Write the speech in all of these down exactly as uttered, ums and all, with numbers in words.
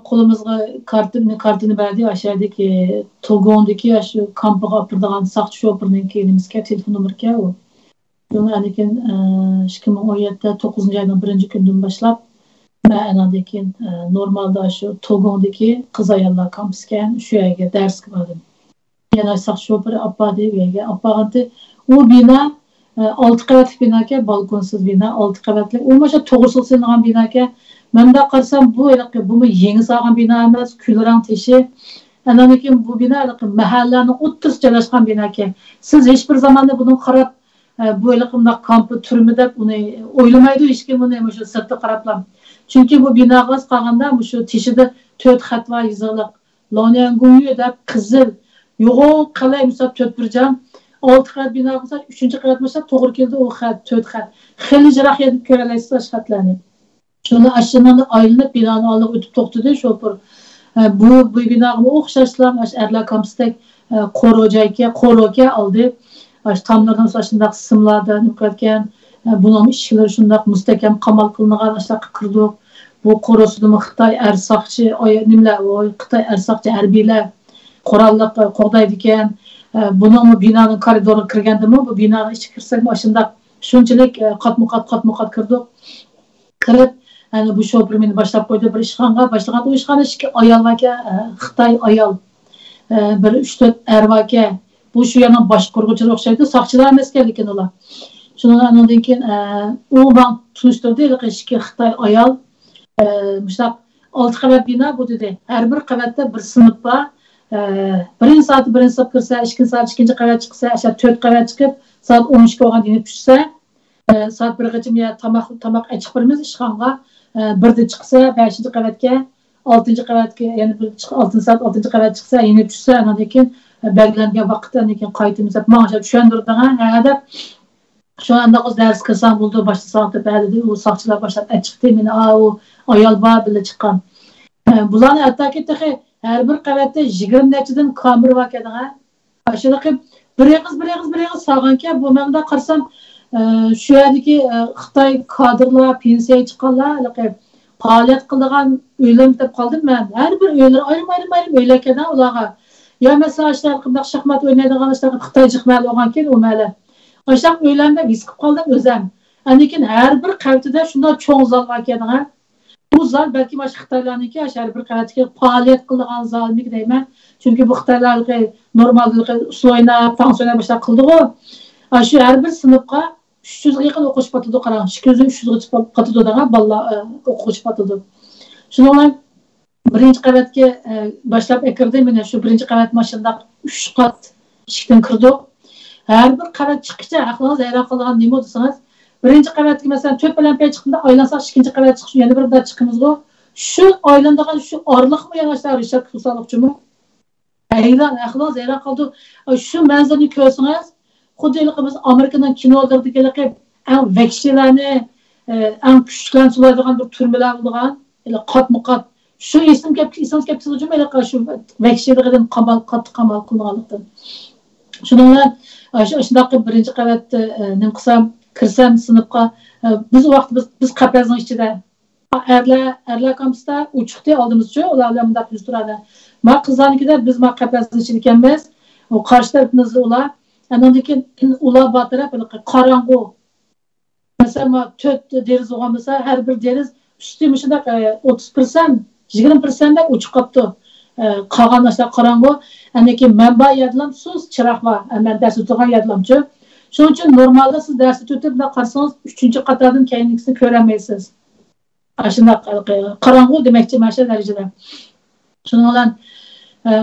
قولىمىزغا كارتىنى، كارتىنى بەردى، ئاشۇ يەردىكى توگوڭدىكى ئاشۇ كامپىغا ئاپىرىدىغان ساقچى شوپۇرنىڭكى نېمىسىكەن، تېلېفون نومۇرىكەن ئۇ. شۇنىڭ ئاندىن كېيىن، ئە، ئىككى مىڭ ئون يەتتە توققۇزىنچى ئاينىڭ بىرىنچى كۈنىدىن باشلاپ، مەن ئاندىن كېيىن، ئە، نورمالدا شۇ توگوڭدىكى قىز ئاياللار كامپىسىكەن، شۇ يەرگە دەرسكە باردىم. يەنە ساقچى شوپۇرى ئاپاردى ئۇ يەرگە. ئاپارغانتى ئۇ بىنا، ئە، ئالتە قەۋەتلىك بىناكەن، بالكونسىز بىنا، ئالتە قەۋەتلىك. ئۇ مۇشۇ توغرىسىغا سېلىنغان بىناكەن. مەن مۇنداق قارىسام، بۇ ھېلىقى، بۇمۇ يېڭى سالغان بىنا ئەمەس، كۈلرەڭ تېشى. ئاندىن كېيىن بۇ بىنا ھېلىقى مەھەللىلەرنىڭ ئوتتۇرىسىدا جايلاشقان بىناكەن. سىز ھېچبىر زاماندا بۇنىڭغا قاراپ، ئە، بۇ ھېلىقى مۇنداق كامپا، تۈرمە دەپ ئۇنى ئويلىمايدۇ ھېچكىم، بۇنى مۇشۇ سىرتتا قاراپلا. چۈنكى بۇ بىناغا قارىغاندا مۇشۇ تېشىدا تۆت خەت بار يېزىقلىق. لونيەنگۇڭيۈ دەپ قىزىل، يوغان قەلەم بولسا تۆت بىر جان، ئالتە قەۋەت بىنا بولسا ئۈچىنچى قەۋەت بولسا توغرا كېلىدۇ ئۇ خەت، تۆت خەت. خېلى يىراق يەردىن كۆرەلەيسىز ئاشۇ خەتلەرنى. شۇنى ئاشۇنىڭدىن ئايلىنىپ بىنانىڭ ئالدىغا ئۆتۈپ توختىدى شوپۇر. ئە، بۇ، بۇ بىناغىمۇ ئوخشاشلا ئاشۇ ئەرلەر كامپىسىدەك، ئە، قورۇ جايكەن، قورۇكەن ئالدى. ئاشۇ تاملىرىنى شۇنداق سىملاردا نېمە قىلىۋەتكەن. ئە، بۇنىڭ ئىشىكلىرى شۇنداق مۇستەھكەم قامال قىلىنغان، ئاشۇنداققا كىردۇق. بۇ قورۇسىدىمۇ خىتاي ئەر ساقچى، ئاي، نېمىلەر، ئۇ خىتاي ئەر ساقچى ھەربىيلەر قوراللىق، ئە، قوغدايدىكەن. ئە، بۇنىڭمۇ بىنانىڭ كارىدورىغا كىرگەندىمۇ، بۇ بىنانىڭ ئىچىگە كىرسەكمۇ ئاشۇنداق شۇنچىلىك، ئە، قاتمۇ قات، قاتمۇ قات كىردۇق. كىرىپ، ئەنە بۇ شوپۇر مېنى باشلاپ قويدى بىر ئىشخانىغا. باشلىغاندا ئۇ ئىشخانىدا ئىككى ئايال باركەن، ئە، خىتاي ئايال، ئە، بىر ئۈچ تۆت ئەر باركەن. بۇ شۇ يەرنىڭ باشقۇرغۇچىلىرى ئوخشايدۇ، ساقچىلار ئەمەسكەن لېكىن ئۇلار. شۇنىڭ ئاندىن كېيىن، ئە، ئۇ ماڭا تونۇشتۇردى، ھېلىقى ئىككى خىتاي ئايال، ئە، مۇشۇنداق ئالتە قەۋەت بىنا بۇ دېدى. ھەر بىر قەۋەتتە بىر سىنىپ بار. ئە، بىرىنچى سائەتتە بىرىنچى سىنىپ كىرسە، ئىككىنچى سائەت ئىككىنچى قەۋەت چىقسا، ئاشۇ تۆت قەۋەت چىقىپ، سائەت ئون ئىككى بولغاندا يېنىپ چۈشسە، ئە، سائەت بىرگىچە يە تاماق، تاماق ئېچىپ بېرىمىز ئىشخانىغا. ئە، بىردە چىقسا، بەشىنچى قەۋەتكە، ئالتىنچى قەۋەتكە، يەنە بىر چىق-، ئالتىنچى سائەت ئالتىنچى قەۋەت چىقسا، يېنىپ چۈشسە، ئاندىن كېيىن، ئە، بەلگىلەنگەن ۋاقىتتا ئاندىن كېيىن قايتىمىز دەپ ماڭا چۈشەندۈردىڭ، ھە، ھە دەپ. شۇ ئانداق ئۆزى دەرسكە كىرسەڭ بولىدۇ، باشلىساڭ دەپ، ھە دېدى. ئۇ ساقچىلار باشلاپ ئەچىقتى مېنى، ئا، ئۇ ئايال بار، بىللە چىققان. ئە، بۇلارنى ھەتتاكى تېخى ھەر بىر قەۋەتتە يىگىرمە نەچچىدىن كامېرا باركەن، ھە. ئاشۇنداق بىر ئېغىز، بىر ئېغىز، بىر ئېغىز سالغانكەن، بۇ مەن مۇنداق قارىسام، ئە، شۇ يەردىكى، ئە، خىتاي كادىرلار، پېنسىيەگە چىققانلار، ھېلىقى پائالىيەت قىلىدىغان ئۆيلەرمۇ دەپ قالدىم مەن. ھەر بىر ئۆيلىرى ئايرىم، ئايرىم، ئايرىم ئۆيلەركەن ئۇلارغا. يا مەسىلەن، ئاشۇنداق شاھمات ئوينايدىغان ئاشۇنداق خىتاي جىق مەھەللە بولغانكەن ئۇ مەھەللە. ئاشۇنداق ئۆيلەرنى دەپ ھېس قىلىپ قالدىم ئۆزەم. ئاندىن كېيىن ھەر بىر قەۋىتىدە شۇنداق چوڭ زال باركەن، ھە. بۇ زال بەلكىم ئاشۇ خىتايلارنىڭكى، ئاشۇ ھەر بىر قەۋەتتىكى پائالىيەت قىلىدىغان زالمىكى دەيمەن. چۈنكى بۇ خىتايلار نورمالدا ئۇسسۇل ئويناپ، تانسا ئويناپ باشلاپ قىلىدىغۇ. ئاشۇ ھەر بىر سىنىپقا ئۈچ يۈزگە يېقىن ئوقۇغۇچى پاتىدۇ، قاراڭ، ئىككى يۈز، ئۈچ يۈزگىچە پاتىدۇ دەڭە بالىلار، ئە، ئوقۇغۇچى پاتىدۇ. شۇنىڭ بىلەن بىرىنچى قەۋەتكە، ئە، باشلاپ ئەكىردى. مانا شۇ بىرىنچى قەۋەت ماشۇنداق ئۈچ قات ئىشىكتىن كىردۇق. ھەر بىر قەۋەت چىققىچە ئەقلىڭىز ھەيران قالىدىغان نېمە دېسىڭىز، بىرىنچى قەۋەتكە مەسىلەن تۆت پەلەمپەي چىققاندا ئايلانساق ئىككىنچى قەۋەت چىقىش، يەنە بىر مۇنداق چىقىمىزغۇ. شۇ ئايلانىدىغان شۇ ئارىلىقمۇ يەنە ئاشۇنداق رېشاتكا سالغۇچىمۇ؟ ھەيران، ئەقلىڭىز ھەيران قالىدۇ. شۇ مەنزىرىنى كۆرسىڭىز، خۇددى ھېلىقى بىز ئامېرىكىنىڭ كىنولىرىدىكى ھېلىقى ئەڭ ۋەھشىيلەرنى، ئە، ئەڭ كۈچلۈكلەرنى سولايدىغان بىر تۈرمىلەر بولىدىغان، ھېلىقى قاتمۇ قات. شۇ ئېسىم كەپ-، ئېسىڭىز كەپ كېتىدۇ جۇمۇ، ھېلىقى شۇ ۋەھشىيلىقىدىن قامال، قاتتىق قامال قىلىنغانلىقتىن. شۇنىڭ بىلەن، ئە، شۇ، شۇنداق قىلىپ بىرىنچى قەۋەتتە، ئە، نېمە قىلسام، كىرسەم سىنىپقا، ئە، بىز ئۇ ۋاقىت بىز، بىز قەپەسنىڭ ئىچىدە. ئەرلەر، ئەرلەر كامپۇستا ئۇ چىقتى ئالدىمىزچۇ، ئۇلار بىلەن مۇنداق يۈز تۇرالە. ما قىزلارنىڭكىدە بىز ما قەپەسنىڭ ئىچىدىكەنمىز. ئۇ قارشى تەرىپىمىزدە ئۇلار. ئاندىن كېيىن ئۇلار بار تەرەپ ھېلىقى قاراڭغۇ. مەسىلەن، ما تۆت دېرىزە بولغان بولسا، ھەر بىر دېرىز ئۈستى مۇشۇنداق، ئە، ئوتتۇز پىرسەنت، يىگىرمە پىرسەنتتەك ئوچۇق قاپتۇ. ئە، قالغان ئاشۇنداق قاراڭغۇ. ئاندىن كېيىن مەن بار يەردىلام سۇس چىراغ بار. ئە، مەن دەرس ئۆتىدىغان يەردىلامچۇ. شۇنىڭ ئۈچۈن نورمالدا سىز دەرس ئۆتۈپ مۇنداق قارىسىڭىز، ئۈچىنچى قاتاردىن كەينىكىسىنى كۆرەلمەيسىز. ئاشۇنداق، ئە، قاراڭغۇ دېمەكچى، مانا شۇ دەرىجىدە. شۇنىڭ بىلەن، ئە،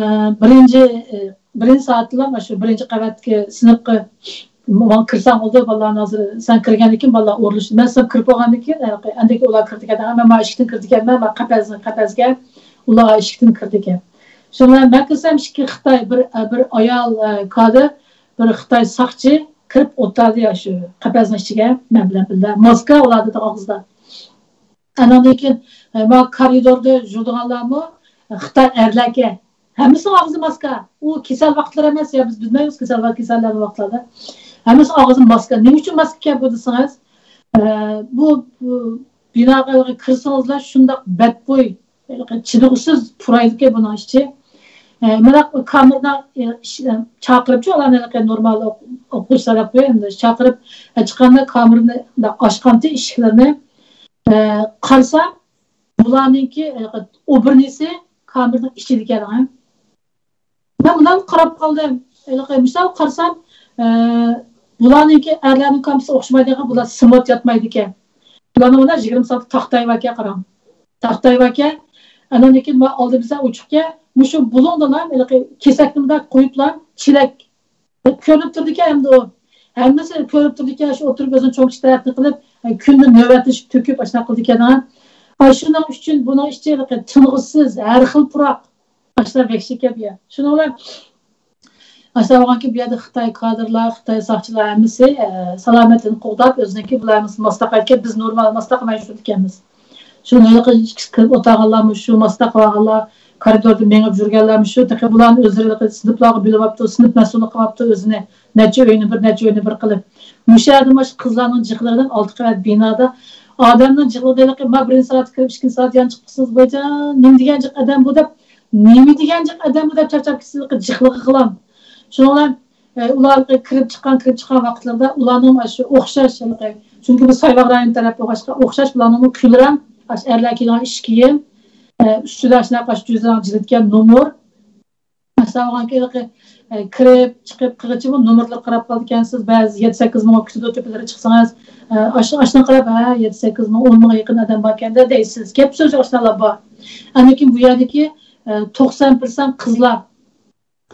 بىرىنچى، ئە، بىرىنچى سائەتتىلا مانا شۇ بىرىنچى قەۋەتكە سىنىپقا ماڭا كىرسەڭ بولدى، بالىلارنى ھازىر سەن كىرگەندىن كېيىن بالىلار ئورۇنلىشىدۇ. مەن سىنىپ كىرىپ بولغاندىن كېيىن، ئەندىكى ئۇلار كىردىكەن، مەن مانا ئىشىكتىن كىردىكەنمەن، مانا قەپەس، قەپەسكە، ئۇلار ئىشىكتىن كىردىكەن. شۇنىڭ بىلەن مەن كىرسەم ئىككى خىتاي، بىر، بىر ئايال، ئە، كادىر، بىر خىتاي ساقچى كىرىپ ئولتۇردى شۇ قەپەسنىڭ ئىچىگە مەن بىلەن بىللە. ماسكا ئۇلاردا ئاغزىدا. ئاندىن كېيىن، ئە، ما كارىدوردا يۈرىدىغانلارمۇ خىتاي ئەرلەركەن. ھەممىسىنىڭ ئاغزى ماسكا. ئۇ كېسەل ۋاقىتلىرى ئەمەس، يا بىز بىلمەيمىز كېسەل ۋاقىت، كېسەللەرنىڭ ۋاقىتلاردا. ھەممىسىنىڭ ئاغزى ماسكا. نېمە ئۈچۈن ماسكا كىيەپ بۇ دېسىڭىز، ئە، بۇ، بۇ بىناغا كىرسىڭىزلا شۇنداق بەتبۇي، چىدىغۇسىز پۇرايدىكەن بۇنىڭ ئىچى. ئە، مانا كامېردا، ئە، ئىش-، ئە، چاقىرىپچۇ ئۇلارنى، ھېلىقى نورمال ئوق-، ئوقۇغۇچىلار دەپ قوياي ئەمدى. چاقىرىپ، ئە، چىققاندا كامېرنى ئاچقانتى ئىشىكلىرىنى، ئە، قارىسام، بۇلارنىڭكى، ئە، ئوبرىنىسى كامېرنىڭ ئىچىدىكەن. مەن مۇنداق قاراپ قالدىم. ھېلىقى مىسال قارىسام، ئە، بۇلارنىڭكى ئەرلەرنىڭ كامېرسى ئوخشىمايدىغان، بۇلار سىمۋات ياتمايدىكەن. بۇلارنىڭ مانا يىگىرمە سانتىم تاختايۋاكەن، قاراڭ. تاختايۋاكەن. ئاندىن كېيىن مانا ئالدىمىزدا ئوچۇقكەن. مۇشۇ بۇلۇڭدىلا ھېلىقى كېسەكنى مۇنداق قويۇپلا، چېلەك كۆرۈنۈپ تۇرىدىكەن ئەمدى ئۇ. ھەممىسى كۆرۈپ تۇرىدىكەن، شۇ ئولتۇرۇپ ئۆزىنىڭ چوڭ ئىش تەرەپنى قىلىپ، كۈندە نۆۋەتلىشىپ تۆكۈپ ئاشۇنداق قىلىدىكەن. ئاشۇنىڭ ئۈچۈن بۇنىڭ ئىچى ھېلىقى تىنغۇسىز، ھەر خىل پۇراق. ئاشۇنداق ۋەھشىي گەپ يا. شۇنىڭ بىلەن ئاشۇنداق بولغانكى، بۇ يەردە خىتاي كادىرلار، خىتاي ساقچىلار ھەممىسى، ئە، سالامەتلىكىنى قوغداپ، ئۆزىنىڭكى بۇلار ھەممىسى ماسلىق ئەكەپ، بىز نورمال ماسلىق مەن شۇندىكەنمىز. شۇ ھېلىقى ئىككىسى كىرىپ ئولتۇرغانلارمۇ شۇ، ماسلىق قىلغانلار، كارىدوردا مېڭىپ يۈرگەنلەرمۇ شۇ، تېخى بۇلارنى ئۆزلىرى ھېلىقى سىنىپلارغا بۆلۈۋاپتۇ، سىنىپ مەسئۇلى قىلىۋاپتۇ ئۆزىنى، نەچچە ئۆينى بىر، نەچچە ئۆينى بىر قىلىپ. مۇشۇ يەردە مۇشۇ قىزلارنىڭ جىقلىقىدىن ئالتە قەۋەت بىنادا ئادەمنىڭ جىقلىقىدا ھېلىقى، ما بىرىنچى سائەتتە كىرىپ، ئىككىنچى سائەتتە يان چىقىپ قالسىڭىز بولىدىغان، نېمە دېگەن جىق ئادەم بۇ دەپ، نېمە دېگەن جىق ئادەم بۇ دەپ چارچاپ كېتىسىز، ھېلىقى جىقلىقىغىلا. شۇنىڭ بىلەن ئە، ئۇلار كىرىپ چىققان، كىرىپ چىققان ۋاقىتلىرىدا ئۇلارنىڭ ئاشۇ ئوخشاش، چۈنكى بۇ سايباغ رايونى تەرەپ بولغاچقا، ئوخشاش بۇلارنىڭمۇ كۈنلىرى ھەم ئاشۇ ئەرلەر كىيىدىغان ئىش كىيىم، ئە، ئۈستىدە ئاشۇنداق ئاشۇ جۈزەڭ جىلىتكەن نومۇر. مەسىلەن، بولغانكى، ئە، كىرىپ چىقىپ قىلغىچە بۇ نومۇرلىرى قاراپ قالىدىكەنسىز، بەزى يەتتە سەككىز مىڭ بولۇپ كېتىدۇ، تۆپىلىرى چىقسىڭىز، ئە، ئاشۇ، ئاشۇنى قاراپ، ھە، يەتتە سەككىز مىڭ، ئون مىڭغا يېقىن ئادەم باركەن-دە دەيسىز. گەپ سۆز ئاشۇنداقلار بار. ئاندىن كېيىن بۇ يەردىكى، ئە، توقسان پىرسەنت قىزلار.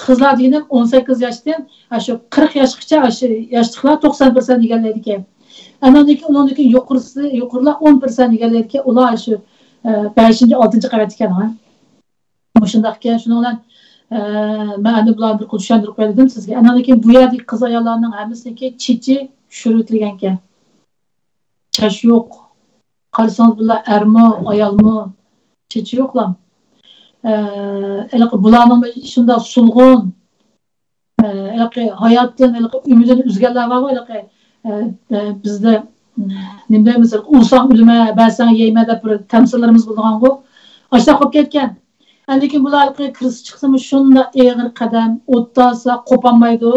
قىزلار دېگىنىم ئون سەككىز ياشتىن ئاشۇ قىرىق ياشقىچە، ئاشۇ ياشلىقلار توقسان پىرسەنت ئىگىلەيدىكەن. ئانىڭدىن كېيىن، ئۇنىڭدىن كېيىن يۇقىرىسى، يۇقىرىلار ئون پىرسەنت ئىگىلەيدىكەن. ئۇلار ئاشۇ، ئە، بەشىنچى، ئالتىنچى قەۋەت ئىكەن، ھە. مۇشۇنداق ئىكەن. شۇنىڭ بىلەن، ئە، مەن ئەمدى بۇلارنى بىر قۇر چۈشەندۈرۈپ بەردىم سىزگە. ئانىڭدىن كېيىن بۇ يەردىكى قىز ئاياللارنىڭ ھەممىسىنىڭكى چېچى چۈشۈرۈۋېتىلگەنكەن. چاچ يوق. قارىسىڭىز، بۇلار ئەرمۇ، ئايالمۇ، چېچى يوقلا. ئە، ھېلىقى بۇلارنىڭ شۇنداق سولغۇن، ئە، ھېلىقى ھاياتتىن، ھېلىقى ئۈمىدىنى ئۈزگەنلەر بارغۇ، ھېلىقى، ئە، ئە، بىزدە، نېمە دەيمىز، ئۇرساڭ ئۆلىمەن، بەرسەڭ يەيمەن دەپ بىر تەمسىللىرىمىز بولىدىغانغۇ. ئاشۇنداق بولۇپ كەتكەن. لېكىن بۇلار ھېلىقى كىرسە چىقسىمۇ شۇنداق ئېغىر قەدەم، ئولتۇرسا قوپالمايدۇ،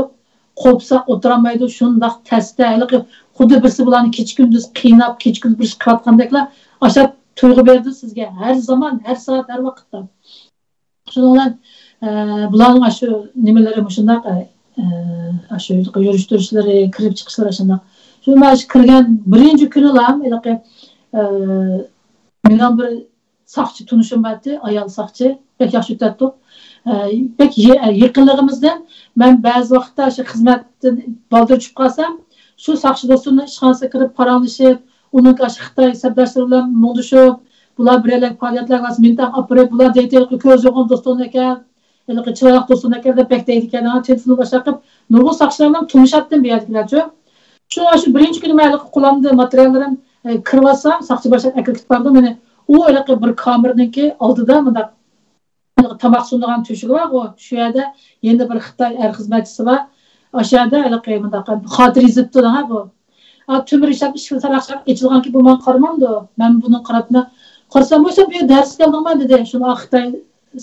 قوپسا ئولتۇرالمايدۇ، شۇنداق تەستە، ھېلىقى خۇددى بىرسى بۇلارنى كېچە-كۈندۈز قىيناپ، كېچە-كۈندۈز بىر ئىش قىلىۋاتقاندەكلا ئاشۇنداق تۇيغۇ بېرىدۇ سىزگە، ھەر زامان، ھەر سائەت، ھەر ۋاقىتتا. شۇنىڭ بىلەن، ئە، بۇلارنىڭ ئاشۇ نېمىلىرى مۇشۇنداق، ئە، ئە، ئاشۇ يۈرۈشتۈرۈشلىرى، كىرىپ چىقىشلىرى شۇنداق. شۇ مەن شۇ كىرگەن بىرىنچى كۈنىلا ھېلىقى، ئە، مېنىڭ بىر ساقچى تونۇشۇم بارتى، ئايال ساقچى. بەك ياخشى ئۆتەتتۇق. ئە، بەك يېقىنلىقىمىزدىن مەن بەزى ۋاقىتتا شۇ خىزمەتتىن بالدۇر چۈشۈپ قالسام، شۇ ساقچى دوستۇمنىڭ ئىشخانىسىغا كىرىپ پاراڭلىشىپ، ئۇنىڭ ئاشۇ خىتاي سەپداشلىرى بىلەن مۇڭدىشىپ، بۇلار بىرەرلەر پائالىيەتلەرگە بارسا مېنى تەڭ ئاپىرىپ، بۇلار دەيدۇ، كۆزى يوغان دوستۇڭنى ئەكەل، ھېلىقى چىرايلىق دوستۇڭنى ئەكەل دەپ بەك دەيدىكەن. تېلېفوندا باشلاپ قىلىپ، نۇرغۇن ساقچىلار بىلەن تونۇشاتتىم بۇ يەردىكىلەرچۇ. شۇ، شۇ بىرىنچى كۈنى مەن ھېلىقى قولۇمدا ماتېرىياللىرىم، ئە، كىرىۋاتسام، ساقچى باشلاپ ئەكىرىپ كېتىپ بارىدۇ مېنى. ئۇ ھېلىقى بىر كامېرنىڭكى ئالدىدا مۇنداق ھېلىقى تاماق سۇنىدىغان تۆشۈكى بارغۇ، شۇ يەردە يەنە بىر خىتاي ئەر خىزمەتچىسى بار. ئاشۇ يەردە ھېلىقى مۇنداق خاتىرە يېزىپتۇ ھە بۇ. ئا، تۆمۈر ئىشلەپ ئىشىكنى تاراقشاپ ئېچىلغانكى بۇ ماڭا قارىمامدۇ؟ مەن بۇنىڭغا قاراپلا، قارىسام، ۋوي، سەن بۇ يەردە دەرس كەلدىڭما؟ دېدى. شۇنى ئا خىتاي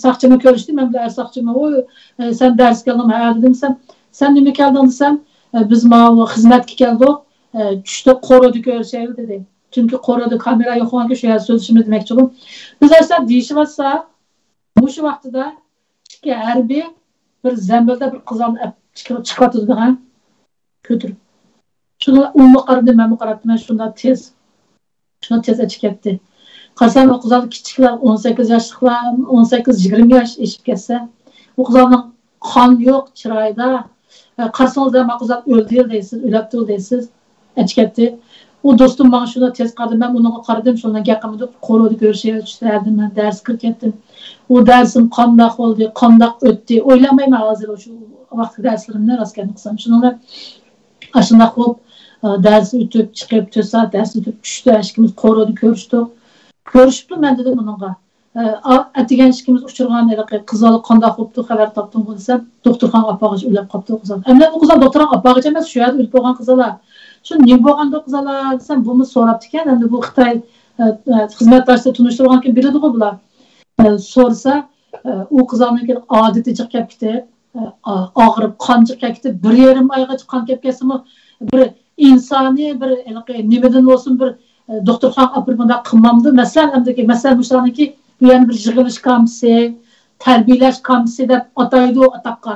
ساقچىمۇ كۆرۈشتى، مەن بىلەن ئەر ساقچىمۇ، ۋوي، ئە، سەن دەرس كەلدىڭمۇ؟ ھە، دېدىم. سەن، سەن نېمە كەلدىڭ دېسەم، ئە، بىز ماۋۇ خىزمەتكە كەلدۇق، ئە، چۈشتە قورۇدا كۆرۈشەيلى دېدى. چۈنكى قورۇدا كامېرا يوق بولغانكى شۇ يەردە سۆزلىشىمىز دېمەكچى بۇ. بىز ئاشۇنداق دېيىشىۋاتساق، مۇشۇ ۋاقتىدا ئىككى ھەربىي بىر زەمبىلدە بىر قىزالنى ئەپ چىقىرىپ، چىقىۋاتىدۇ ھە. كۆتۈرۈپ. شۇنىڭ ئۇمۇ قارىدى، مەنمۇ قاراپتىمەن، شۇنداق تېز. شۇنداق تېز ئېچىپ كەتتى. قارىسام، ئۇ قىزال كىچىكلەر، ئون سەككىز ياشلىقلار، ئون سەككىز، يىگىرمە ياش ئېشىپ كەتسە، ئۇ قىزالنىڭ قان يوق چىرايىدا. ئە، قارىسىڭىز، ما قىزال ئۆلدى دەيسىز، ئۆلەپتۇ دەيسىز. ئەچىكەتتى. ئۇ دوستۇم ماڭا شۇنداق تېز قارىدى، مەن ئۇنىڭغا قارىدىم، شۇنداق گەپ قىلمىدۇق، قورۇدا كۆرۈشەيلى، چۈشتە ھەدىن مەن دەرس كىرىپ كەتتىم. ئۇ دەرسىم قانداق بولدى، قانداق ئۆتتى، ئويلىمايمەن ھازىر شۇ ۋاقىتقى دەرسلىرىمنى، راست گەپنى قىلسام. شۇنىڭ بىلەن ئاشۇنداق بولۇپ، ئە، دەرس ئۆتۈپ چىقىپ، تۆت سائەت دەرس ئۆتۈپ، چۈشتە ئىككىمىز قورۇدا كۆرۈشتۇق. كۆرۈشۈپلا مەن دېدىم ئۇنىڭغا. ئە، ئا-، ئەتىگەن ئىككىمىز ئۇچرىغان ھېلىقى قىزالى قانداق بوپتۇ، خەۋەر تاپتىڭغۇ دېسەم، دوختۇرخانىغا ئاپارغىچە ئۆلۈپ قاپتۇ قىزال. ئەمدى بۇ قىزال دوختۇرخانىغا ئاپارغىچە ئەمەس، شۇ يەردە ئۆلۈپ بولغان قىزالار. شۇ نېمە بولغاندۇ قىزالار دېسەم، بۇمۇ سوراپتىكەن. ئەمدى بۇ خىتاي، ئە، ئە، خىزمەتداشلىرى تونۇشتۇرغانكىن بىلىدىغۇ بۇلار. ئە، سورىسا، ئە، ئۇ قىزلارنىڭكى ئادىتى جىق كەپ كېتىپ، ئە، ئا-، ئاغرىپ، قان جىق كەپ كېتىپ، بىر يېرىم ئايغىچە قان كەپ كەتسىمۇ، بىر ئىنسانىي بىر ھېلىقى نېمىدىن بولسۇن، بىر، ئە، دوختۇرخانىغا ئاپىرىپ بۇنداق قىلمامدۇ؟ مەسىلەن، ئەمدىكى مەسىلەن مۇشۇلارنىڭكى بۇ يەنە بىر يىغىلىش كامپىسى، تەربىيەلەش كامپىسى دەپ ئاتايدۇ ئاتاققا.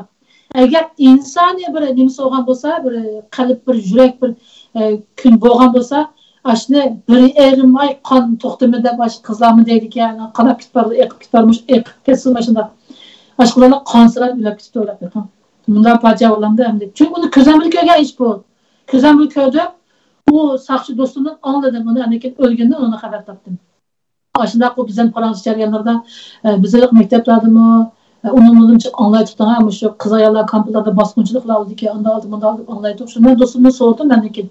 ئەگەر ئىنسانىي بىر نېمىسى بولغان بولسا، بىر قەلب، بىر يۈرەك، بىر، ئە، كۈن بولغان بولسا، ئاشۇنى بىر يېرىم ئاي قان توختىمىدى دەپ ئاشۇ قىزلارمۇ دەيدىكەن، قاناپ كېتىپ بارىدۇ، ئېقىپ كېتىپ بارىدۇ، مۇشۇ ئېقىپ كەتسىمۇ ئاشۇنداق. ئاشۇ قىزلار قانسىراپ ئۆلۈپ كېتىپتۇ دەپ. مۇنداق پاجىئە بولامدۇ ئەمدى؟ چۈنكى ئۇنى كۆزۈم بىلەن كۆرگەن ئىش بۇ. كۆزۈم بىلەن كۆردۈم. ئۇ ساقچى دوستۇمدىن ئاڭلىدىم ئۇنى، ئاندىن كېيىن ئۆلگىنىدىن ئۇنى خەۋەر تاپتىم. ئاشۇنداق بۇ بىزنىڭ پاراڭلىشىش جەريانلىرىدا، ئە، بىزنىڭ مەكتەپلەردىمۇ، ئە، ئۇنىمۇ جىق ئاڭلايتتۇق، ھە، مۇشۇ قىز ئاياللار كامپلاردا باسقۇنچىلىقلار بولىدىكەن، ئانداق بولدى، مۇنداق بولدى دەپ ئاڭلايتتۇق. شۇ مەن دوستۇمدىن سورىدۇم مەندىكى.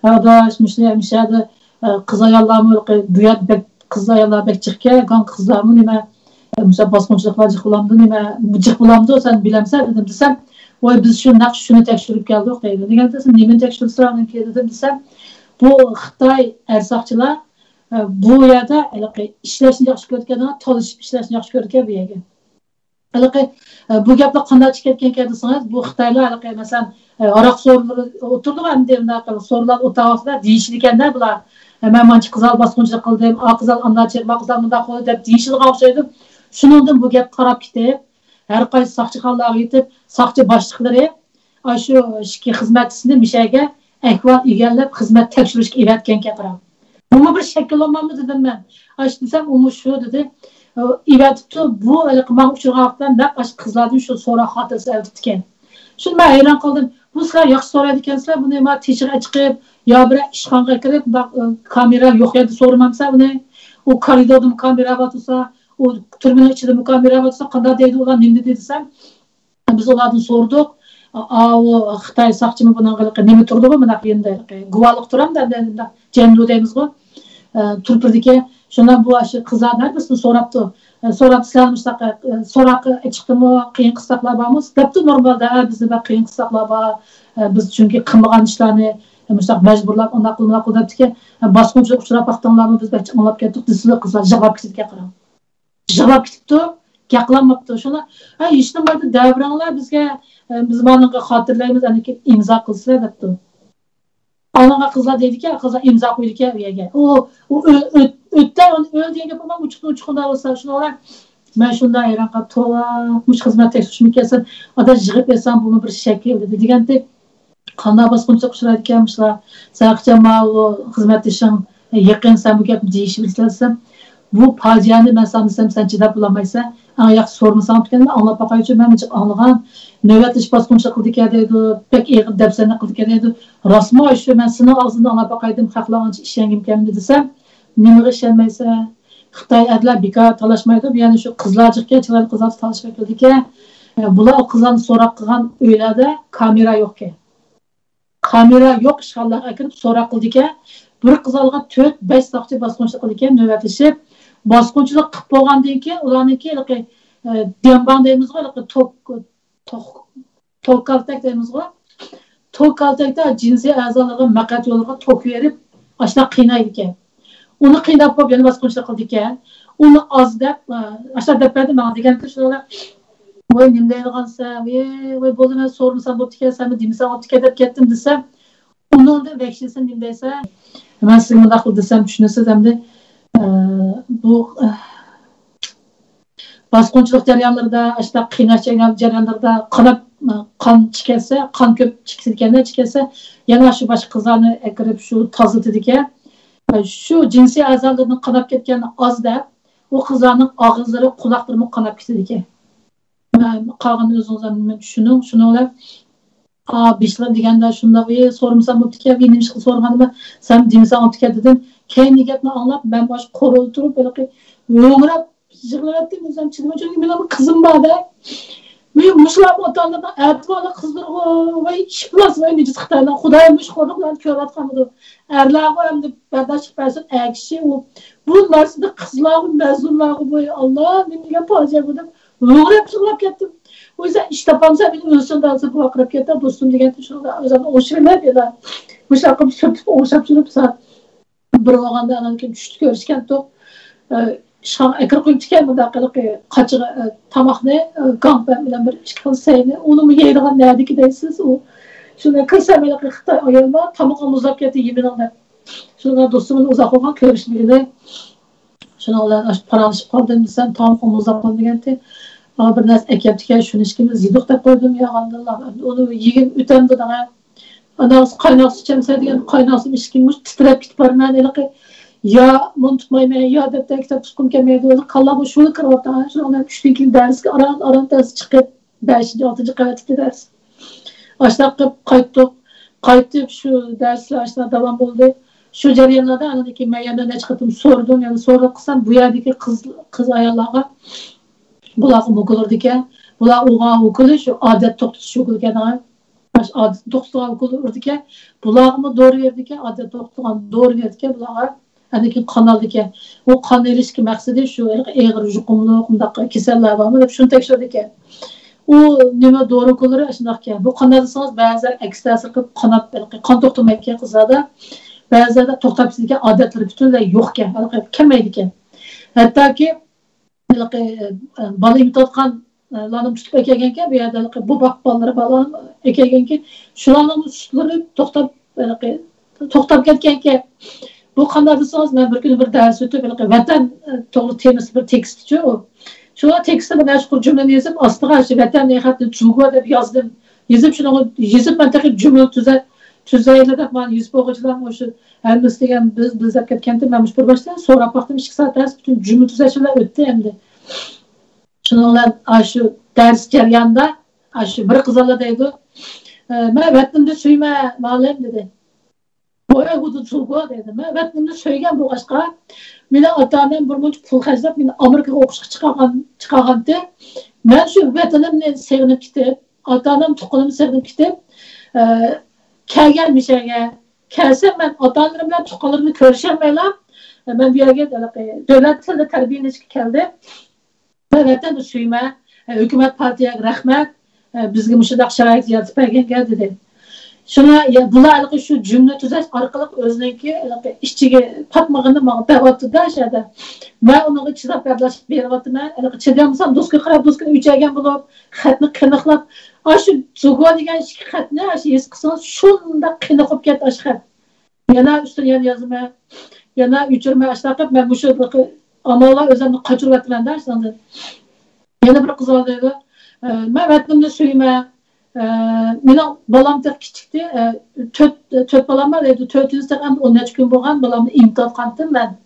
ئاداش، مۇشۇ، مۇشۇ يەردە، ئە، قىز ئاياللارمۇ، بۇ يەردە بەك قىز ئاياللار بەك جىقكەن، قىزلارمۇ نېمە، ئە، مۇشۇ باسقۇنچىلىقلار جىق بولامدۇ، نېمە، جىق بولامدۇ، سەن بىلەمسەن دېدىم دېسەم، ۋاي، بىز شۇ نەق شۇنى تەكشۈرۈپ كەلدۇق دەيدۇ. دېگەندە، سەن نېمىنى تەكشۈرسەڭ دېدىم دېسەم، بۇ خىتاي ئەر ساقچىلار، ئە، بۇ يەردە ھېلىقى ئىشلەشنى ياخشى كۆرىدىكەن، تالىشىپ ئىشلەشنى ياخشى كۆرىدىكەن بۇ يەرگە. ھېلىقى، ئە، بۇ گەپلەر قانداق چىقىپ كەتكەنكەن دېسىڭىز، بۇ خىتايلار ھېلىقى، مەسىلەن، ئە، ھاراق سورۇنلىرى ئولتۇرىدىغۇ ئەمدى، مۇنداق قىلىپ سورۇنلاردا ئولتۇرغان ۋاقتىدا دېيىشىدىكەن-دە بۇلار. ئە، مەن مانچە قىز ئايال باسقۇنچىلىق قىلدىم، ئا قىز ئايال ئانداق چېقىپ، ما قىز ئايال مۇنداق قىلدى دەپ دېيىشىدىغان ئوخشايدۇ. شۇنىڭدىن بۇ گەپ تاراپ كېتىپ، ھەر قايسى ساقچىخانىلارغا يېتىپ، ساقچى باشلىقلىرى ئاشۇ ئىككى خىزمەتچىسىنى مۇشۇ يەرگە ئەھۋال ئىگىلەپ، خىزمەت تەكشۈرۈشكە ئەۋەتكەنكەن، قاراڭ. بۇمۇ بىر شەكىل بولمامدۇ دېدىم مەن. ئاشۇ دېسەم، ئۇمۇ شۇ دېدى. ئەۋەتىپتۇ، بۇ ھېلىقى ماڭا ئۇچرىغان ۋاقىتتا نەق ئاشۇ قىزلاردىن شۇ سوراق خاتىرىسى ئەۋەتىپتىكەن. شۇنى مەن ھەيران قالدىم. بۇ سىلەر ياخشى سورايدىكەنسىلەر، بۇنى ما تېشىغا چىقىپ، يا بىرەر ئىشخانىغا كىرىپ، بۇنداق، ئە، كامېرا يوق يەردە سورىمامسىلەر بۇنى؟ ئۇ كارىدوردىمۇ كامېرا بار تۇرسا، ئۇ تۈرمىنىڭ ئىچىدىمۇ كامېرا بار تۇرسا، قانداق دەيدۇ ئۇلار، نېمە دېدى دېسەم، بىز ئۇلاردىن سورىدۇق. ئاۋۇ خىتاي ساقچىمۇ بۇنىڭغا نېمە تۇرىدىغۇ، مۇنداق يېنىدا گۇۋاھلىق تۇرامدۇ، مۇنداق جەندۇ دەيمىزغۇ، ئە، تۇرپىدىكى. شۇنداق بۇ ئاشۇ قىزلارنىڭ ھەممىسىدىن سوراپتۇ. ئە، سوراپتۇ، سىلەرنىڭ مۇشۇنداق، ئە، سوراققا چىقتىمۇ، قىيىن قىستاقلار بارمۇ دەپتۇ. نورمالدا، ھە، بىزدە بەك قىيىن قىستاقلار بار. ئە، بىز چۈنكى قىلمىغان ئىشلارنى، ئە، مۇشۇنداق مەجبۇرلاپ، ئۇنداق قىلماق قىل دەپتىكەن. ئە، باسقۇنچىلىققا ئۇچراپ باقتىڭلارمۇ، بىز بەك ئاڭلاپ كەتتۇق دېسىلا، قىزلار يىغلاپ كېتىدىكەن، قاراڭ. يىغلاپ كېتىپتۇ، گەپ قىلالماپتۇ. شۇڭا، ھە، ھېچنېمە بولمايدۇ، دەۋېرىڭلار بىزگە، ئە، بىز مانىڭغا خاتىرىلەيمىز، ئاندىن كېيىن ئىمزا قىلسىلەر دەپتۇ. ئاندىن قىزلار دەيدىكەن، قىزلار ئىمزا قويىدىكەن ئۇ يەرگە. ئۇ، ئۇ ئۆ-، ئۆ-، ئۆتتە، ئۇنى ئۆل دېگەن گەپ بولمايدۇ، ئۇچۇقتىن ئۇچۇقىدا بولسا، شۇنىڭ بىلەن مەن شۇنداق ھەيران قالدىم، توۋا، مۇشۇ خىزمەت تەكشۈرۈشمىكەنسەن، ئاداش يىغىپ ئېلسام بۇمۇ بىر شەكىل دېدى دېگەنتى. قانداق باسقۇنچىلىققا ئۇچرايدىكەن مۇشۇلار؟ سەن قاچان ماۋۇ خىزمەتدىشىڭ يېقىن، سەن بۇ گەپنى دېيىشىپ ئىزدەلسەم، بۇ پاجىئەنى مەن ساڭا دېسەم، سەن چىداپ بولالمايسەن. ئەڭ ياخشى سورىمىساڭ ئىكەن، ئاڭلاپ باقايچۇ، مەن جىق ئاڭلىغان. نۆۋەتلىشىپ باسقۇنچىلىق قىلىدىكەن دەيدۇ، بەك ئېغىر دەپسەندە قىلىدىكەن دەيدۇ. راستمۇ ئاشۇ؟ مەن سېنىڭ ئاغزىڭدىن ئاڭلاپ باقاي دېدىم، خەقلەر ئانچە ئىشەنگۈم كەلمىدى دېسەم، نېمىگە ئىشەنمەيسەن؟ خىتاي ئەرلەر بىكار تالاشمايدۇ، يەنى شۇ قىزلار جىقكەن، چىرايلىق قىزلار تالاشقا كېلىدىكەن. بۇلار ئۇ قىزلارنى سوراق قىلغان ئۆيلەردە كامېرا يوقكەن. كامېرا يوق ئىشخانىلارغا ئەكىرىپ سوراق قىلىدىكەن. بىر قىز ئالغان تۆت، بەش ساقچى باسقۇنچىلىق قىلىدىكەن، نۆۋەتلىشىپ. باسقۇنچىلىق قىلىپ بولغاندىن كېيىن ئۇلارنىڭكى ھېلىقى، ئە، دېڭباڭ دەيمىزغۇ، ھېلىقى توك، توك، توك كالتەك دەيمىزغۇ. توك كالتەكتە جىنسىي ئەزالارغا مەقئەت يولىغا توك بېرىپ، ئاشۇنداق قىينايدىكەن. ئۇنى قىيناپ بولۇپ يەنە باسقۇنچىلىق قىلىدىكەن. ئۇنى ئاز دەپ، ئە، ئاشۇنداق دەپ بەردى ماڭا دېگەن شۇلار. ۋاي، نېمە دەيدىغانسەن؟ ۋاي، ۋاي، بولدى، مەن سورىمىسام بوپتىكەن، سەنمۇ دېمىسەڭ بوپتىكەن دەپ كەتتىم دېسەم، ئۇنىڭدىن ۋەھشىيسى نېمە دەيسەن؟ مەن سىزگە مۇنداق قىل دېسەم، چۈشىنىسىز ئەمدى. ئە، بۇ، ئە، باسقۇنچىلىق جەريانلىرىدا، ئاشۇنداق قىيناش جەريان-، جەريانلىرىدا قاناپ، قان چىكەتسە، قان كۆپ چىكىدىكەن، چىكەتسە، يەنە شۇ باشقا قىزلارنى ئەكىرىپ شۇ تازىلىتىدىكەن. شۇ جىنسىي ئەزالىرىنىڭ قاناپ كەتكەنلىرى ئاز دەپ، ئۇ قىزلارنىڭ ئاغزىلىرى، قۇلاقلىرىمۇ قاناپ كېتىدىكەن. مەن قالغىنىنى ئۆزىڭىز ھەم چۈشىنىڭ. شۇنىڭ بىلەن، ئا، بېشىغا دېگەندە شۇنداق، ئى، سورىمىسام بوپتىكەن، ئى، نېمىشقا سورىغانما، سەن دېمىسەڭ بوپتىكەن دېدىم. كەينىگە گەپنى ئاڭلاپ، مەن باشقا قورۇلۇپ تۇرۇپ، ھېلىقى ھۆڭرەپ يىغلىۋەتتىم، ئۆزۈم چىدىماي، چۈنكى مېنىڭ بىر قىزىم بار-دە. مېنىڭ مۇشۇلارمۇ ئاتا-ئانىلىرىنىڭ ئەتىۋارلىق قىزلىرىغۇ، ۋاي، ئىپلاس، ۋاي، نىجىس خىتايلار، خۇدايىم مۇشۇ خورلۇقلارنى كۆرۈۋاتقانمىدۇ؟ ئەرلەرغۇ ئەمدى بەرداشلىق بەرسۇن، ئەر كىشى ئۇ. بۇ نەرسىدە قىزلارغۇ، مەزلۇملارغۇ، ۋاي ئاللا، نېمە دېگەن پاجىئە بۇ دەپ ھۆڭرەپ يىغلاپ كەتتىم. ئۇ يۈزدىن ئىش تاپالمىسام، مېنى ئۆلسۇن دەۋاتسا، بۇ ۋارقىراپ كەتتى، دوستۇم دېگەن شۇ ئۆزۈمنى ئوڭشىۋېلىپ، يەنە مۇشۇنداق قىلىپ سۈرتۈپ، ئوڭشاپ يۈرۈپ، سا-، بىر بولغاندا ئانان كېيىن چۈشتە كۆرۈشكەنتۇق. ئە، شاڭ ئەكىرىپ قويۇپتىكەن، مۇنداق ھېلىقى قاچىغا، ئە، تاماقنى، ئە، گاڭپەن بىلەن بىر ئىككى خىل سەينى، ئۇنىمۇ يەيدىغان نەدىكى دەيسىز. ئۇ شۇنى كىرسەم، ھېلىقى خىتاي ئاياللار تامىقىڭ مۇزلاپ كەتتى، يېمىدىڭ دەپ. شۇنىڭ دوستۇم بىلەن ئۇزاق بولغان كۆرۈشمىگىلى. شۇنىڭ بىلەن ئاشۇ پاراڭلىشىپ قالدىم دېسەم، تامىقىم مۇزلاپ قالدى دېگەنتى. ئا، بىر نەرسە ئەكەپتىكەن، شۇنى ئىككىمىز يېدۇق دەپ قويدۇم، ياغاندىلا. ئۇنى يېگىن ئۆتەمدۇ دەڭە. ئانا قايناق سۇ ئىچەمسەن دېگەن، قايناق سۇ ئىچكىن مۇشۇ تىترەپ كېتىپ بارىمەن ھېلىقى. يا مۇنى تۇتمايمەن، يا دەپتەر كىتاب تۇتقۇم كەلمەيدۇ. ھېلىقى كاللامغا شۇلا كىرىۋاتىدۇ. شۇنىڭ بىلەن چۈشتىن كېيىن دەرسكە ئاران، ئاران تەس چىقىپ، بەشىنچى، ئالتىنچى قەۋەتتىكى دەرس. ئاشۇنداق قىلىپ قايتتۇق. قايتىپ شۇ دەرسلەر ئاشۇنداق داۋام بولدى. شۇ جەريانلاردا ئاندىن كېيىن مەن يەنە نەچچە قېتىم سورىدىم. يەنە سوراپ قىلسام، بۇ يەردىكى قىز، قىز ئاياللارغا بۇلارغا ھوكۇلۇردىكەن. بۇلار ئۇغا ھوكۇلى شۇ ئادەت توختىتىش ھوكۇلىكەن. ئادەت توختىغان ئوكۇل ئۇرىدىكەن، بۇلارغىمۇ دورا بېرىدىكەن، ئادەت توختىغان دورا بېرىدىكەن بۇلارغا. ئاندىن كېيىن قان ئالىدىكەن. ئۇ قان ئېلىشتىكى مەقسىتى شۇ، ھېلىقى ئېغىر يۇقۇملۇق مۇنداق كېسەللەر بارمۇ دەپ شۇنى تەكشۈرىدىكەن. ئۇ نېمە دورا ئوكۇللىرى ئاشۇنداقكەن. بۇ قان ئالسىڭىز بەزىلەر ئەكس تەسىر قىلىپ قاناپ، ھېلىقى قان توختىمايدىكەن قىزلاردا. بەزىلەردە توختاپ كېتىدىكەن، ئادەتلىرى پۈتۈنلەي يوقكەن، ھېلىقى كەلمەيدىكەن. ھەتتاكى ھېلىقى، ئە، بالا ئېمىتىۋاتقانلارنىمۇ تۇتۇپ ئەكەلگەنكەن، بۇ يەردە ھېلىقى بوۋاق بالىلىرى بالا ئەكەلگەنكەن، شۇلارنىڭمۇ سۈتلىرى توختاپ، ھېلىقى توختاپ كەتكەنكەن. بۇ قانداق دېسىڭىز، مەن بىر كۈنى بىر دەرس ئۆتۈپ، ھېلىقى ۋەتەن، ئە، توغرا تېمىسى بىر تېكىستچۇ ئۇ. شۇ تېكىستتا بىر نەچچە قۇر جۈملىنى يېزىپ، ئاستىغا شۇ ۋەتەن ھەققىدە جۇگۇ دەپ يازدىم. يېزىپ، شۇنىڭغا يېزىپ، مەن تېخى جۈملە تۈزە-، تۈزەيلى دەپ مانا يېزىپ بولغۇچىلار مۇشۇ ھەممىسى دېگەن بىز، بىز دەپ كەتكەنتى، مەن مۇشۇ بىر باشتا سوراپ باقتىم، ئىككى سائەت دەرس پۈتۈن جۈملە تۈزەش بىلەن ئۆتتى ئەمدى. شۇنىڭ بىلەن ئاشۇ دەرس جەريانىدا ئاشۇ بىر قىز بالا دەيدۇ، «ئە، مەن ۋەتىنىمنى سۆيىمەن، مۇئەللىم» دېدى. «ۋويەنۋۇدۇ جۇگۇ» دېدى. مەن ۋەتىنىمنى سۆيگەن بولغاچقا، مېنىڭ ئاتا-ئانام بىر مۇنچە پۇل خەجلەپ مېنى ئامېرىكىغا ئوقۇشقا چىقارغان، چىقارغانتى. مەن شۇ ۋەتىنىمنى سېغىنىپ كېتىپ، ئاتا-ئانام، تۇغقىنىمنى سېغىنىپ كېتىپ، ئە، كەلگەن مىشەگە. كەلسەم مەن ئاتا-ئانىلىرىم بىلەن تۇغقانلىرىمنى كۆرۈشەلمەيلا، مەن بۇ يەرگە ھېلىقى دۆلەت تىلىدا تەربىيەلىنىشكە كەلدىم. مەن ۋەتەننى سۆيىمەن. ھۆكۈمەت، پارتىيەگە رەھمەت. بىزگە مۇشۇنداق شارائىت يارىتىپ بەرگەنگە دېدى. شۇڭا يا-، بۇلار ھېلىقى شۇ جۈملە تۈزەش ئارقىلىق ئۆزىنىڭكى ھېلىقى ئىچىگە پاتمىغىنىنى ماڭا دەۋاتىدۇ شۇ يەردە. مەن ئۇنىڭغا چىداپ بەرداشلىق بېرىۋاتىمەن. ھېلىقى چىدىيالمىسام دوسكىغا قاراپ، دوسكىنى ئۆچۈرگەن بولۇپ، خەتنى قېنىقلاپ، ئاشۇ جۇگۇ دېگەن ئىككى خەتنى ئاشۇ ھېس قىلسىڭىز، شۇنداق قېنىق بولۇپ كەتتى ئاشۇ خەت. يەنە ئۈستىنى يەنە يازىمەن، يەنە ئۆچۈرىمەن، ئاشۇنداق قىلىپ مەن مۇشۇ ئامال بىلەن ئۆزۈمنى قاچۇرۇۋەتىمەن-دە، شۇنىڭدىن. يەنە بىر قىز بار دەيدۇ، ئە، مەن ۋەتىنىمنى سۆيىمەن، ئە، مېنىڭ بالام تېخى كىچىكتى، ئە، تۆت، تۆت بالام بار دەيدۇ، تۆتىنچىسى تېخى ئەمدى ئون نەچچە كۈن بولغان، بالامنى ئېمىتىۋاتقانتىم مەن.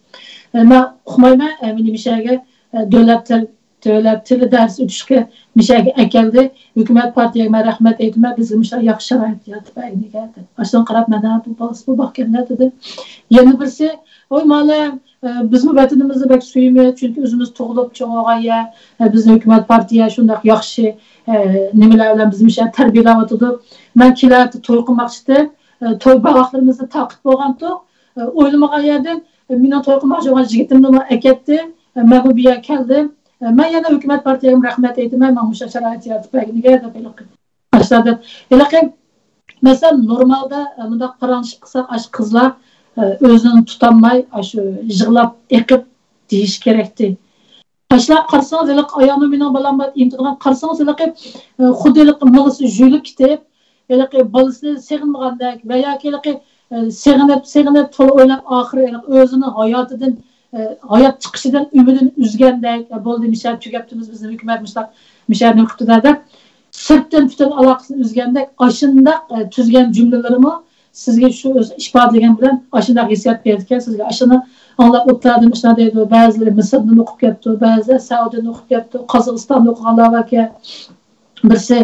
ئە، مەن ئۇقمايمەن، ئە، مېنى مۇشۇ يەرگە، ئە، دۆلەت تىل، دۆلەت تىلى دەرس ئۆتۈشكە مۇشۇ يەرگە ئەكەلدى. ھۆكۈمەت، پارتىيەگە مەن رەھمەت ئېيتىمەن، بىزگە مۇشۇنداق ياخشى شارائىت يارىتىپ بەرگىنىگە دەپ. ئاشۇنى قاراپ مەن، ھە، بۇ بالىسى بۇ باقكەن-دە دېدىم. يەنە بىرسى، ۋاي مۇئەللىم، ئە، بىزمۇ ۋەتىنىمىزنى بەك سۆيىمىز، چۈنكى ئۆزىمىز تۇغۇلۇپ چوڭ بولغان يەر، ئە، بىزنى ھۆكۈمەت، پارتىيە شۇنداق ياخشى، ئە، نېمىلەر بىلەن بىزنى مۇشۇ يەردە تەربىيەلەۋاتىدۇ. مەن كېلەتتە توي قىلماقچىدىم، ئە، توي بايراقلىرىمىزنى تارقىتىپ بولغانتۇق، ئە، ئويلىمىغان يەردىن، ئە، مېنىڭ توي قىلماقچى بولغان يىگىتىمنىمۇ ئەكەتتى، ئە، مەنمۇ بۇ يەرگە كەلدىم. ئە، مەن يەنە ھۆكۈمەت، پارتىيەگە رەھمەت ئېيتىمەن، ماڭا مۇشۇ شارائىت يارىتىپ بەرگىنىگە دەپ ھېلىقى. ئاشۇنداق دەپ، ھېلىقى، مەسىلەن، نورمالدا، ئە، مۇنداق پاراڭلىشىپ قىلساق، ئاشۇ قىزلار، ئە، ئۆزىنى تۇتالماي، ئاشۇ يىغلاپ ئېقىپ دېيىشى كېرەكتى. ئاشۇنداق قارىسىڭىز، ھېلىقى ئايالمۇ مېنىڭ بالام بار ئېمىتىدىغان، قارىسىڭىز، ھېلىقى، ئە، خۇددى ھېلىقى مېڭىسى يۇيۇلۇپ كېتىپ، ھېلىقى بالىسىنى سېغىنمىغاندەك ۋە ياكى ھېلىقى، ئە، سېغىنىپ، سېغىنىپ، تولا ئويلاپ، ئاخىرى ھېلىقى ئۆزىنىڭ ھاياتىدىن، ئە، ھايات چىقىشىدىن ئۈمىدىنى ئۈزگەندەك، ئە، بولدى، مىشە تۈگەپتىمىز، بىزنىڭ ھۆكۈمەت مۇشۇنداق، مىشە نېمە قىپتۇ دەپ، سىرتتىن پۈتۈن ئالاقىسىنى ئۈزگەندەك، ئاشۇنداق، ئە، تۈزگەن جۈملىلىرىمۇ سىزگە شۇ ئۆزى ئىپادىلىگەن بىلەن ئاشۇنداق ھېسسىيات بېرىدىكەن سىزگە. ئاشۇنى ئاڭلاپ ئولتۇردۇم، شۇنداق دەيدۇ، بەزىلىرى مىسىردىن ئوقۇپ كەپتۇ، بەزىلەر سەئۇدىدىن ئوقۇپ كەپتۇ، قازاقىستاندا ئوقۇغانلار باركەن. بىرسى،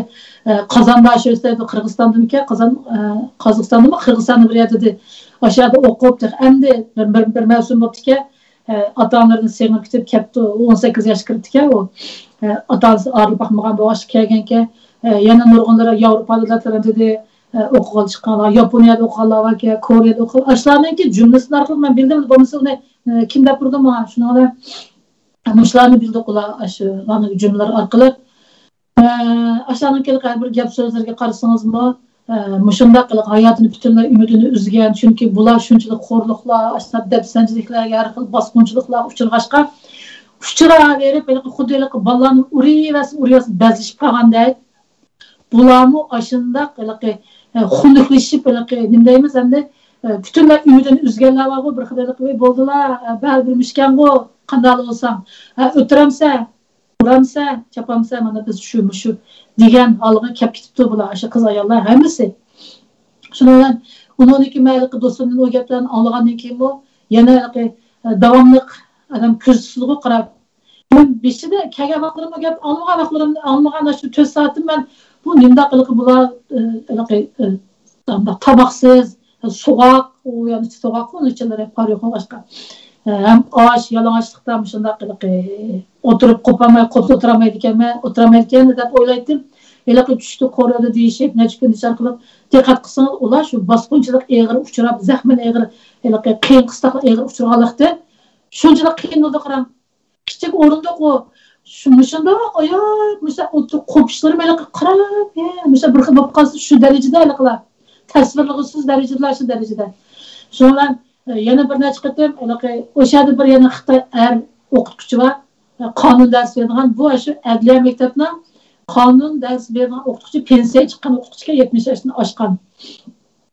ئە، قازاندا شۇ دەيدۇ، قىرغىزىستاندىمىكەن، قازان، ئە، قازاقىستاندىمۇ، قىرغىزىستاندا بىر يەردە دېدى. ئاشۇ يەردە ئوقۇپ، تېخى ئەمدى بىر، بىر، بىر مەۋسۇم بوپتىكەن، ئە، ئاتا-ئانىلىرىدىن سېغىنىپ كېتىپ كەپتۇ. ئۇ ئون سەككىز ياشقا كىرىپتىكەن ئۇ. ئە، ئاتا-ئانىسى ئايرىلىپ باقمىغان بولغاچقا كەلگەنكەن. ئە، يەنە نۇرغۇنلىرى ياۋروپا دۆلەتلىرىدىن دېدى، ئە، ئوقۇغىلى چىققانلار، ياپونىيەدە ئوقۇغانلار باركەن، كورېيەدە ئوقۇغان. ئاشۇلارنىڭكى جۈملىسى ئارقىلىق مەن بىلدىم، بولمىسا ئۇنى، ئە، كىم دەپ بۇرىدۇ ماڭا؟ شۇنىڭ بىلەن مۇشۇلارنى بىلدۇق ئۇلار، ئاشۇلارنىڭ جۈملىلىرى ئارقىلىق. ئە، ئاشۇلارنىڭكى ھەر بىر گەپ سۆزلىرىگە قارىسىڭىزمۇ، ئە، مۇشۇنداق قىلىپ ھاياتىنى پۈتۈنلەي ئۈمىدىنى ئۈزگەن، چۈنكى بۇلار شۇنچىلىك خورلۇقلار، ئاشۇنداق دەپسەندىچىلىكلەرگە، ھەر خىل باسقۇنچىلىقلارغا ئۇچرىغاچقا، ئۇچۇراۋېرىپ، ھېلىقى خۇددى ھېلىقى بالىلارنى ئۇرۇۋەرسە، ئۇرۇۋەرسە، بەزلىشىپ قالغاندەك. بۇلارمۇ ئاشۇنداق ھېلىقى، ئە، خۇنۈكلىشىپ، ھېلىقى نېمە دەيمىز ئەمدى، ئە، پۈتۈنلەي ئۈمىدىنى ئۈزگەنلەر بارغۇ، بىر خىل ھېلىقى، ۋەي، بولدىلا، ئە، بەرىبىر مۇشۇكەنغۇ، قانداق بولساڭ، ئە، ئۆتۈرەمسەن، ئۇرامسەن، چاپامسەن، مانا بىز شۇ، مۇشۇ دېگەن ھالغا كەپ كېتىپتۇ بۇلار، ئاشۇ قىز-ئاياللار ھەممىسى. شۇنىڭ بىلەن ئۇنىڭدىكى مەلىكە دوستۇمدىن ئۇ گەپلەرنى ئاڭلىغاندىن كېيىنمۇ يەنە ھېلىقى، ئە، داۋاملىق ئادەم كۆزسىزلىكىغا قاراپ، مەن بېشىدا كەلگەن ۋاقىتلىرىمدا گەپ ئاڭلىمىغان ۋاقىتلىرىمدا، ئاڭلىمىغان شۇ تۆت سائەتتىن مەن بۇ نېمىنداق قىلىقى بۇلار، ئە، ھېلىقى، ئە، تاماقسىز، سوغۇق، ئۇ يەنە سوغۇق، ئۇنىڭ ئىچىدە پار يوق باشقا. ئە، ھەم ئاش، يالىڭاچلىقتا مۇشۇنداق قىلىقى ئولتۇرۇپ قوپالماي، قوپۇپ ئولتۇرالمايدىكەنمەن، ئولتۇرالمايدىكەن دەپ ئويلايتتىم. ھېلىقى چۈشتە قورۇدى دېيىشىپ، نەچچە كۈن نىشان قىلىپ، دىققەت قىلسىڭىز، ئۇلار شۇ باسقۇنچىلىق ئېغىر ئۇچراپ، زەخمىنى ئېغىر، ھېلىقى قىيىن قىستاقلىق ئېغىر ئۇچرىغانلىقتىن، شۇنچىلىق قىيىن بولدى قاراڭ. كىچىك ئورۇندۇق ئۇ. شۇ، مۇشۇنداق ئاياپ، مۇشۇنداق ئولتۇرۇپ قوپۇشلىرىمۇ ھېلىقى قاراپ، ھە، مۇشۇنداق بىر خىل بولۇپ قالسا، شۇ دەرىجىدە ھېلىقىلار. تەسۋىرلىگۈسىز دەرىجىدىلا شۇ دەرىجىدە. شۇنىڭ بىلەن، ئە، يەنە بىر نەچچە قېتىم ھېلىقى ئوشۇ يەردە بىر يەنە خىتاي ئەر ئوقۇتقۇچى بار. ئە، قانۇن دەرس بېرىدىغان، بۇ شۇ ئەدلىيە مەكتەپنىڭ قانۇن دەرس بېرىدىغان ئوقۇتقۇچى، پېنسىيەگە چىققان ئوقۇتقۇچىكەن، يەتمىش ياشتىن ئاشقان.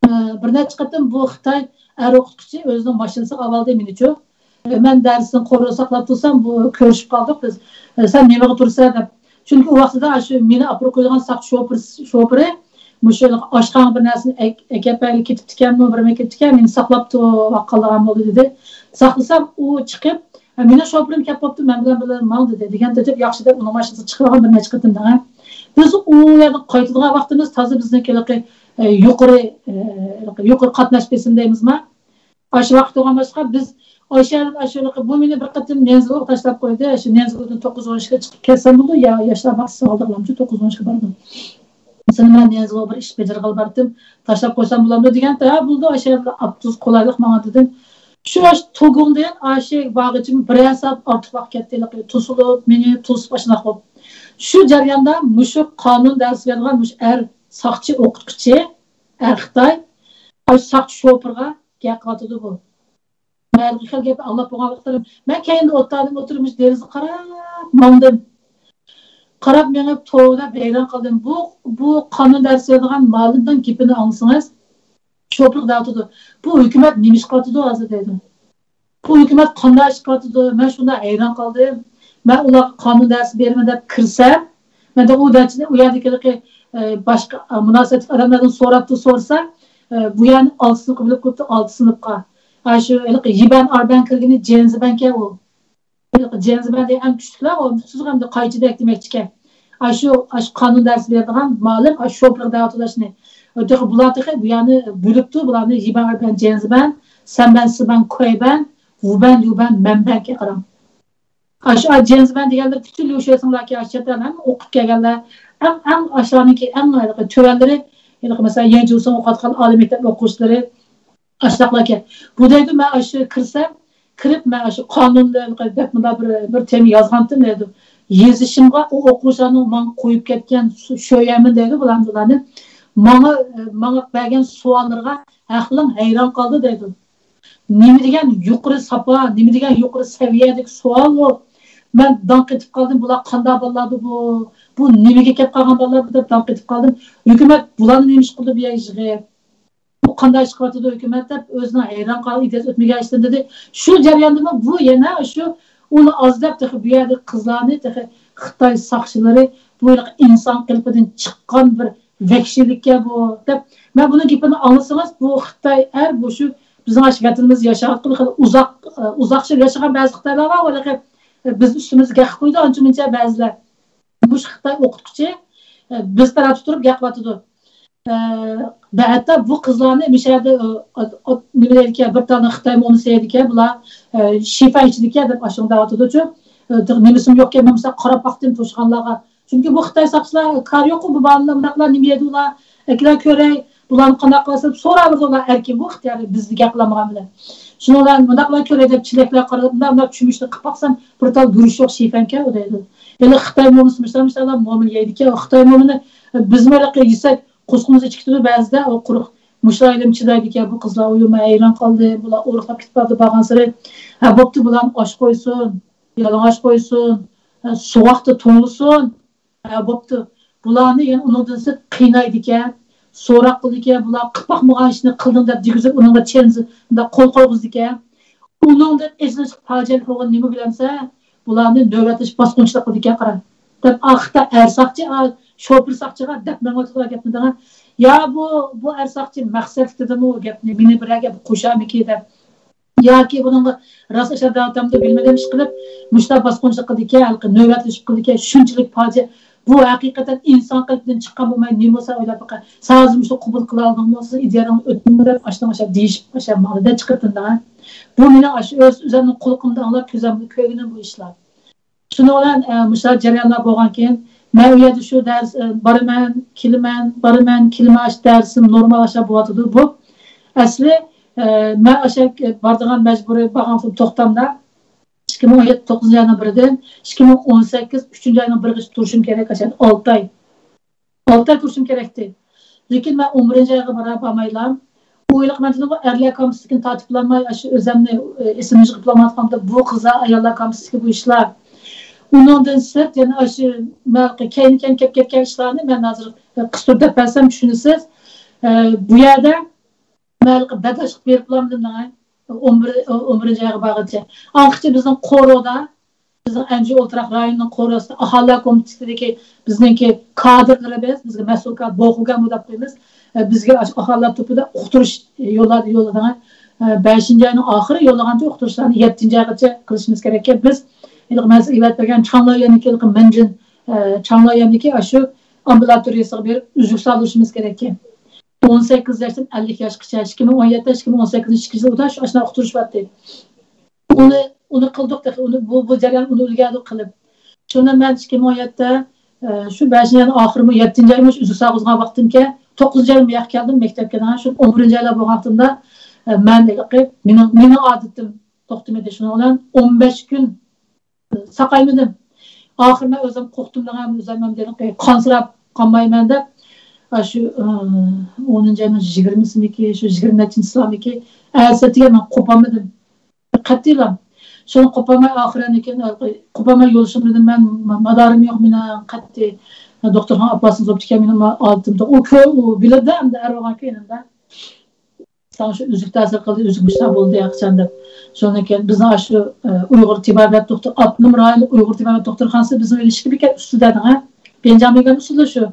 ئە، بىر نەچچە قېتىم بۇ خىتاي ئەر ئوقۇتقۇچى ئۆزىنىڭ ماشىنىسىغا ئاۋالدى مېنىچۇ. ئە، مەن دەرستىن قورۇ ساقلاپ تۇرسام، بۇ كۆرۈشۈپ قالدۇق بىز. ئە، سەن نېمىگە تۇرىسەن دەپ. چۈنكى ئۇ ۋاقتىدا شۇ مېنى ئاپىرىپ قويىدىغان ساقچى شوپۇر، شوپۇرى مۇشۇ ئاشخانىغا بىر نەرسىنى ئەك-، ئەكەپ بەرگىلى كېتىپتىكەنمۇ، بىرمە كېتىپتىكەن، مېنى ساقلاپ تۇرۇۋاتقانلىقىم بولدى دېدى. ساقلىسام ئۇ چىقىپ، ئە، مېنىڭ شوپۇرۇم كەپ بوپتۇ، مەن بىلەن بىللە ماڭ دېدى. دېگەن تېتىپ ياخشى دەپ ئۇنىڭ ماشىنىسىغا چىقىۋالغان بىر نەچچە قېتىم دەڭە. بىز ئۇ يەردىن قايتىدىغان ۋاقتىمىز تازا بىزنىڭكى ھېلىقى، ئە، يۇقىرى، ئە، يۇقىرى قاتناش بېسىم دەيمىزما؟ ئاشۇ ۋاقىت بولغان باشقا بىز ئاشۇ يەردىن ئاشۇ ھېلىقى بۇ مېنى بىر قېتىم نېنزىگوغا تاشلاپ قويدى. شۇ نېنزىگودىن توققۇز ئون ئىككىگە چىقىپ كەتسەم بولىدۇ، يا ياشلار باغچىسىغا ئالدىغىلامچۇ، توققۇز ئون ئىككىگە باردىم. سېنى مەن نېنزىغا بىر ئىش بېجىرغىلى باردىم، تاشلاپ قويسام بولامدۇ دېگەندە، ھە، بولىدۇ، ئاشۇ يەردە ئاپتوبۇس قولايلىق ماڭا دېدىم. شۇ ئاشۇ توگۇڭدىن ئاشۇ بارغىچە بىرەر سائەت ئارتۇق ۋاقىت كەتتى، ھېلىقى توسۇلۇپ، مېنى توسۇپ ئاشۇنداق بولۇپ. شۇ جەرياندا مۇشۇ قانۇن دەرس بېرىدىغان مۇشۇ ئەر ساقچى ئوقۇتقۇچى، ئەر خىتاي، ئاشۇ ساقچى شوپۇرغا گەپ قىلىۋاتىدۇ بۇ. مەن خېلى گەپ ئاڭلاپ بولغان ۋاقىتلىرىم، مەن كەينىدە ئولتۇردۇم، ئولتۇرۇپ مۇشۇ دېرىزىگە قاراپ ماڭدىم. قاراپ مېڭىپ توۋا دەپ ھەيران قالدىم. بۇ، بۇ قانۇن دەرس بېرىدىغان مۇئەللىمنىڭ گېپىنى ئاڭلىسىڭىز، شوپۇرلۇق دەۋاتىدۇ. بۇ ھۆكۈمەت نېمە ئىش قىلىۋاتىدۇ ھازىر دەيدۇ. بۇ ھۆكۈمەت قانداق ئىش قىلىۋاتىدۇ؟ مەن شۇنداق ھەيران قالدىم. مەن ئۇلارغا قانۇن دەرس بېرىمەن دەپ كىرسەم، مەن ئۇ دەرسنى ئۇ يەردىكى، ئە، باشقا، ئە، مۇناسىۋەتلىك ئادەملەردىن سوراپتۇ، سورىسا، ئە، بۇ يەرنى ئالتە سىنىپقا بۆلۈپ قويۇپتۇ، ئالتە سىنىپقا. ھە، شۇ ھېلىقى يىبەن ئاربەن كىرگىنى جيەنزىبەنكەن ئۇ. ھېلىقى جيەنزىبەن دېگەن ئەڭ كۈچلۈكلەر، ئۇ نۇقتىسىغا ئەمدى قايچىدەك دېمەكچىكەن. ئاشۇ، ئاشۇ قانۇن دەرس بېرىدىغان مۇئەللىم، ئاشۇ شوپۇرلۇق دەۋاتىدۇ ئاشۇنى. تېخى بۇلار تېخى بۇ يەرنى بۆلۈپتۇ، بۇلارنى يىبەن ئاربەن جيەنزىبەن، سەنبەن سىبەن كۇەيبەن، ۋۇبەن ليۇبەن مەنبەنكەن قاراڭ. ئاشۇ جيەنزىبەن دېگەنلەر پۈتۈن ليۇشۈەسىڭلاركەن، ئاشۇ چەت ئەللەرنى ئوقۇپ كەلگەنلەر. ئەڭ، ئەڭ ئاشۇلارنىڭكى ئەڭ ھېلىقى تۆۋەنلىرى، ھېلىقى مەسىلەن، يەنجۇسىڭ ئوقۇۋاتقان ئالىي مەكتەپ ئوقۇغۇچىلىرى، ئاشۇنداقلاركەن. بۇ دەيدۇ، مەن ئاشۇ كىرسەم، كىرىپ، مەن ئاشۇ قانۇندا دەپ مۇنداق بىر، بىر تېما يازغانتىم دەيدۇ. يېزىشىمغا ئۇ ئوقۇغۇچىلارنىڭ ماڭا قويۇپ كەتكەن شۆيەمىن دەيدۇ، بۇلارنى، بۇلارنى. ماڭا، ماڭا بەرگەن سوئاللىرىغا ئەقلىڭ ھەيران قالدى دەيدۇ. نېمە دېگەن يۇقىرى ساپا، نېمە دېگەن يۇقىرى سەۋىيەدىكى سوئال ئۇ. مەن داڭ قېتىپ قالدىم، بۇلار قانداق بالىلاردۇ بۇ؟ بۇ نېمىگە كەپ قالغان بالىلاردۇ دەپ داڭ قېتىپ قالدىم. ھۆكۈمەت بۇلارنى نېمە ئىش قىلدى بۇ يەرگە يىغىپ؟ بۇ قانداق ئىش قىلىۋاتىدۇ ھۆكۈمەت دەپ ئۆزىنىڭ ھەيران قالغان ئىدىيەسى ئۆتمىگەن ئىشتىن دېدى. شۇ جەرياندىمۇ بۇ يەنە شۇ ئۇنى ئاز دەپ تېخى بۇ يەردىكى قىزلارنى تېخى خىتاي ساقچىلىرى بۇ ھېلىقى ئىنسان قېلىپىدىن چىققان بىر ۋەھشىيلىككە بۇ دەپ، مەن بۇنىڭ گېپىنى ئاڭلىسىڭىز، بۇ خىتاي ئەر، بۇ شۇ بىزنىڭ ئاشۇ ۋەتىنىمىزدە ياشاۋاتقىلى خېلى ئۇزاق، ئۇزاق يىل ياشىغان بەزى خىتايلار بار، ھېلىقى بىز ئۈستىمىزگە گەپ قىلىپ قويىدۇ ئانچە مۇنچە بەزىلەر. مۇشۇ خىتاي ئوقۇتقۇچى، بىز تەرەپتە تۇرۇپ گەپ قىلىۋاتىدۇ. ھەتتا بۇ قىزلارنى مۇشۇ يەردە، نېمە دەيدىكەن، بىر تال خىتاي مونىسى دەيدىكەن، بۇلار شىفا ئىچىدىكەن دەپ ئاشۇنداق دەۋاتىدۇچۇ. نېمىسىمۇ يوقكەن، مەن مىسال قاراپ باقتىم توشقانلارغا. چۈنكى بۇ خىتاي ساقچىلار كارى يوققۇ، بۇ بالىلار مۇنداقلار نېمە يەيدۇ ئۇلار، ئەكىلە كۆرەي، بۇلارنى قانداق قىلسا دەپ سوراۋېرىدۇ ئۇلار ئەركىن، بۇ ئىختىيارى بىزدە گەپ قىلالمىغان بىلەن. شۇنىڭ بىلەن مۇنداقلار كۆرەي دەپ چىلەكلەر قارىدى، مۇنداق، مۇنداق چۆمۈچنى قىلىپ باقسام بىر تال گۈرۈچ يوق شىفەنكەن ئۇ دەيدۇ. ھېلى خىتاي مومىسى مۇشۇنداق، مۇشۇنداق مومىنى يەيدىكەن، ئۇ خىتاي مومىنى بىزمۇ ھېلىقى يېسەك قورسىقىمىز ئېچىپ كېتىدۇ بەزىدە، ئۇ قۇرۇق مۇشۇلار ھېلىمۇ چىدايدىكەن، بۇ قىزلار ئۇيۇمۇ ھەيران قالدى، بۇلار ئورۇقلاپ كېتىپ بارىدۇ بارغانسېرى. ھە بوپتۇ، بۇلارنى ئاچ قويسۇن. يالىڭاچ قويسۇن، سوغۇقتا توڭلىسۇن. ھە، بوپتۇ. بۇلارنى يەنە ئۇنىڭدىن سىرت قىينايدىكەن، سوراق قىلىدىكەن، بۇلار قىلىپ باقمىغان ئىشنى قىلدىڭ دەپ دېگۈزۈپ، ئۇنىڭغا چەنزە، مۇنداق قول قويغۇزىدىكەن. ئۇنىڭدىن ئېچىنىشلىق پاجىئەلىك بولغان نېمە بىلەمسەن؟ بۇلارنى نۆۋەتلىشىپ باسقۇنچىلىق قىلىدىكەن، قارا. دەپ ئاختا ئەر ساقچى، ئا، شوپۇر ساقچىغا دەپ مېڭىۋاتىدىغان گەپنى دەڭە. يا بۇ، بۇ ئەر ساقچى مەقسەتلىك دېدىمۇ گەپنى، مېنى بىرەر گەپ قوشارمىكى دەپ. ياكى بۇنىڭغا راست ئاشا داۋاتامدۇ بىلمىدىم، ئىشقىلىپ مۇشۇنداق باسقۇنچىلىق قىلىدىكەن، ھېلىقى نۆۋەتلىشىپ قىلىدىكەن، شۇنچىلىك پاجىئە. بۇ ھەقىقەتەن ئىنسان قەلبىدىن چىققان بولماي نېمە بولسا ئويلاپ بېقىڭ. سەن ھازىر مۇشۇنى قوبۇل قىلالىدىڭمۇ، سىز ئىدىيەڭنى ئۆتمە دەپ ئاشۇنىڭ ئاشا دېيىشىپ ئاشا ماڭىدە چىقىرتىندىڭ. بۇ مېنىڭ ئاشۇ ئۆز ئۆزۈمنىڭ قۇلىقىمدا ئاڭلاپ كۆزۈمدە كۆرگىنىم بۇ ئىشلار. شۇنىڭ بىلەن، ئە، مۇشۇ جەريانلار بولغانكىن، مەن ئۇ يەردە شۇ دەرس، ئە، بارىمەن، كېلىمەن، بارىمەن، كېلىمەن، ئاشۇ دەرسىم نورمال ئاشا بولۇۋاتىدۇ. بۇ ئەسلى، ئە، مەن ئاشا بارىدىغان مەجبۇرىي بارغان توختامدا ئىككى مىڭ ئون يەتتە توققۇزىنچى ئاينىڭ بىرىدىن ئىككى مىڭ ئون سەككىز ئۈچىنچى ئاينىڭ بىرىگىچە تۇرۇشۇم كېرەك ئاشا، ئالتە ئاي. ئالتە ئاي تۇرۇشۇم كېرەكتى. لېكىن مەن ئون بىرىنچى ئايغا بارا-، بارمايلا. ئۇ ھېلىقى مەن دېدىمغۇ، ئەرلەر كامپۇسىدىكىنى تارتىپلانماي، ئاشۇ ئۆزەمنى، ئېسىمنى يىغىپلانمايۋاتقاندا، بۇ قىزلار، ئاياللار كامپۇسىدىكى بۇ ئىشلار. ئۇنىڭدىن سىرت، يەنە ئاشۇ مەن كەينى-كەينى كەپ كەتكەن ئىشلارنى مەن ھازىر قىستۇرۇپ دەپ بەرسەم، چۈشىنىسىز. ئە، بۇ يەردە مەن ھېلىقى بەرداشلىق بېرىپلامدىم، ئون بىر، ئون بىرىنچى ئايغا بارغىچە. ئاڭقىچە بىزنىڭ قورۇدا، بىزنىڭ ئەنجۈ ئولتۇراق رايونىنىڭ قورۇسىدا ئاھالىلەر كومىتېتىدىكى بىزنىڭكى كادىرلىرىمىز، بىزگە مەسئۇل كادىر، بوخۇگەنمۇ دەپ قويىمىز. ئە، بىزگە ئاشۇ ئاھالىلەر توپىدا ئۇقتۇرۇش يوللىدى، يوللىدىڭە. ئە، بەشىنچى ئاينىڭ ئاخىرى يوللىغانچە ئۇقتۇرۇشلارنى يەتتىنچى ئايغىچە قىلىشىمىز كېرەككەن. بىز ھېلىقى مەن سىزگە ئەۋەت بەرگەن چاڭلايۈەندىكى ھېلىقى مىنجىن، ئە، چاڭلايۈەندىكى ئاشۇ ئامبۇلاتورىيىسىغا بېرىپ ئۈزۈك سالدۇرۇشىمىز كېرەككەن. ئون سەككىز ياشتىن ئەللىك ياشقىچە، ئىككى مىڭ ئون يەتتە، ئىككى مىڭ ئون سەككىزىنچى يىلدا ئاشۇنداق ئۇقتۇرۇشۇۋاتتى. ئۇنى، ئۇنى قىلدۇق تېخى، ئۇنى بۇ، بۇ جەريان ئۇنى ئۈلگەردۇق قىلىپ. شۇنى مەن ئىككى مىڭ ئون يەتتە، ئە، شۇ بەشىنچى ئاينىڭ ئاخىرىمۇ، يەتتىنچى ئايمۇ ئۈزۈك سالغۇزغان ۋاقتىمكەن، توققۇزىنچى ئايدا بۇ ياققا كەلدىم مەكتەپكە. شۇ ئون بىرىنچى ئايلار بولغان ۋاقتىمدا، ئە، مەن ھېلىقى مېنىڭ، مېنىڭ ئادىتىم توختىمىدى. شۇنىڭ بىلەن ئون بەش كۈن ساقايمىدىم. ئاخىرى مەن ئۆزۈم قورقتۇم دەڭە، ئۆزۈم ھەم دېدىم، قانسىراپ قالمايمەن دەپ، ئاشۇ، ئە، ئونىنچى ئاينىڭ يىگىرمىسىمىكى، شۇ يىگىرمە نەچچىنچىسىمىكى، ئەتىسىگە مەن قوپالمىدىم. قەتئىيلا. شۇنى قوپالماي، ئاخىرىنى كېيىن، قوپالماي يولدىشىم دېدىم، مەن ما-، مادارىم يوق، مېنى قەتئىي دوختۇرخانىغا ئاپارسىڭىز بوپتىكەن، مېنىڭ ما-، ئادىتىم. ئۇ كۆ-، ئۇ بىلىدۇ ئەمدى ئەر بولغان كېيىنىمدە. ساڭا شۇ ئۈزۈك تەسىر قىلدى، ئۈزۈك مۇشۇنداق بولدى ياقىچان دەپ. شۇندىن كېيىن بىزنىڭ ئاشۇ، ئە، ئۇيغۇر تېبابەت دوختۇر، ئاپتونوم رايونلۇق ئۇيغۇر تېبابەت دوختۇرخانىسى بىزنىڭ ئۆيدە ئىككى بېكەت ئۈستىدە دەڭە. بېنجامىن گەن ئۇسسۇلى شۇ.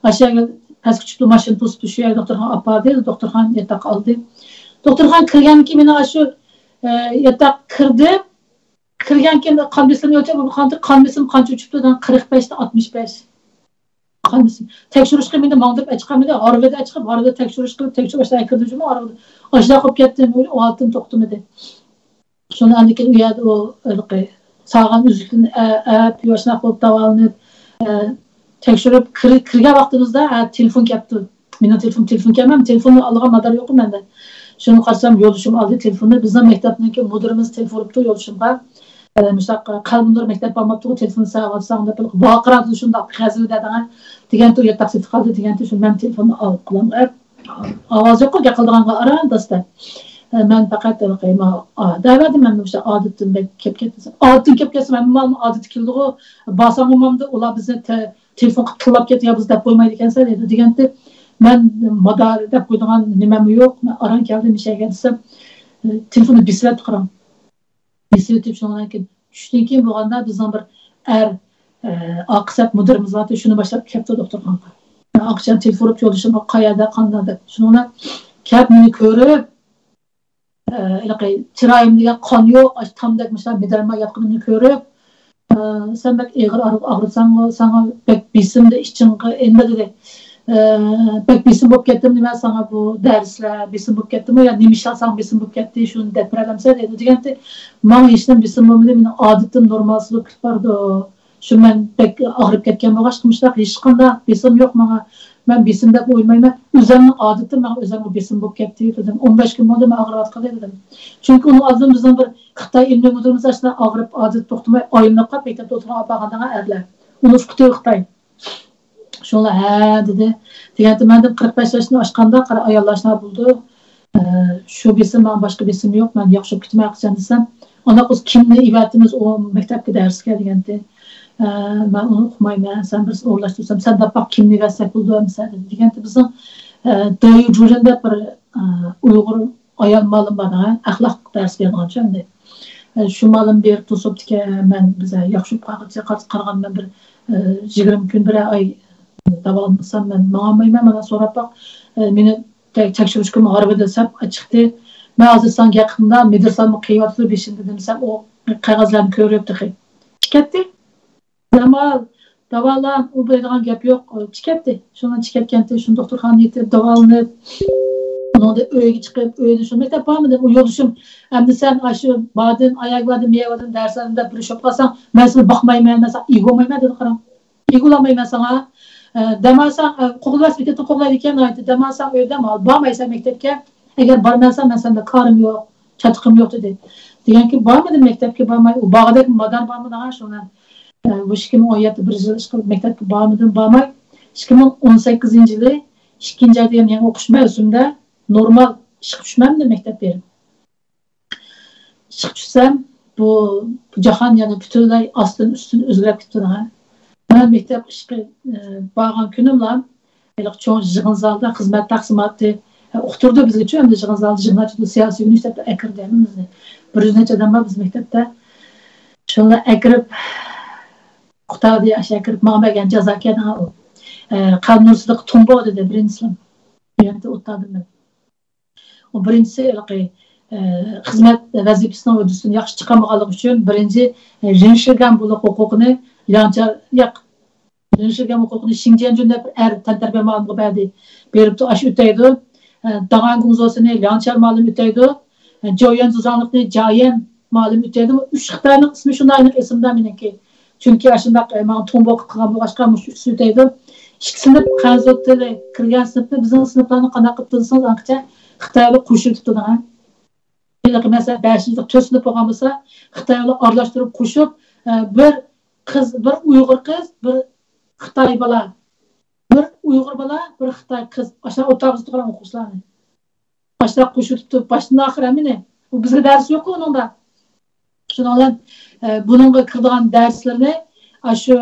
ئاشۇ يەرگە پەسكە چۈشۈپلا ماشىنا توسۇپتۇ، شۇ يەرگە دوختۇرخانىغا ئاپاردى، دوختۇرخانا ياتاققا ئالدى. دوختۇرخانا كىرگەندىن كېيىن مېنىڭ ئاشۇ، ئە، ياتاققا كىردىم. كىرگەنكىن قان بېسىمى ئۆلچەپ، بۇ قان، قان بېسىم قانچە ئۇچۇپتۇ دېگەن، قىرىق بەشتىن ئاتمىش بەش. قان بېسىم. تەكشۈرۈشكە مېنى ماڭدۇرۇپ ئەچىقالمىدى. ھارۋىدا ئەچىقىپ، ھارۋىدا تەكشۈرۈش قىلىپ، تەكشۈرۈپ ئاشۇنداق كىردىم شۇ ھارۋىدا. ئاشۇنداق قىلىپ كەتتىم، ئۇ ھالىتىم توختىمىدى. شۇنى ئاندىن كېيىن ئۇ يەردە ئۇ ھېلىقى سالغان ئۈزۈكتىن ئە-، ئەپ، ياشناق بولۇپ داۋالىنىپ، ئە، تەكشۈرۈپ كىر-، كىرگەن ۋاقتىمىزدا، ئە، تېلېفون كەپتۇ. مېنىڭ تېلېفون، تېلېفون كەلمەم، تېلېفوننى ئالىدىغان مادار يوققۇ مەندە. شۇنى قارىسام، يولدىشىم ئالدى تېلېفوننى. بىزنىڭ مەكتەپنىڭكى مۇدىرىمىز تېلېفون ئۇرۇپتۇ يولدىشىمغا. ئە، مۇشۇنداق قەلبىنۇر مەكتەپ بارماپتۇ، تېلېفون ساۋاتساڭ دەپ ۋارقىراپ شۇنداق غەزىلدە دېگەن. دېگەنتى، ياتاق سېتىپ قالدى دېگەنتى، شۇ مەن تېلېفوننى ئاۋۇ قىلام. ئاۋاز يوققۇ، گەپ قىلىدىغانغا ئاران داستا. ئە، مەن پەقەت ھېلىقى، ما-، ئا، دەۋەردىم مەن مۇشۇ ئادىتىم بەك كەپ كەتمىسە. ئادىتىم كەپ كەتسە، مەن مال ئادىتى كېلىدىغۇ. بارساڭ ئۇمامدا ئۇلار بىزنى تە-، تېلېفون قىلىپ تىللاپ كەتتى، يا بىز دەپ قويمايدىكەنسەن دەيدۇ دېگەنتى. مەن مادار دەپ قويىدىغان نېمەممۇ يوق. مەن ئاران كەلدىم مىشەگە دېسەم، ئە، تېلېفوننى بېسىۋەتتى قاراڭ. بېسىۋېتىپ شۇنىڭدىن كېيىن چۈشتىن كېيىن بولغاندا بىزنىڭ بىر ئەر، ئە، ئاقىسەت مۇدىرىمىز بارتى، شۇنى باشلاپ كەپتۇ دوختۇرخانىغا. ئاقىچان تېلېفون ئۇرۇپ يولدىشىمغا قەيەردە، قانداق دەپ. شۇنىڭ بىلەن كەپ مېنى كۆرۈپ، ئە، ھېلىقى چىرايىمدا قان يوق، ئاشۇ تامدەك مۇشۇنداق مىدىرلىماي ياتقىنىمنى كۆرۈپ، ئە، سەن بەك ئېغىر ئاغرىپ، ئاغرىساڭغۇ، ساڭا بەك بېسىمدە ئىچىڭغا ئەمدى دېدى. ئە، بەك بېسىم بولۇپ كەتتىمۇ نېمە ساڭا بۇ دەرسلەر بېسىم بولۇپ كەتتىمۇ يا نېمە ئىشلار ساڭا بېسىم بولۇپ كەتتى، شۇنى دەپ بېرەلەمسەن دەيدۇ دېگەنتى. ماڭا ھېچنېمە بېسىم بولمىدى، مېنىڭ ئادىتىم نورمالسىز بولۇپ كېتىپ بارىدۇ. شۇ مەن بەك ئاغرىپ كەتكەن بولغاچقا مۇشۇنداق ھېچقانداق بېسىم يوق ماڭا. مەن بېسىم دەپ ئويلىمايمەن. ئۆزۈمنىڭ ئادىتىم ماڭا ئۆزۈمگە بېسىم بولۇپ كەتتى دېدىم. ئون بەش كۈن بولدى مەن ئاغرىۋاتقىلى دېدىم. چۈنكى ئۇنىڭ ئالدىدىن بىزنىڭ بىر خىتاي ئىلمىي مۇدىرىمىز ئاشۇنداق ئاغرىپ ئادىتى توختىماي ئايلىنىپ قاپ مەكتەپتە ئولتۇرغان ئاپا قانداق ئەرلەر. ئۇنى ئۇقتى خىتاي. شۇڭلا ھە دېدى. دېگەنتى مەندىن قىرىق بەش ياشتىن ئاشقاندا قارا ئاياللار شۇنداق بولىدۇ. ئە، شۇ بېسىم، ماڭا باشقا بېسىم يوق، مەن ياخشى بولۇپ كېتىمەن قاچان دېسەم، ئانداق بولسا كىمنى ئەۋەتىمىز ئۇ مەكتەپكە دەرسكە دېگەنتى. ئە، مەن ئۇنى ئۇقمايمەن، سەن بىرسىنى ئورۇنلاشتۇرسام، سەن دەپ باق، كىمنى ئەۋەتسەك بولىدۇ ئەمىسە دېگەنتى. بىزنىڭ، ئە، دايۇ جۇرىن دەپ بىر، ئە، ئۇيغۇر ئايال مۇئەللىم بار، ئەخلاق دەرس بېرىدىغان ئەمدى. ئە، شۇ مۇئەللىم بېرىپ توسۇپتىكەن، مەن بىزە ياخشى بولۇپ قالغۇچە قارىغان مەن بىر، ئە، يىگىرمە كۈن، بىرەر ئاي داۋالمىسام مەن ماڭالمايمەن، مانا سوراپ باق، ئە، مېنى تەك-، تەكشۈرۈشكىمۇ ھارۋىدى دەپ چىقتى. مەن ھازىر ساڭا گەپ قىلدىم، مېدىرسانمۇ قىيىۋاتىدۇ بېشىمدا دېسەم، ئۇ قەغەزلەرنى كۆرۈپ تېخى چىقىپ كەتتى. دەمال، داۋالان، ئۇ بېرىدىغان گەپ يوق، چىقىپ كەتتى. شۇنىڭ چىقىپ كەتكەنتى، شۇنى دوختۇرخانىغا يېتىپ، داۋالىنىپ، ئۇنىڭدىن ئۆيگە چىقىپ، ئۆيدە شۇ مەكتەپ بارمىدى؟ ئۇ يولدىشىم، ئەمدى سەن ئاشۇ باردىن، ئاياغ باردىن، مېيە باردىن، دەرسلەردىن دەپ بىر ئىش بولۇپ قالساڭ، مەن سېنى باقمايمەن، مەن ساڭا ئىگە بولمايمەن دېدى، قاراڭ. ئىگە بولالمايمەن ساڭا. ئە، دەم ئالساڭ، ئە، قوغلىۋەتسە مەكتەپتىن قوغلايدىكەن، ئايتتى، دەم ئالساڭ ئۆيدە دەم ئال، بارمايسەن مەكتەپكە. ئەگەر بارمىساڭ، مەن سەندە كارىم يوق، چاتىقىم يوق دېدى. دېگەنكى بارمىدىم مەكتەپكە بارماي. ئۇ باغدەك مادار بارمىدى ھا شۇ مەن. ئە، بۇ ئىككى مىڭ ئون يەتتە بىر يىل ئىشقىلىپ مەكتەپكە بارمىدىم، بارماي. ئىككى مىڭ ئون سەككىزىنچى يىلى ئىككىنچى ئاي دېگەن يېڭى ئوقۇش مەۋسۇمىدە نورمال ئىشقا چۈشمەمدىم مەكتەپ بېرىپ. ئىشقا چۈشسەم، بۇ، بۇ جاھان يەنە پۈتۈنلەي ئاستىن ئۈستۈن ئۆزگىرىپ كېتىپتۇ. مەن مەكتەپ ئىشقا، ئى، بارغان كۈنۈملا، ھېلىقى چوڭ يىغىن زالدا خىزمەت تەقسىماتى، ئى، ئۇقتۇردى بىزگىچۇ، ئەمدى يىغىن زالدا يىغىن ئاچىدۇ، سىياسىي يۈرۈش دەپ ئەكىردى ھەممىمىزنى. بىر يۈز نەچچە ئادەم بار بىز مەكتەپتە. شۇنى ئەكىرىپ، قۇتادى، ئاشۇ ئەكىرىپ ماڭا بەرگەن جازاكەن ئۇ. ئى، قەلبىنۇر سىدىق تۇڭبو دېدى، بىرىنچى سىنىپ. يەنە ئوتتادىم مەن. ئۇ بىرىنچىسى، ھېلىقى، ئە، خىزمەت ۋەزىپىسىنىڭ ھۆددىسىدىن ياخشى چىقالمىغانلىقى ئۈچۈن بىرىنچى، ئە، رېنشىگەن بولۇق ھوقۇقىنى لياڭچار، ياق، رېنشىگەن ھوقۇقىنى شىڭجيەنجۈن دەپ بىر ئەر تەنتەربىيە مۇئەللىمىغا بەردى. بېرىپتۇ، ئاشۇ ئۆتەيدۇ. ئە، داڭئەن گۇڭزوسىنى لياڭچار مۇئەللىم ئۆتەيدۇ. ئە، جويۈەن زۇزاڭلىقنى جايەن مۇئەللىم ئۆتەيدۇ. ئۈچ خىتاينىڭ ئىسمى شۇنداق ئېنىق ئېسىمدە مېنىڭكى. چۈنكى ئاشۇنداق، ئە، ماڭا تۇڭبو قىلىپ قالغان بولغاچقا، مۇشۇ ئۈچىسى ئۆتەيدۇ. ئىككى سىنىپ خەنزۇ تىلى كىرگەن سىنىپنى بىزنىڭ سىنىپلارنى قانداق قىلىپ تىزسىڭىز، ئانچە خىتاي بىلەن قوشۇلۇپ تۇرىدۇ. ھېلىقى مەسىلەن، بەشىنچى، تۆت سىنىپ بولغان بولسا، خىتاي بىلەن ئارىلاشتۇرۇپ قوشۇپ، ئە، بىر قىز، بىر ئۇيغۇر قىز، بىر خىتاي بالا، بىر ئۇيغۇر بالا، بىر خىتاي قىز، ئاشۇنداق ئوتتۇرىغا تۇرغان ئوقۇغۇچىلارنى. ئاشۇنداق قوشۇپ تۇرۇپ، باشتىن ئاخىر ھەممىنى. بۇ بىزگە دەرس يوققۇ ئۇنىڭدا. شۇنىڭ بىلەن، ئە، بۇنىڭغا كىرىدىغان دەرسلىرىنى ئاشۇ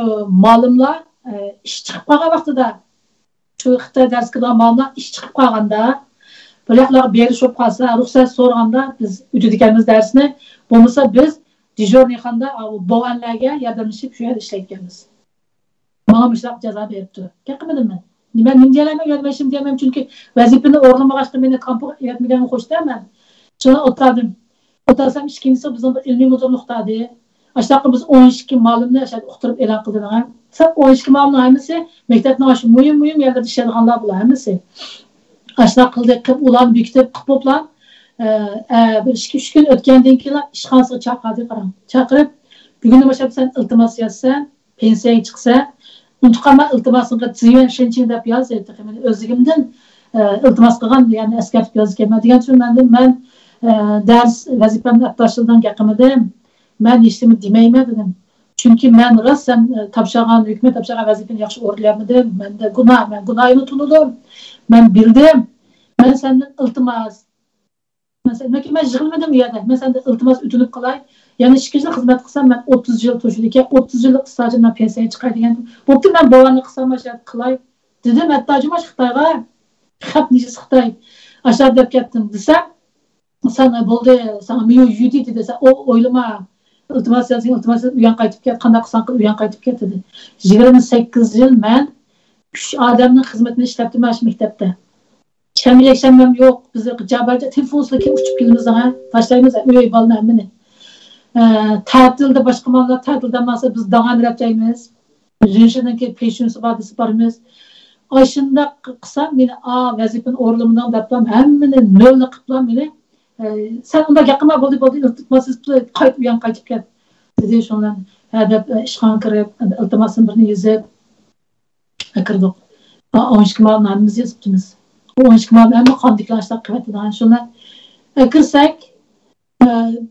مالىملار، ئە، ئىش چىقىپ قالغان ۋاقتىدا، شۇ خىتاي دەرس كىرىدىغان مالىملار ئىش چىقىپ قالغاندا، بىر ياقلارغا بېرىش بولۇپ قالسا، رۇخسەت سورىغاندا بىز ئۆتىدىكەنمىز دەرسنى. بولمىسا بىز دېژۇرنىيخانىدا، ئاۋۇ بوۋەنلەرگە ياردەملىشىپ شۇ يەردە ئىشلەيدىكەنمىز. ماڭا مۇشۇنداق جازا بېرىپتۇ. گەپ قىلمىدىم مەن. مەن نېمە دېيەلەيمەن، يا مەن شۇنى دېيەلمەيمەن، چۈنكى ۋەزىپىنى ئورۇنلىمىغاچقا مېنى كامپۇغا ئەۋەتمىگەنگە خوش دەيمەن. شۇڭا ئولتۇردۇم. ئولتۇرسام ئىككىنچىسى بىزنىڭ بىر ئىلمىي مۇدىرنى ئۇقتۇردى. ئاشۇنداققا بىز ئون ئىككى مۇئەللىمنى ئاشۇ ئۇقتۇرۇپ ئېلان قىلدى دەڭە. سەن ئون ئىككى مۇئەللىمنىڭ ھەممىسى مەكتەپنىڭ ئاشۇ مۇھىم، مۇھىم يەرلىرىدە ئىشلەيدىغانلار بۇلار ھەممىسى. ئاشۇنداق قىلدى، قىلىپ ئۇلارنى بېكىتىپ، قىلىپ بوپلا، ئە، ئە، بىر ئىككى، ئۈچ كۈن ئۆتكەندىن كېيىن ئىشخانىسىغا چاقىردى، قاراڭ. چاقىرىپ، بۈگۈندىن باشلاپ سەن ئىلتىماس يازىسەن، پېنسىيەگە چىقىسەن، ئۇنتۇپ قالما، ئىلتىماسىڭغا زىيۈەن شېنچىڭ دەپ ياز دېدى. مەن ئۆزلۈكۈمدىن، ئە، ئىلتىماس قىلغان، يەنى ئەسكەرتىپ يازىدىكەنمەن دېگەن ئۈچۈن مەندىن مەن، ئە، دەرس ۋەزىپەمنى ئەپلاشلىدىن گەپ قىلمىدىم. مەن ھېچنېمە دېمەيمەن دېدىم. چۈنكى مەن راست سەن، ئە، تاپشۇرغان، ھۆكۈمەت تاپشۇرغان ۋەزىپىنى ياخشى ئورۇنلىيالمىدىم. مەندە گۇناھ، مەن گۇناھىمنى تونۇدۇم. مەن بىلدىم. مەن سەندىن ئىلتىماس. مەسىلەن، مەن يىغلىمىدىم ئۇ يەردە. مەن سەندىن ئىلتىماس ئۆتۈنۈپ قالاي. يەنە ئىككى يىل خىزمەت قىلسام، مەن ئوتتۇز يىل توشىدىكەن، ئوتتۇز يىللىق ئىستاژىمدىن پېنسىيەگە چىقاي دېگەن. بوپتۇ، مەن بوۋامنى قىلسام، ئاشۇ يەردە قىلاي دېدىم. ھەتتا جۇمۇ ئاشۇ خىتايغا، خەپ نىجىس خىتاي، ئاشۇ يەردە دەپ كەتتىم دېسەم، سەن بولدى، ساڭا مىيۇ يۈدى دېسە، ئۇ ئويلىما، ئىلتىماس يازدىڭ، ئىلتىماس يازدىڭ، ئۆيۈڭگە قايتىپ كەت، قانداق قىلساڭ قىل، ئۆيۈڭگە قايتىپ كەت دېدى. يىگىرمە سەككىز يىل مەن ئۈچ ئادەمنىڭ خىزمىتىنى ئىشلەپتىمەن شۇ مەكتەپتە. شەنبە، يەكشەنبەم يوق. بىز جابارجا تېلېفونسىلا كېلىپ ئۇچۇپ كېلىمىز، ھە. باشلايمىز ئۆي بالىنى ھەممىنى. ئە، تەتىلدە باشقا بالىلار تەتىلدە ماڭسا، بىز داڭان رەپچەيمىز. جىنشىنىڭكى پېشۇنىسى بار دېسە بارىمىز. ئاشۇنداق قىلسام، مېنى، ئا، ۋەزىپىنى ئورۇنلىمىدىڭ دەپلا ھەممىنى نۆلنى قىلىپلا مېنى، ئە، سەن ئۇنداق گەپ قىلما، بولدى، بولدى، ئىلتىماس قايت، ئۆيۈڭگە قايتىپ كەت دېدى. شۇنىڭ بىلەن ھە دەپ، ئە، ئىشخانىغا كىرىپ، ئىلتىماسنىڭ بىرنى يېزىپ، كىردۇق. ئون ئىككى مالنى ھەممىمىز يېزىپتىمىز. ئۇ ئون ئىككى مالنى ھەممە قاندىكىلەر ئاشۇنداق قىلىۋەتتى. شۇنى كىرسەك،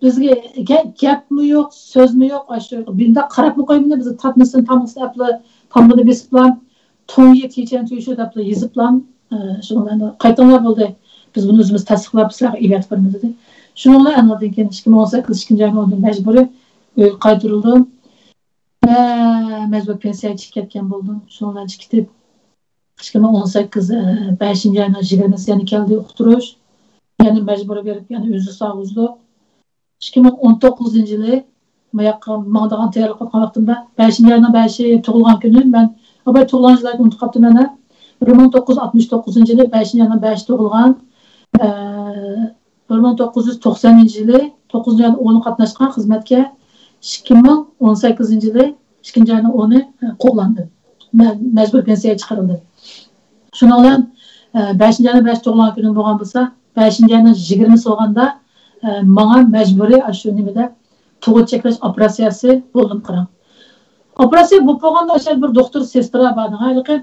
بىزگە گە-، گەپمۇ يوق، سۆزمۇ يوق. ئاشۇ بۇنداق قاراپمۇ قويمىدى. بىز تامغىسىنى، تامغىسىنى ئەپلا تامغىنى بېسىپلا، توڭيې تىچەن تۈيشۈ دەپلا يېزىپلا، شۇنىڭ بىلەن قايتىڭلار بولدى. بىز بۇنى ئۆزىمىز تەستىقلاپ سىلەرگە ئېلىۋەتىپ بېرىمىز دېدى. شۇنىڭ بىلەن ئاندىن كېيىن ئىككى مىڭ ئون سەككىز ئىككىنچى ئاينىڭ ئوندىن مەجبۇرىي ئۆيگە قايتۇرۇلدۇم. ۋە مەجبۇر پېنسىيەگە چىقىپ كەتكەن بولدۇم. شۇنىڭ بىلەن چىقىپ، ئىككى مىڭ ئون سەككىز، ئە، بەشىنچى ئاينىڭ يىگىرمىسى يەنە كەلدى ئۇقتۇرۇش. يەنە مەجبۇرىي بېرىپ، يەنە ئۆزى ساغ ئۇزدۇق. ئىككى مىڭ ئون توققۇزىنچى يىلى ماياققا ماڭىدىغان تەييارلىق قىلغان ۋاقتىمدا، بەشىنچى ئاينىڭ بەشى تۇغۇلغان كۈنى، مەن ئاباي تۇغۇلغان يىللارنى ئۇنتۇپ قاپتىمەن. بىر مىڭ توققۇز يۈز ئاتمىش توققۇزىنچى يىلى بەشىنچى ئاينىڭ بەشى تۇغۇلغان. ئە، بىر مىڭ توققۇز يۈز توقسەنىنچى يىلى توققۇزىنچى ئاينىڭ ئونى قاتناشقان خىزمەتكە، ئىككى مىڭ ئون سەككىزىنچى يىلى ئىككىنچى ئاينىڭ ئونى، ئە، قوغلاندىم. مە-، مەجبۇر پېنسىيەگە چىقىرىلدىم. شۇنىڭ بىلەن، ئە، بەشىنچى ئاينىڭ بەشى تۇغۇلغان كۈنۈم بولغان بولسا، بەشىنچى ئاينىڭ يىگىرمىسى بولغاندا، ئە، ماڭا مەجبۇرىي ئاشۇ نېمىدە تۇغۇت چەكلەش ئوپېراتسىيەسى بولدۇم قاراڭ. ئوپېراتسىيە بولۇپ بولغاندا ئاشۇ بىر دوختۇر سېسترا بار، ھېلىقى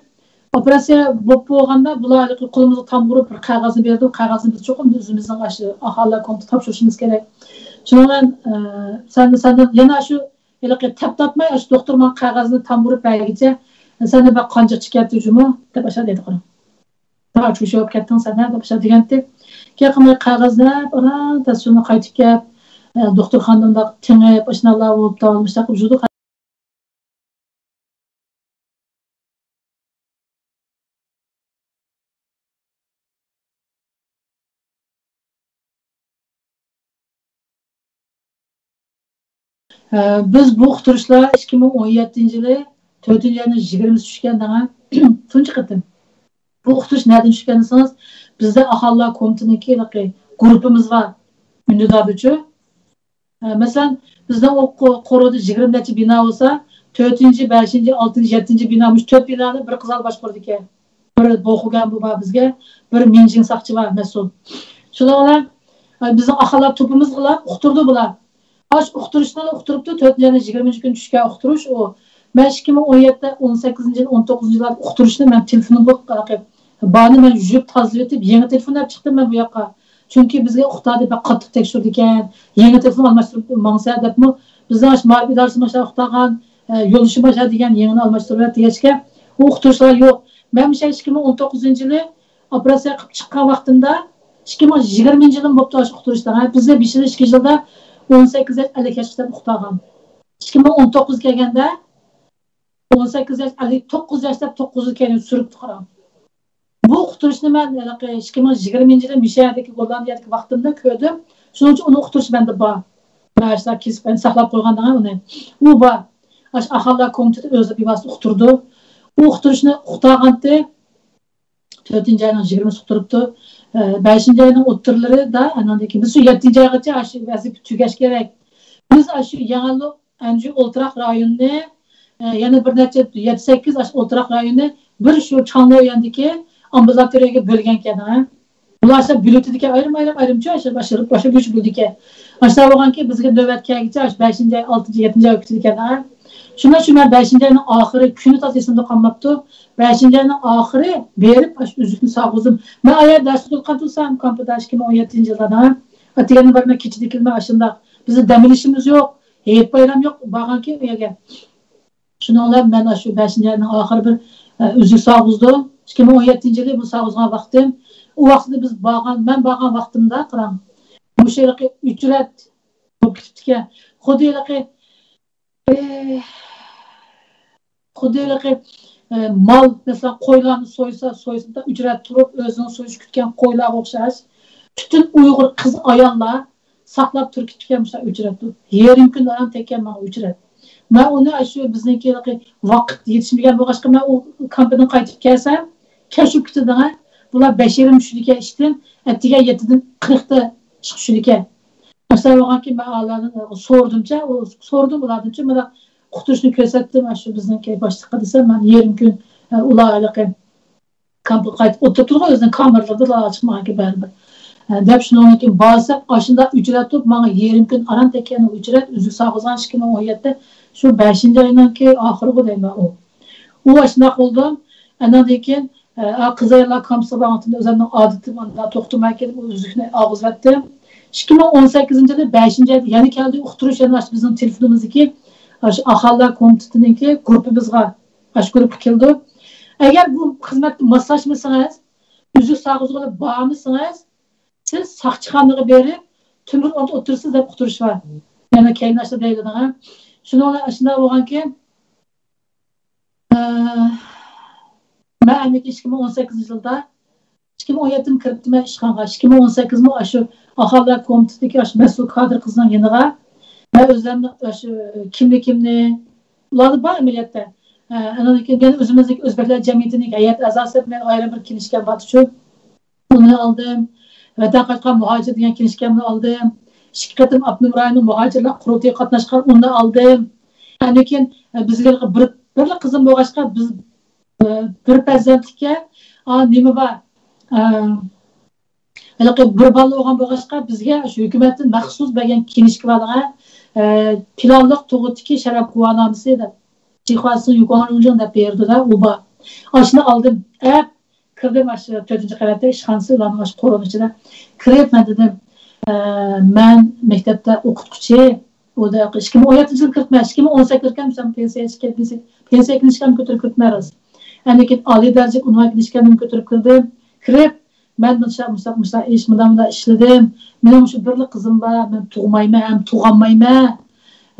ئوپېراتسىيە بولۇپ بولغاندا بۇلار ھېلىقى قولىمىزغا تامغا ئۇرۇپ بىر قەغەزنى بېرىدۇ. قەغەزنى بىز چوقۇم ئۆزىمىزنىڭ ئاشۇ ئاھالىلەر كومىتېتىغا تاپشۇرۇشىمىز كېرەك. شۇنىڭ بىلەن، ئە، سەن، سەندىن يەنە ئاشۇ ھېلىقى تەپ تارتماي، ئاشۇ دوختۇر ماڭا قەغەزنى تامغا ئۇرۇپ بەرگىچە، سەندە بىر قانچە چىقىپ كەتتى جۇمۇ، دەپ ئاشۇ دەيدۇ قاراڭ. ھا، چۈشۈپ كەتتىڭ سەن، ھە، دەپ ئاشۇ دېگەنتى. كېيىن قىلماي قەغەزنى ئاران تەس شۇنى قايتىپ كەپ، ئە، دوختۇرخانىدا مۇنداق تېڭىپ، ئاشۇنداقلا بولۇپ داۋالىنىشلار قىلىپ يۈردۇق. ئە، بىز بۇ ئۇقتۇرۇشلار ئىككى مىڭ ئون يەتتىنچى يىلى تۆتىنچى ئاينىڭ يىگىرمىسى چۈشكەن دەڭە. تۇنجى قېتىم. بۇ ئۇقتۇرۇش نەدىن چۈشكەن دېسىڭىز، بىزدە ئاھالىلەر كومىتېتىنىڭكى ھېلىقى گۇرۇپپىمىز بار، ئۈندىداردىچۇ. ئە، مەسىلەن، بىزنىڭ ئۇ قو-، قورۇدا يىگىرمە نەچچە بىنا بولسا، تۆتىنچى، بەشىنچى، ئالتىنچى، يەتتىنچى بىنا، مۇشۇ تۆت بىنانى بىر قىز بالا باشقۇرىدىكەن. بىر بوخۇگەن بۇ بار بىزگە، بىر مىنجىڭ ساقچى بار مەسئۇل. شۇنىڭ بىلەن، ئە، بىزنىڭ ئاھالىلەر توپىمىزغىلا ئۇقتۇردى بۇلار. ئاش ئۇقتۇرۇشنى ئۇقتۇرۇپتۇ، تۆتىنچى ئاينىڭ يىگىرمىنچى كۈنى چۈشكەن ئۇقتۇرۇش ئۇ. مەن ئىككى مىڭ ئون يەتتە، ئون سەككىزىنچى يىل، ئون توققۇزىنچى يىللاردا ئۇقتۇرۇشنى مەن تېلېفونۇمغا قاراپ، بارنى مەن يۇيۇپ تازىلىۋېتىپ، يېڭى تېلېفون ئېلىپ چىقتىم مەن بۇ ياققا. چۈنكى بىزگە ئۇقتۇردى، بەك قاتتىق تەكشۈرىدىكەن، يېڭى تېلېفون ئالماشتۇرۇپ ماڭسا دەپمۇ، بىزنىڭ ئاشۇ مائارىپ ئىدارىسى ماشۇ ئۇقتۇرغان، ئە، يولدىشى ماشۇ دېگەن يېڭىنى ئالماشتۇرۇۋەت دېگەچكە، ئۇ ئۇقتۇرۇشلار يوق. مەن مۇشۇ ئىككى مىڭ ئون توققۇزىنچى يىلى ئوپېراتسىيە قىلىپ چىققان ۋاقتىمدا، ئىككى مىڭ يىگىرمىنچى يىلىمۇ بوپتۇ ئاشۇ ئۇقتۇرۇشلار. بىزدە بېشىدا ئىككى يىلدا ئون سەككىز ياش، ئەللىك ياش دەپ ئۇقتۇرغان. ئىككى مىڭ ئون توققۇزغا كەلگەندە، ئون سەككىز ياش، ئەللىك توققۇز ياش دەپ توققۇزغا كەينى سۈرۈپتۇ قاراڭ. بۇ ئۇقتۇرۇشنى مەن ھېلىقى ئىككى مىڭ يىگىرمىنچى يىلى مىشەدىكى، گوللاندىيەدىكى ۋاقتىمدا كۆردۈم. شۇنىڭ ئۈچۈن ئۇنىڭ ئۇقتۇرۇشى مەندە بار. مەن ئاشۇنداق كېسىپ، مەن ساقلاپ قويغان دېگەن ئۇنى. ئۇ بار. ئاشۇ ئاھالىلەر كومىتېتى ئۆزى بىۋاسىتە ئۇقتۇردى. ئۇ ئۇقتۇرۇشنى ئۇقتۇرغانتى تۆتىنچى ئاينىڭ يىگىرمىسى ئۇقتۇرۇپتۇ. ئە، بەشىنچى ئاينىڭ ئوتتۇرىلىرىدا، ئاناندىن كېيىن بىز شۇ يەتتىنچى ئايغىچە ئاشۇ ۋەزىپە تۈگەش كېرەك. بىز ئاشۇ يېڭىلىق ئەنجۈ ئولتۇراق رايونىنى، ئە، يەنە بىر نەچچە، يەتتە سەككىز ئاشۇ ئولتۇراق رايونى بىر شۇ چاڭليايۈەندىكى ئامبۇلاتورىيەگە بۆلگەنكەن، ھە. بۇلار ئاشۇ بۆلۈۋېتىدىكەن، ئايرىم-ئايرىم، ئايرىمچە ئاشۇ باشقۇرۇپ، باشقا بۆلىدىكەن. ئاشۇنداق بولغانكى، بىزگە نۆۋەت كەلگۈچە ئاشۇ بەشىنچى ئاي، ئالتىنچى، يەتتىنچى ئاي بولۇپ كېتىدىكەن، ھە. شۇنىڭ ئۈچۈن مەن بەشىنچى ئاينىڭ ئاخىرى، كۈنى تازا ئېسىمدە قالماپتۇ. بەشىنچى ئاينىڭ ئاخىرى بېرىپ، ئاشۇ ئۈزۈكنى ساغغۇزدۇم. مەن ئايال دەرس ئۆتۈۋاتقان تۇرسام، كامپيۇتېر ئىككى مىڭ ئون يەتتىنچى يىللاردا، ھە. ئەتىگەندە بارىمەن، كېچىدە كېلىمەن، ئاشۇنداق. بىزنىڭ دەم ئېلىشىمىز يوق، ھېيت بايرام يوق، بارغانكىن ئۇ يەرگە. شۇنىڭ بىلەن مەن ئاشۇ بەشىنچى ئاينىڭ ئاخىرى بىر، ئە، ئۈزۈك ساغغۇزدۇم. ئىككى مىڭ ئون يەتتىنچى يىلى بۇ ساغغۇزغان ۋاقتىم. ئۇ ۋاقتىدا بىز بارغان، مەن بارغان ۋاقتىمدا، قاراڭ، مۇشۇ ھېلىقى ئۆچرەت بولۇپ كېتىپتىكەن. خۇددى ھېلىقى، ئى، خۇددى ھېلىقى، ئى، مال، مەسىلەن، قويلارنى سويسا، سويسا، ئۆچرەت تۇرۇپ، ئۆزىنىڭ سويۇش كۈتكەن قويلارغا ئوخشاش. پۈتۈن ئۇيغۇر قىز، ئاياللار ساقلاپ تۇرۇپ كېتىپتىكەن مۇشۇ ئۆچرەتنى. يېرىم كۈن ئاران تەگكەن ماڭا ئۆچرەت. مەن ئۇنى ئاشۇ بىزنىڭكى ۋاقىت يېتىشمىگەن بولغاچقا، مەن ئۇ كامپىدىن قايتىپ كەلسەم، كەچ بولۇپ كېتىدىغان. بۇلار بەش يېرىم چۈشىدىكەن ئىشتىن، ئەتىگەن يەتتىدىن قىرىقتا چىقىپ چۈشىدىكەن. مەسىلەن بولغانكى، مەن ئالاردىن سورىدىمچە، ئۇ سورىدىم ئۇلاردىنچە، مانا ئۇقتۇرۇشنى كۆرسەتتىم، ئاشۇ بىزنىڭكى باشلىققا دېسەم، مەن يېرىم كۈن، ئە، ئۇلار ھېلىقى كامپقا قايتىپ ئولتۇرۇپ تۇرغان، ئۆزىنىڭ كامېرىلىرىدا چىقمىغانكەن بەرىبىر. ئە، دەپ شۇنىڭدىن كېيىن بارساق، ئاشۇنداق ئۆچرەت تۇرۇپ، ماڭا يېرىم كۈن ئاران تەگكەن ئۆچرەت، ئۈزۈك ساغغۇزغان ئىككى مىڭ ئون يەتتە، شۇ بەشىنچى ئاينىڭكى ئاخىرىغۇ دەيمەن ئۇ. ئۇ ئاشۇنداق بولدۇم. ئاندىن كېيىن، ئە، قىز ئاياللار كامپىسىغا بارغان ۋاقتىمدا ئۆزۈمنىڭ ئادىتىم ئانداق توختىماي كېلىپ، ئۇ ئۈزۈكنى ئاغزىۋەتتىم. ئىككى مىڭ ئون سەككىزىنچى يىلى بەشىنچى ئايدا يەنە كەلدى ئۇقتۇرۇش، يەنە ئاشۇ بىزنىڭ تېلېفونىمىزدىكى، ئاشۇ ئاھالىلەر كومىتېتىنىڭكى گۇرۇپپىمىزغا، ئاشۇ گۇرۇپپىغا كېلىدۇ. ئەگەر بۇ خىزمەتتە ماسلاشمىسىڭىز، ئۈزۈك ساغغۇزغىلى بارمىسىڭىز، سىز ساقچىخانىغا بېرىپ، تۆمۈر ئورنىدا ئولتۇرىسىز دەپ ئۇقتۇرۇش بار. يەنە كەينى ئاشۇنداق دەيدۇ. شۇنىڭ بىلەن ئاشۇنداق بولغانكىن، ئە، مەن ئەمدىكى ئىككى مىڭ ئون سەككىزىنچى يىلدا، ئىككى مىڭ ئون يەتتىمۇ كىرىپتىمەن ئىشخانىغا. ئىككى مىڭ ئون سەككىزمۇ ئاشۇ ئاھالىلەر كومىتېتىدىكى ئاشۇ مەسئۇل كادىر قىزنىڭ يېنىغا مەن ئۆزۈمنى ئاشۇ كىملىكىمنى، ئۇلاردا بار ئەمەلىيەتتە. ئە، ئاندىن كېيىن يەنە ئۆزىمىزنىڭ ئۆزبەكلەر جەمئىيىتىنىڭ ھەيئەت ئەزاسى دەپ مەن ئايرىم بىر كىنىشكام بارتىچۇ. ئۇنى ئالدىم. ۋەتەن قايتقان مۇھاجىر دېگەن كىنىشكامنى ئالدىم. ئىككى قېتىم ئاپتونوم رايوننىڭ مۇھاجىرلار قۇرۇلتىيىغا قاتناشقان، ئۇنى ئالدىم. ئاندىن كېيىن، ئە، بىزگە بىر، بىرلا قىزىم بولغاچقا، بىز، ئە، بىر پەرزەنتلىككە، ئا، نېمە بار؟ ئە، ھېلىقى بىر بالىلىق بولغان بولغاچقا، بىزگە شۇ ھۆكۈمەتتىن مەخسۇس بەرگەن كىنىشكا بار، ئە، پىلانلىق تۇغۇتتىكى شەرەپ گۇۋاھنامىسى دەپ، جىخۇاسىڭ يۇگۇاڭ رۇڭجىڭ دەپ بېرىدۇ-دە، ئۇ بار. ئاشۇنى ئالدىم. ئەپ كىردىم، ئاشۇ تۆتىنچى قەۋەتتە ئىشخانىسى، ئۇلارنىڭ ئاشۇ قورۇنىڭ ئىچىدە. كىرىپ مەن دېدىم، ئە، مەن مەكتەپتە ئوقۇتقۇچى، ئۇ دا ئىككى مىڭ ئون يەتتىنچى يىل كىرىپمەن، ئىككى مىڭ ئون سەككىزدە كەلدىم، پېنسىيە، پېنسىيە كىنىشكامنى كۆتۈرۈپ كىرىپمەن راست. ئاندىن كېيىن ئالىي دەرىجىلىك ئۇنۋان كىنىشكامنى كۆتۈرۈپ كىردىم. كىرىپ، مەن مۇشۇ، مۇشۇ، مۇشۇ ئىش، مۇنداق، مۇنداق ئىشلىدىم. مېنىڭ مۇشۇ بىرلا قىزىم بار، مەن تۇغمايمەن ھەم تۇغالمايمەن.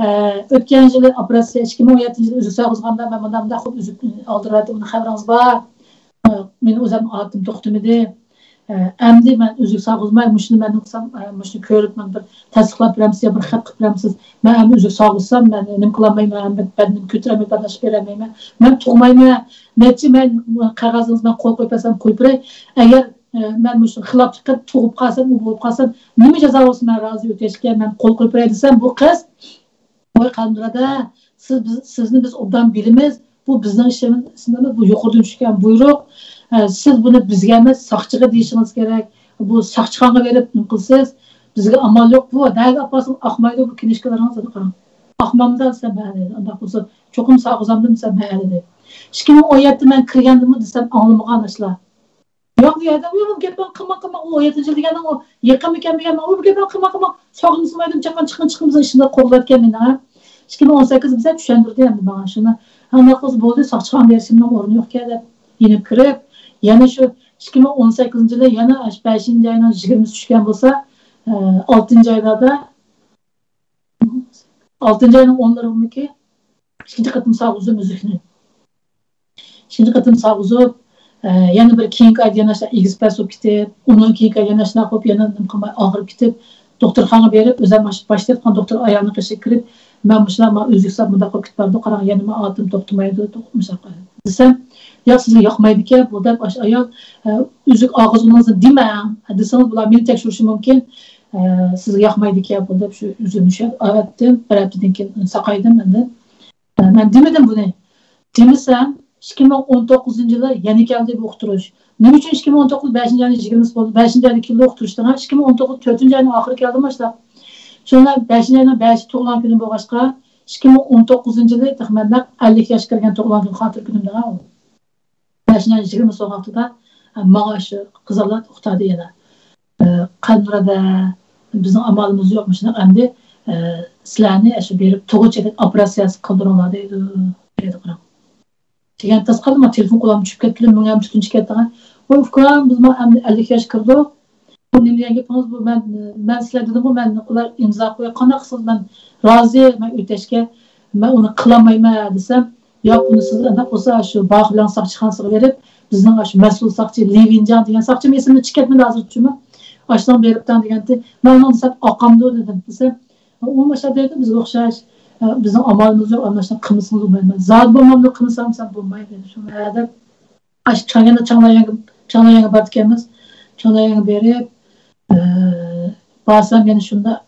ئە، ئۆتكەن يىلى ئوپېراتسىيە، ئىككى مىڭ ئون يەتتىنچى يىلى ئۈزۈك ساغىزغاندا مەن مۇنداق، مۇنداق قىلىپ ئۈزۈك ئالدۇرۇۋەتتىم، ئۇنى خەۋىرىڭىز بار. ئە، مېنىڭ ئۆزۈم ئادىتىم توختىمىدى. ئە، ئەمدى مەن ئۈزۈك ساغىزماي، مۇشۇنى مەن قىلسام، ئە، مۇشۇنى كۆرۈپ ماڭا بىر تەستىقلاپ بېرەمسىز يا بىر خەت قىلىپ بېرەمسىز؟ مەن ئەمدى ئۈزۈك ساغىزسام، مەن نېمە قىلالمايمەن، مەن بەدىنىمنى كۆتۈرەلمەي، بەرداشلىق بېرەلمەيمەن. مەن تۇغمايمەن. نەچچە مەن قەغەزىڭىزنى مەن قول قويۇپ بەرسەم، قويۇپ بېرەي. ئەگەر، ئە، مەن مۇشۇ خىلاپلىق قىلىپ تۇغۇپ قالسام، ئۇ بولۇپ قالسام، نېمە جازا بولسا مەن رازى ئۆتەشكە، مەن قول قويۇپ بېرەي دېسەم، بۇ قىز، ۋاي قەلبىمدە، سىز، بىز، سىزنى بىز ئوبدان بىلىمىز. بۇ بىزنىڭ ئىشىمىز، بۇ يۇقىرىدىن چۈشكەن بۇيرۇق. ئە، سىز بۇنى بىزگە ئەمەس، ساقچىغا دېيىشىڭىز كېرەك. بۇ ساقچىخانىغا بېرىپ نېمە قىلىسىز؟ بىزگە ئامال يوق. بۇ نەگە ئاپارسىمۇ ئاقمايدۇ بۇ كىنىشكىلىرىڭىز، دېدى قاراڭ. ئاقمامدا دېسەم، ھە دېدى. ئۇنداق بولسا چوقۇم ساغىزامدۇ دېسەم، ھە دېدى. ئىككى مىڭ ئون يەتتە مەن كىرگەندىمۇ دېسەم ئاڭلىمىغان ئاشۇلار. ياق، بۇ يەردە، ياق، گەپنى قىلما، قىلما، ئۇ ئون يەتتىنچى يىل دېگەننىڭ ئۇ يېقىنمىكەن دېگەن، ئۇ گەپنى قىلما، قىلما، ساغلىمىسىمايدۇ، چىققان، چىققان، چىققان، بىزنى ئىشىمىزدە قوغلاۋەتكەن مېنى، ھە. ئىككى مىڭ ئون سەككىز بىزگە چۈشەندۈردى ئەمدى ماڭا شۇنى. ھە، ماقۇل بولدى، ساقچىخانا بېرىشىمنىڭ ئورنى يوقكەن دەپ يېنىپ كىرىپ، يەنە شۇ ئىككى مىڭ ئون سەككىزىنچى يىلى يەنە بەشىنچى ئاينىڭ يىگىرمىسى چۈشكەن بولسا، ئە، ئالتىنچى ئايلاردا، ئالتىنچى ئاينىڭ ئونلىرىمىكى ئىككىنچى قېتىم ساغۇزدۇم ئۈزۈكنى. ئىككىنچى قېتىم ساغۇزۇپ، ئە، يەنە بىر كېيىنكى ئايدا يەنە شۇنداق ئېگىز پەس بولۇپ كېتىپ، ئۇنىڭ كېيىنكى ئايدا يەنە شۇنداق بولۇپ، يەنە نېمە قىلماي ئاغرىپ كېتىپ، دوختۇرخانىغا بېرىپ، ئۆزۈم باش، باش تارتقان دوختۇر ئايالنىڭ قېشىغا كىرىپ، مەن مۇشۇنداق، مانا ئۈزۈك ساپ مۇنداق بولۇپ كېتىپ بارىدۇ، قاراڭ، يەنە مانا ئادىتىم توختىمايدۇ، مۇشۇنداق دېسەم، ياق، سىزگە ياقمايدىكەن بۇ دەپ، ئاشۇ ئايال، ئە، ئۈزۈك ئاغرىغىنىڭىزنى دېمەڭ دېسىڭىز، بۇلار مېنى تەكشۈرۈشى مۇمكىن، ئە، سىزگە ياقمايدىكەن بۇ دەپ، شۇ ئۈزۈكنى شۇ ئەۋەتتىم، بىر ھەپتىدىن كېيىن ساقايدىم ئەمدى. مەن دېمىدىم بۇنى. دېمىسەم، ئىككى مىڭ ئون توققۇزىنچى يىلى يەنە كەلدى بۇ ئۇقتۇرۇش. نېمە ئۈچۈن ئىككى مىڭ ئون توققۇز بەشىنچى ئاينىڭ يىگىرمىسى بولدى؟ بەشىنچى ئايدا كېلدى ئۇقتۇرۇش دېگەن. ئىككى مىڭ ئون توققۇز تۆتىنچى ئاينىڭ ئاخىرى كەلدى باشلاپ. شۇڭا بەشىنچى ئاينىڭ بەشى تۇغۇلغان كۈنۈم بولغاچقا، ئىككى مىڭ ئون توققۇزىنچى يىلى تېخى مەن نەق ئەللىك ياشقا كىرگەن تۇغۇلغان كۈن خاتىرە كۈنۈم دېگەن ئۇ. بەشىنچى ئاينىڭ يىگىرمىسى بولغان ۋاقتىدا، ماڭا شۇ قىز ئاۋلاد ئۇقتۇردى يەنە. ئە، قەلبىمدە بىزنىڭ ئامالىمىز يوق، مۇشۇنداق ئەمدى، ئە، سىلەرنى ئاشۇ بېرىپ تۇغۇت چېكىپ ئوپېراتسىيەسى قىلدۇرۇڭلار دەيدۇ، دەيدۇ قاراڭ. دېگەن تاس قالدىم، تېلېفون قۇلاققا چۈشۈپ كەتكىلى، مېڭەم تۈتۈن چىقىپ كەتتىغان. ۋاي ئۇكام، بىزمۇ ئەمدى ئەللىك ياش كىردۇق. بۇ نېمە دېگەن گېپىڭىز بۇ؟ مەن، مەن سىلەر دېدىمغۇ، مەن ئۇلار ئىمزا قويۇپ، قانداق قىلسىڭىز مەن رازى، مەن ئۆتەشكە، مەن ئۇنى قىلالمايمەن دېسەم، ياق، ئۇنى سىز ئانداق بولسا شۇ باغ بىلەن ساقچىخانىسىغا بېرىپ، بىزنىڭ شۇ مەسئۇل ساقچى لى ۋىنجاڭ دېگەن ساقچىمۇ ئېسىمدىن چىقىپ كەتمىدى ھازىرچۇمۇ. ئاشۇنىڭغا بېرىپ تاڭ دېگەنتى، مەن ئۇنىڭ دېسەم ئاقامدۇ دېدىم. دېسە، ئۇ مۇشۇ دەيدۇ، بىزگە ئوخشاش، بىزنىڭ ئامالىمىز يوق، ئانداق قىلمىسىڭىز بولمايدۇ. زادى بولمامدۇ قىلمىسام دېسەم بولمايدۇ دېدى. شۇ دەپ ئاشۇ چاڭيەندە چاڭلايەنگە، چاڭلايەنگە بارىدىكەنمىز. چاڭلايەنگە بېرىپ، ئە، بارسام يەنە شۇنداق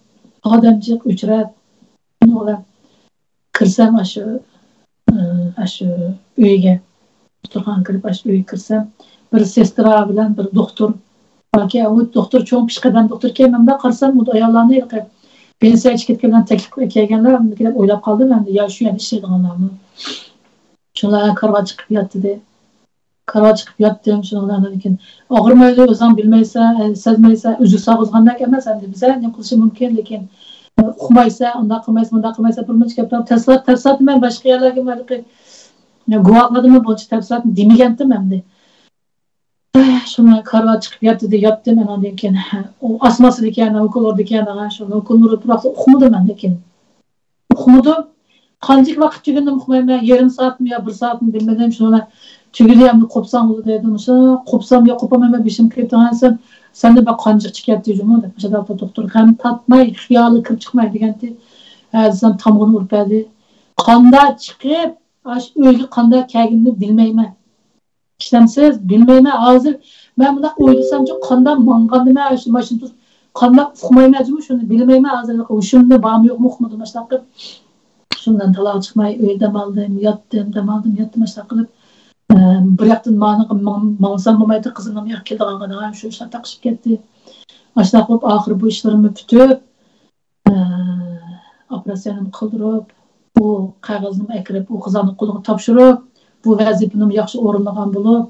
ئادەم جىق ئۆچرەت. شۇنىڭ بىلەن كىرسەم ئاشۇ، ئە، ئاشۇ ئۆيگە، دوختۇرخانىغا كىرىپ ئاشۇ ئۆيگە كىرسەم، بىر سېسترا بىلەن بىر دوختۇر باركەن. ئۇ دوختۇر چوڭ پېشقەدەم دوختۇركەن. مەن بۇنداق قارىسام، ئۇ ئاياللارنى ھېلىقى پېنسىيەگە چىقىپ كەتكەنلەر تەكلىپ قىلىپ كەلگەنلەر دەپ ئويلاپ قالدىم ئەمدى. يا شۇ يەردە ئىشلەيدىغانلارمۇ؟ شۇنىڭ بىلەن كارىۋاتقا چىقىپ ياتتى. كارىۋاتقا چىقىپ ياتتىم، شۇنىڭ بىلەن ئاندىن كېيىن، ئاغرىمايدۇ، ئۆزۈڭ بىلمەيسەن، ئە، سەزمەيسەن، ئۈزۈك ساغىزغاندەك ئەمەس ئەمدى. بىزە نېمە قىلىشى مۇمكىن، لېكىن، ئە، ئۇقمايسەن، ئۇنداق قىلمايسەن، مۇنداق قىلمايسەن، بىر مۇنچە گەپلەر. تەپسىلات، تەپسىلاتنى مەن باشقا يەرلەرگە ھېلىقى، ئە، گۇۋاھلاردىمۇ بۇنچە تەپسىلاتنى دېمىگەنتىم ئەمدى. شۇنى كارىۋات چىقىپ ياتتى، ياتتىم. ئاناندىن كېيىن ئۇ ئاسماسىدىكەن، ئوكۇل ئۇرىدىكەن، شۇ ئوكۇل ئۇرۇپ تۇراقتا ئۇقمىدىم مەن. لېكىن ئۇقمىدىم. قانچىلىك ۋاقىت تۈگىدىم ئۇقمايمەن، يېرىم سائەتمۇ يا بىر سائەتمۇ بىلمىدىم. شۇنى تۈگىدى، ئەمدى قوپساڭ بولدى دېدىم. شۇ قوپسام يا قوپالمايمەن، بېشىم كېتىپ، سەن، سەندە بىر قانچىق چىقىپ كەتتى جۇمۇ دەپ، مۇشۇ دەپتۇ دوختۇر. غەم تارتماي، خىيالى كىرىپ چىقماي دېگەنتى. ھە دېسەم، تامغىنى ئۇرۇپ بەردى. قانداق چىقىپ، ئاشۇ ئۆيگە قانداق كەلگىنىمنى بىلمەيمەن. ئىشەنسىز، بىلمەيمەن. ھازىر مەن مۇنداق ئويلىسامچۇ، قانداق ماڭغاندىمەن، شۇ ماشىنا تۇتۇپ، قانداق ئۇقمايمەن جۇمۇ، شۇنى بىلمەيمەن. ھازىر ھوشۇمدا بارمۇ يوقمۇ ئۇقمىدىم، ئاشۇنداق قىلىپ. شۇندىن تالاغا چىقماي، ئۆيدە دەم ئالدىم، ياتتىم، دەم ئالدىم، ياتتىم، ئاشۇنداق قىلىپ. ئە، بىر ياقتىن مانىڭغا ماڭ-، ماڭسام بولمايتتى، قىزىمنىڭ بۇ ياققا كېلىدىغانغا دېگەن شۇ ئىشلار تاقىشىپ كەتتى. ئاشۇنداق بولۇپ، ئاخىرى بۇ ئىشلىرىممۇ پۈتۈپ، ئە، ئوپېراتسىيەنىمۇ قىلدۇرۇپ، بۇ قەغەزنىمۇ ئەكىرىپ، ئۇ قىزلارنىڭ قولىغا تاپشۇرۇپ، بۇ ۋەزىپىنىمۇ ياخشى ئورۇنلىغان بولۇپ،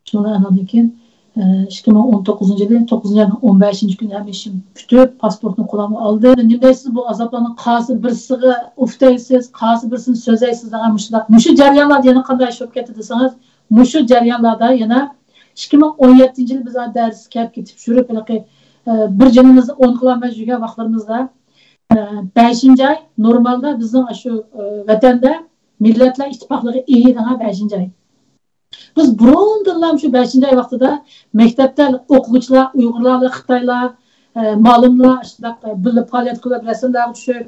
شۇنىڭ ئانىڭدىن كېيىن، ئە، ئىككى مىڭ ئون توققۇزىنچى يىلى توققۇزىنچى ئاينىڭ ئون بەشىنچى كۈنى ھەممە ئىشىم پۈتۈپ، پاسپورتنى قولۇمغا ئالدىم. نېمە دەيسىز، بۇ ئازابلارنىڭ قايسى بىرسىگە ئۇف دەيسىز، قايسى بىرسىنى سۆزلەيسىز دېگەن مۇشۇنداق. مۇشۇ جەريانلاردا يەنە قانداق ئىش بولۇپ كەتتى دېسىڭىز، مۇشۇ جەريانلاردا يەنە ئىككى مىڭ ئون يەتتىنچى يىلى بىز دەرسكە كەپ كېتىپ يۈرۈپ، ھېلىقى، ئە، بىر جېنىمىزنى ئوڭ قىلالماي يۈرگەن ۋاقىتلىرىمىزدا، ئە، بەشىنچى ئاي نورمالدا بىزنىڭ شۇ، ئە، ۋەتەندە مىللەتلەر ئىتتىپاقلىقى ئېيى دېگەن بەشىنچى ئاي. بىز بۇرۇندىنلا شۇ بەشىنچى ئاي ۋاقتىدا مەكتەپتە ئوقۇغۇچىلار، ئۇيغۇرلار، خىتايلار، ئە، مالىملار شۇنداق، ئە، بىللە پائالىيەت قىلىپ، رەسىملەرگە چۈشۈپ،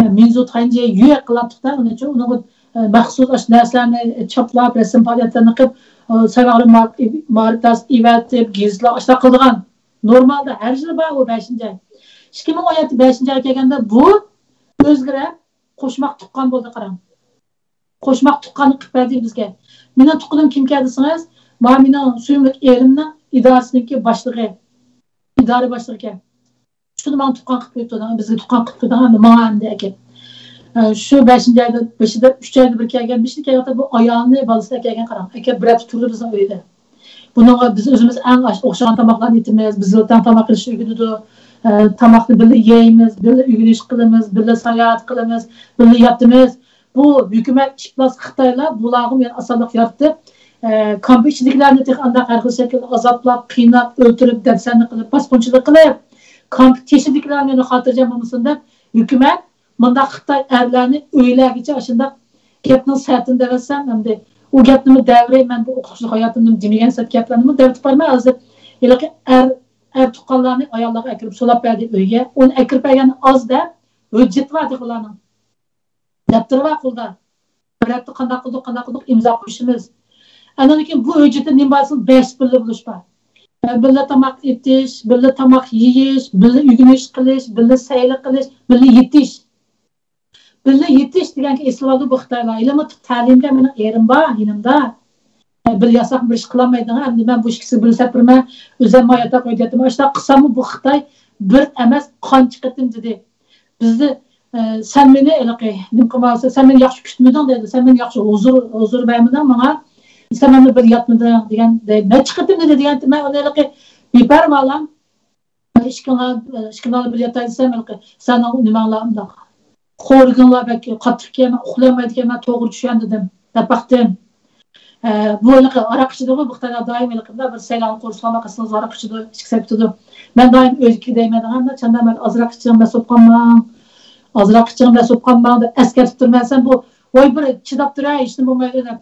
ئە، مىنزۇ تاينجى يۈە قىلاتتۇق-دە، ئۇنىڭ ئۈچۈن ئۇنىڭغا، ئە، مەخسۇس ئاشۇ نەرسىلەرنى چاپلاپ، رەسىم پائالىيەتلەرنى قىلىپ، ئە، ساياھلار مائارىپ دەرس ئېۋەتىپ، گېزىتلەر ئاشۇنداق قىلىدىغان. نورمالدا ھەر يىلى بار ئۇ بەشىنچى ئاي. ئىككى مىڭ ئون يەتتە بەشىنچى ئاي كەلگەندە بۇ ئۆزگىرىپ، قوشماق تۇغقان بولدى، قاراڭ. قوشماق تۇغقاننى قىلىپ بەردى بىزگە. مېنىڭ تۇغقىنىم كىمكەن دېسىڭىز، مانا مېنىڭ سۆيۈملۈك ئېرىمنىڭ ئىدارىسىنىڭكى باشلىقى، ئىدارە باشلىقى ئىكەن. شۇنى ماڭا تۇغقان قىلىپ قويۇپتۇ، بىزگە تۇغقان قىلىپ قويدى، ماڭا ئەمدى ئەكەپ. ئە، شۇ بەشىنچى ئايدا بېشىدا، ئۈچ ئايدا بىر كەلگەن، بېشىدا كەلگەن بۇ ئايالىنى، بالىسىنى ئەكەلگەن، قاراڭ. ئەكەپ بىر ھەپتە تۇردى بىزنىڭ ئۆيدە. بۇنىڭغا بىز ئۆزىمىز ئەڭ ئاش-، ئوخشىغان تاماقلارنى ئېتىمىز، بىز بىلەن تەڭ تاماق ئېلىشنى ئۆگىنىدۇ. ئە، تاماقنى بىللە يەيمىز، بىللە ئۆگىنىش قىلىمىز، بىللە ساياھەت قىلىمىز، بىللە ياتىمىز. بۇ ھۆكۈمەت ئىپلاس خىتايلار بۇلارغىمۇ يەنە ئاسانلىق يارىتىپ، ئە، كامپ ئىچىدىكىلەرنى تېخى ئانداق ھەر خىل شەكىلدە ئازابلاپ، قىيناپ، ئۆلتۈرۈپ، دەپسەندە قىلىپ، باسقۇنچىلىق قىلىپ، كامپ تېشىدىكىلەرنى خاتىرجەم بولمىسۇن دەپ، ھۆكۈمەت مۇنداق خىتاي ئەرلەرنى ئۆيلەرگىچە ئاشۇنداق گەپنىڭ سەتىنى دەۋەتسەم، ئەمدى ئۇ گەپنىمۇ دەۋرەي، مەن بۇ ئوقۇتقۇچىلىق ھاياتىمدا دېمىگەن سەت گەپلەرنىمۇ دەۋېتىپ بارىمەن. ھازىر ھېلىقى ئەر، ئەر تۇغقانلارنى ئاياللارغا ئەكىرىپ سولاپ بەردى ئۆيگە. ئۇنى ئەكىرىپ بەرگەن ئاز دەپ، ھۆججىتى بار تېخى ئۇلارنىڭ. دەپتىرى بار قولدا. بىر ھەپتە قانداق قىلدۇق، قانداق قىلدۇق، ئىمزا قويۇشىمىز. ئاندىن كېيىن بۇ ھۆججەتتە نېمە بار دېسىڭىز، بەش بىللە بولۇش بار. بىللە تاماق ئېتىش، بىللە تاماق يېيىش، بىللە ئۆگىنىش قىلىش، بىللە سەيلە قىلىش، بىللە يېتىش. بىللە يېتىش دېگەنگە ئېسىلىۋالدى بۇ خىتايلار. ھېلىمۇ تەلىيىمگە مېنىڭ ئېرىم بار يېنىمدا. بىللە ياتساق بىر ئىش قىلالمايدىغان، ئەمدى مەن بۇ ئىككىسىگە بىللە سەپىرىمەن، ئۆزۈم ياتاق ئۆيدە ياتىمەن. ئاشۇنداق قىلساممۇ بۇ خىتاي بىر ئەمەس قانچە قېتىم دېدى. بىزدە، ئە، سەن مېنى ھېلىقى نېمە قىلمايسەن، سەن مېنى ياخشى كۈتمىدىڭ دەيدۇ، سەن مېنى ياخشى ھۇزۇر، ھۇزۇر بەرمىدىڭ ماڭا، سەن مەن بىلەن بىر ياتمىدىڭ دېگەن دەيدۇ. نەچچە قېتىم دېدى دېگەنتى مەن ئۇنى ھېلىقى بىپەرۋالام، ئىككىڭلار، ئىككىڭلار بىللە ياتاي دېسەم، ھېلىقى سەننىڭ نېمەڭلار ئۇنداق، خورىكىڭلار بەك قاتتىقكەن، مەن ئۇخلىيالمايدىكەنمەن، توغرا چۈشەن دېدىم، دەپ باقتىم. ئە، بۇ ھېلىقى ھاراق ئىچىدىغۇ، بۇ خىتايلار دايىم ھېلىقى بىر سەيلانغا قورسىقى ئاغرىپ قالسىڭىز ھاراق ئىچىدۇ، ئىچكۈسى كېلىپ كېتىدۇ. مەن دائىم ئۆيدىكى دەيمەن، دېگەندە، چاندا مەن ئازراق ئىچىڭ، مەست بولۇپ قالماڭ، ئازراق ئىچىڭ، مەست بولۇپ قالماڭ دەپ ئەسكەرتىپ تۇرىمەن. سەن بۇ، ۋاي بىر چىداپ تۇر، ھە، ھېچنېمە بولمايدۇ دەپ.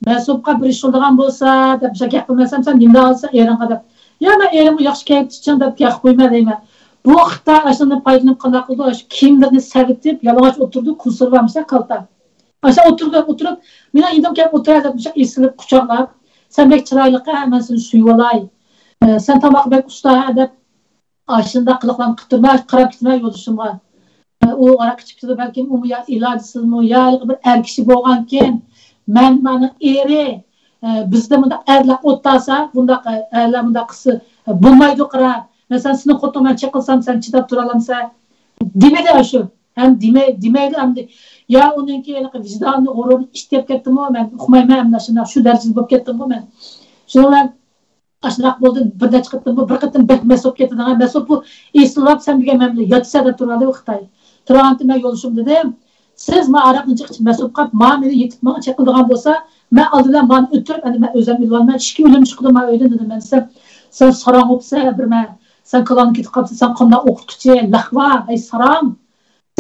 مەست بولۇپ قال، بىر ئىش قىلىدىغان بولسا دەپ، بىر گەپ قىلمىسام، سەن نېمە دەۋالىسەن ئېرىڭغا دەپ. يا، مەن ئېرىمگە ياخشى كەيپتە ئىچىڭ دەپ گەپ قىلىپ قويىمەن دەيمەن. بۇ خىتاي ئاشۇندىن پايدىلىنىپ قانداق قىلىدۇ؟ ئاشۇ كىيىملىرىنى سەۋىتىپ، يالىڭاچ ئولتۇرىدۇ، كۇسۇرى بارمىش كالتا. ئاشۇ ئولتۇرىدۇ، ئولتۇرۇپ، مېنىڭ يېنىمغا كەپ ئولتۇر دەپ، مۇشۇ ئېسىلىپ قۇچاقلاپ، سەن بەك چىرايلىق ھە، مەن سېنى سۆيۈۋالاي. ئە، سەن تاماققا بەك ئۇستا ھە دەپ، ئاشۇنداق قىلىقلارنى قىلىپ تۇرۇپ، مەن قاراپ كېتىمەن يولدىشىمغا. ئە، ئۇ ھاراق ئىچىپ كېتىدۇ، بەلكىم ئۇمۇ يا ئىلاجسىزمۇ، يا بىر ئەر كىشى بولغانكىن، مەن مانا ئېرى، ئە، بىزدە مۇنداق ئەرلەر ئولتۇرسا، بۇنداق، ئە، ئەرلەر مۇنداق قىلسا، ئە، بولمايدۇ قارا. مەسىلەن، سېنىڭ خوتۇنۇڭ مەن چېقىلسام، سەن چىداپ تۇرالامسەن؟ دېمىدى ئاشۇ. ھەم دېمەي-، دېمەيدۇ ئەمدى. يا ئۇنىڭكى ھېلىقى ۋىجدانى، غۇرۇرى ئىت يەپ كەتتىمۇ، مەن ئۇقمايمەن ئەمدى ئاشۇنداق، شۇ دەرىجىدە بولۇپ كەتتىمغۇ مەن. شۇنىڭ بىلەن ئاشۇنداق بولدى، بىر نەچچە قېتىم بۇ، بىر قېتىم بەك مەست بولۇپ كەتتى دېگەن، مەست بولۇپ بۇ ئېسىللاپ، سەن بۈگۈن مەن بىلەن ياتىسەن دەپ تۇرالى ئۇ خىتاي. تۇرغانتى مەن يولدىشىم دېدىم، سىز ما ئاراقنى جىق ئىچىپ مەست بولۇپ قاپ، ما مېنى يېتىپ ماڭا چېقىلدىغان بولسا، مەن ئالدى بىلەن مانا ئۆتتۈرۈپ، ئەمدى مەن ئۆزۈم ئۆلۈۋالىمەن، ئىككى ئۆلۈم چىقىدۇ مانا ئۆيدىن دېدىم. مەن دېسەم، سەن ساراڭ بوپسەن، بىر مەن، سەن كاللاڭ كېتىپ قاپسەن، سەن قانداق ئوقۇتقۇچى، لەقۋا، ئەي ساراڭ،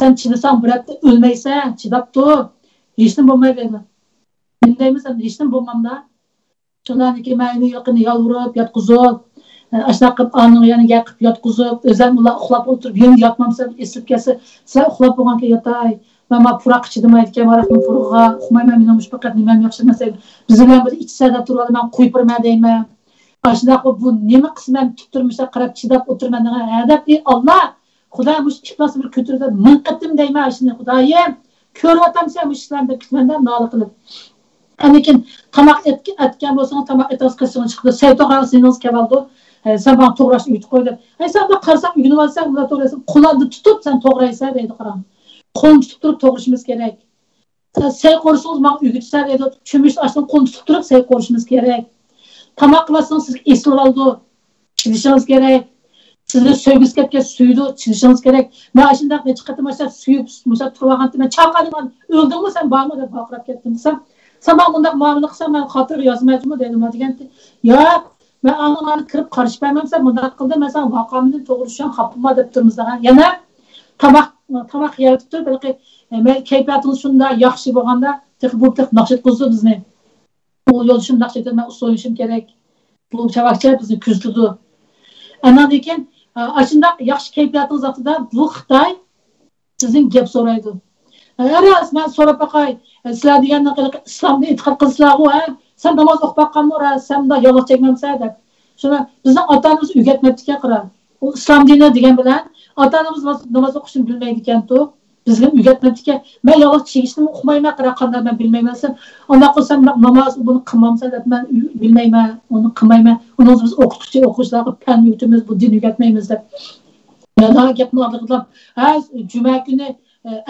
سەن چىدىساڭ بىر ھەپتە ئۆلمەيسەن، چىداپ تۇر، ھېچنېمە بولمايدۇ دەيدۇ. نېمە دەيمىز ئەمدى، ھېچنېمە بولمامدا. شۇنداق كېيىن مەن يېقىندا يالۋۇرۇپ ياتقۇزۇپ، ئاشۇنداق قىلىپ ئانىڭ يەنە گەپ قىلىپ ياتقۇزۇپ، ئۆزۈم ئۇلار ئۇخلاپ ئولتۇرۇپ، يەنە ياتمامسەن ئېسىلىپ كەلسە، سىلەر ئۇخلاپ بولغانكەن ياتاي. مەن مانا پۇراققا چىدىمايدىكەن، ھاراقنىڭ پۇرىقىغا ئۇقمايمەن، مېنىڭ مۇشۇ پەقەت نېمەم ياخشى ئەمەس دەيمەن. بىز بىلەن بىر ئىچسە دەپ تۇرۇۋالىمەن، قويۇپ بېرىمەن دەيمەن. ئاشۇنداق بۇ نېمە قىلسا مەن تۇتۇپ تۇرۇپ مۇشۇنداق قاراپ چىداپ ئولتۇرىمەن دېگەن، ھە دەپ، ئى ئاللا، خۇدا مۇشۇ ئىپلاسنى بىر كۆتۈرگەن مىڭ قېتىم دەيمەن ئاشۇنى، خۇدايىم، كۆرۈۋاتامسەن مۇشۇ ئىشلارنى دەپ كېتىمەن دەپ نالە قىلىپ. ئاندىن كېيىن تاماق ئەتكەن بولسىڭىز، تاماق ئېتىڭىز قېشىڭىز چىقىدۇ. سەي توغراڭ سېنىڭىز كېلىۋالىدۇ. ئە، سەن ماڭا توغراشنى ئۆگىتىپ قوي دەپ. ئەي سەن ئۇنداق قارىساڭ ئۆگىنىۋالىسەن، ئۇنداق توغرايسەن. قولۇڭدا تۇتۇپ سەن توغرايسەن دەيدۇ، قاراڭ. قولنى تۇتۇپ تۇرۇپ توغرىشىمىز كېرەك. سەي قورۇسىڭىز ماڭا ئۆگىتىسەن دەيدۇ. چۆمۈچ ئاشنىڭ قولىنى تۇتۇپ تۇرۇپ سەي قورۇشىمىز كېرەك. تاماق قىلىۋاتسىڭىز سىزگە ئېسىلىۋالىدۇ. چىدىشىڭىز كېرەك. سىزنى سۆيگۈسى كەپ كەتسە سۆيىدۇ، چىدىشىڭىز كېرەك. مەن ئاشۇنداق نەچچە قېتىم ئاشۇنداق سۆيۈپ، مۇشۇنداق تۇرۇۋالغانتىم، مەن چاقىرىمەن، ئۆلدۈڭمۇ سەن، بارمۇ دەپ ۋارقىراپ كەتتىم دېسەم، سەن ماڭا مۇنداق مۇئامىلە قىلساڭ، مەن خاتىرىگە يازمايچۇمۇ دەيدۇ، مانا دېگەنتى. ياق، مەن ئاڭا مانا كىرىپ قارشى بەرمەمسەن، مۇنداق قىلدى، مەن ساڭا ۋارقىرىمىدىم، توغرا چۈشەن، خاپا بولما دەپ تۇرىمىز دېگەن. يەنە تاماق، تاماق يەۋېتىپ تۇرۇپ، ھېلىقى، مەن كەيپىياتىڭىز شۇنداق ياخشى بولغاندا، تېخى بۇ تېخى ناخشا ئېيتقۇزدى بىزنى. ئۇ يولدىشىم ناخشا ئېيتىدۇ، مەن ئۇسسۇل ئوينىشىم كېرەك. بۇ چاۋاكچە بىزنى كۆزىتىدۇ. ئاندىن كېيىن، ئاشۇنداق ياخشى كەيپىياتىڭىز ۋاقتىدا بۇ خىتاي سىزدىن گەپ سورايدۇ. راست، مەن سوراپ باقاي، سىلەر دېگەندىن ئىسلامدا ئېتىقاد قىلسىلەرغۇ، ھە؟ سەن ناماز ئوقۇپ باققانمۇ، راست، سەن مۇنداق يالغۇز چەكمەمسەن دەپ. شۇنى بىزنىڭ ئاتا-ئانىمىز ئۆگەتمەپتىكەن، قارا. ئۇ ئىسلام دىنى دېگەن بىلەن ئاتا-ئانىمىز ناماز ئوقۇشنى بىلمەيدىكەنتۇ. بىزگە ئۆگەتمەپتىكەن. مەن يالغۇز چىگىشنىمۇ ئۇقمايمەن، قارا، قانداق مەن بىلمەيمەن دېسەم، ئۇنداق قىلسام ناماز بۇنى قىلمامسەن دەپ، مەن بىلمەيمەن، ئۇنى قىلمايمەن. ئۇنىڭ بىز ئوقۇتقۇچى، ئوقۇغۇچىلارغا پەن ئۆگىتىمىز، بۇ دىن ئۆگەتمەيمىز دەپ. مەن ھە گەپنى ئارىغا، ھە، جۈمە كۈنى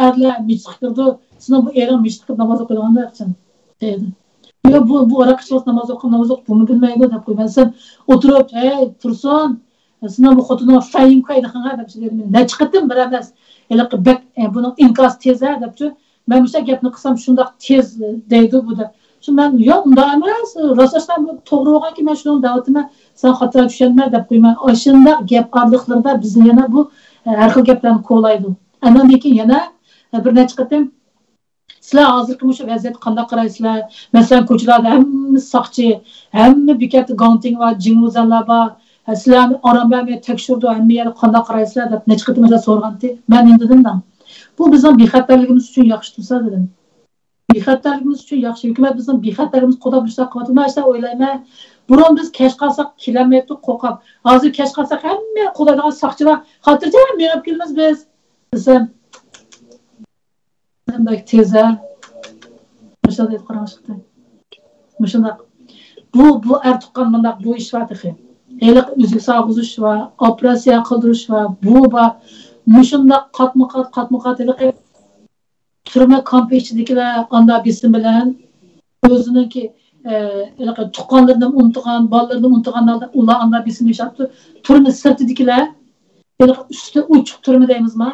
ئەرلەر مىجىتقا كىرىدۇ، سېنىڭ بۇ ئېرىڭ مىجىتقا كىرىپ ناماز ئوقۇيدىغان دەيدۇ. ياق، بۇ، بۇ ھاراق ئىچىۋاتسا ناماز ئوقۇ، ناماز ئوقۇپ بۇمۇ بىلمەيدۇ دەپ قويىمەن. سەن ئولتۇرۇپ، ھەي تۇرسۇن، سېنىڭ بۇ خوتۇنۇڭ فەيىڭ كويدىخىڭا دەپ سۆزلىدىم. نەچچە قېتىم بىر ئەمەس، ھېلىقى بەك، ئە، بۇنىڭ ئىنكاسى تېز ھە دەپچۇ. مەن مۇشۇنداق گەپنى قىلسام شۇنداق تېز دەيدۇ بۇ دەپ. شۇ مەن ياق ئۇنداق ئەمەس، راستلاشقان بۇ توغرا بولغانكى مەن شۇنى دەۋاتىمەن، سەن خاتا چۈشەنمە دەپ قويىمەن. ئاشۇنداق گەپ ئارىلىقلىرىدا بىزنى يەنە بۇ، ئە، ھەر خىل گەپلەرنى كولايدۇ. ئاندىن كېيىن يەنە، ئە، بىر نەچچە قېتىم سىلەر ھازىرقى مۇشۇ ۋەزىيەتكە قانداق قارايسىلەر؟ مەسىلەن، كوچىلاردا ھەممە ساقچى، ھەممە بېكەتتە گاڭتىڭ بار، جىڭۋۇزەنلار بار. ھە، سىلەرنى ئارام بەرمەي تەكشۈرىدۇ، ھەممە يەرگە قانداق قارايسىلەر دەپ نەچچە قېتىم مەسىلەن سورىغانتى. مەن نېمە دېدىم دەڭ؟ بۇ بىزنىڭ بىخەتەرلىكىمىز ئۈچۈن ياخشى تۇرسا دېدىم. بىخەتەرلىكىمىز ئۈچۈن ياخشى. ھۆكۈمەت بىزنىڭ بىخەتەرلىكىمىزنى قوغداپ مۇشۇنداق قىلىۋاتىدۇ. مەن شۇنداق ئويلايمەن. بۇرۇن بىز كەچ قالساق كېلەلمەيتتۇق قورقۇپ. ھازىر كەچ قالساق ھەممە قوغدايدىغان ساقچى بار. خاتىرجەم مېڭىپ كېلىمىز بىز. دېسەم، بەك تېز ھە. مۇشۇنداق دەپ قاراڭ، مۇشۇنداق. بۇ، بۇ ئەر تۇغقان مۇنداق بۇ ئىش بار تېخى. ھېلىقى ئۈزۈك سالغۇزۇش بار، ئوپېراتسىيە قىلدۇرۇش بار، بۇ بار. مۇشۇنداق قاتمۇ قات، قاتمۇ قات ھېلىقى تۈرمە كامپى ئىچىدىكىلەر ئاندا بېسىم بىلەن ئۆزىنىڭكى، ئە، ھېلىقى تۇغقانلىرىنى ئۇنتۇغان، بالىلىرىنى ئۇنتۇغان ھالدا ئۇلار ئاندا بېسىم ياشاپتۇ. تۈرمە سىرتىدىكىلەر، ھېلىقى ئۈستى ئوچۇق تۈرمە دەيمىزما؟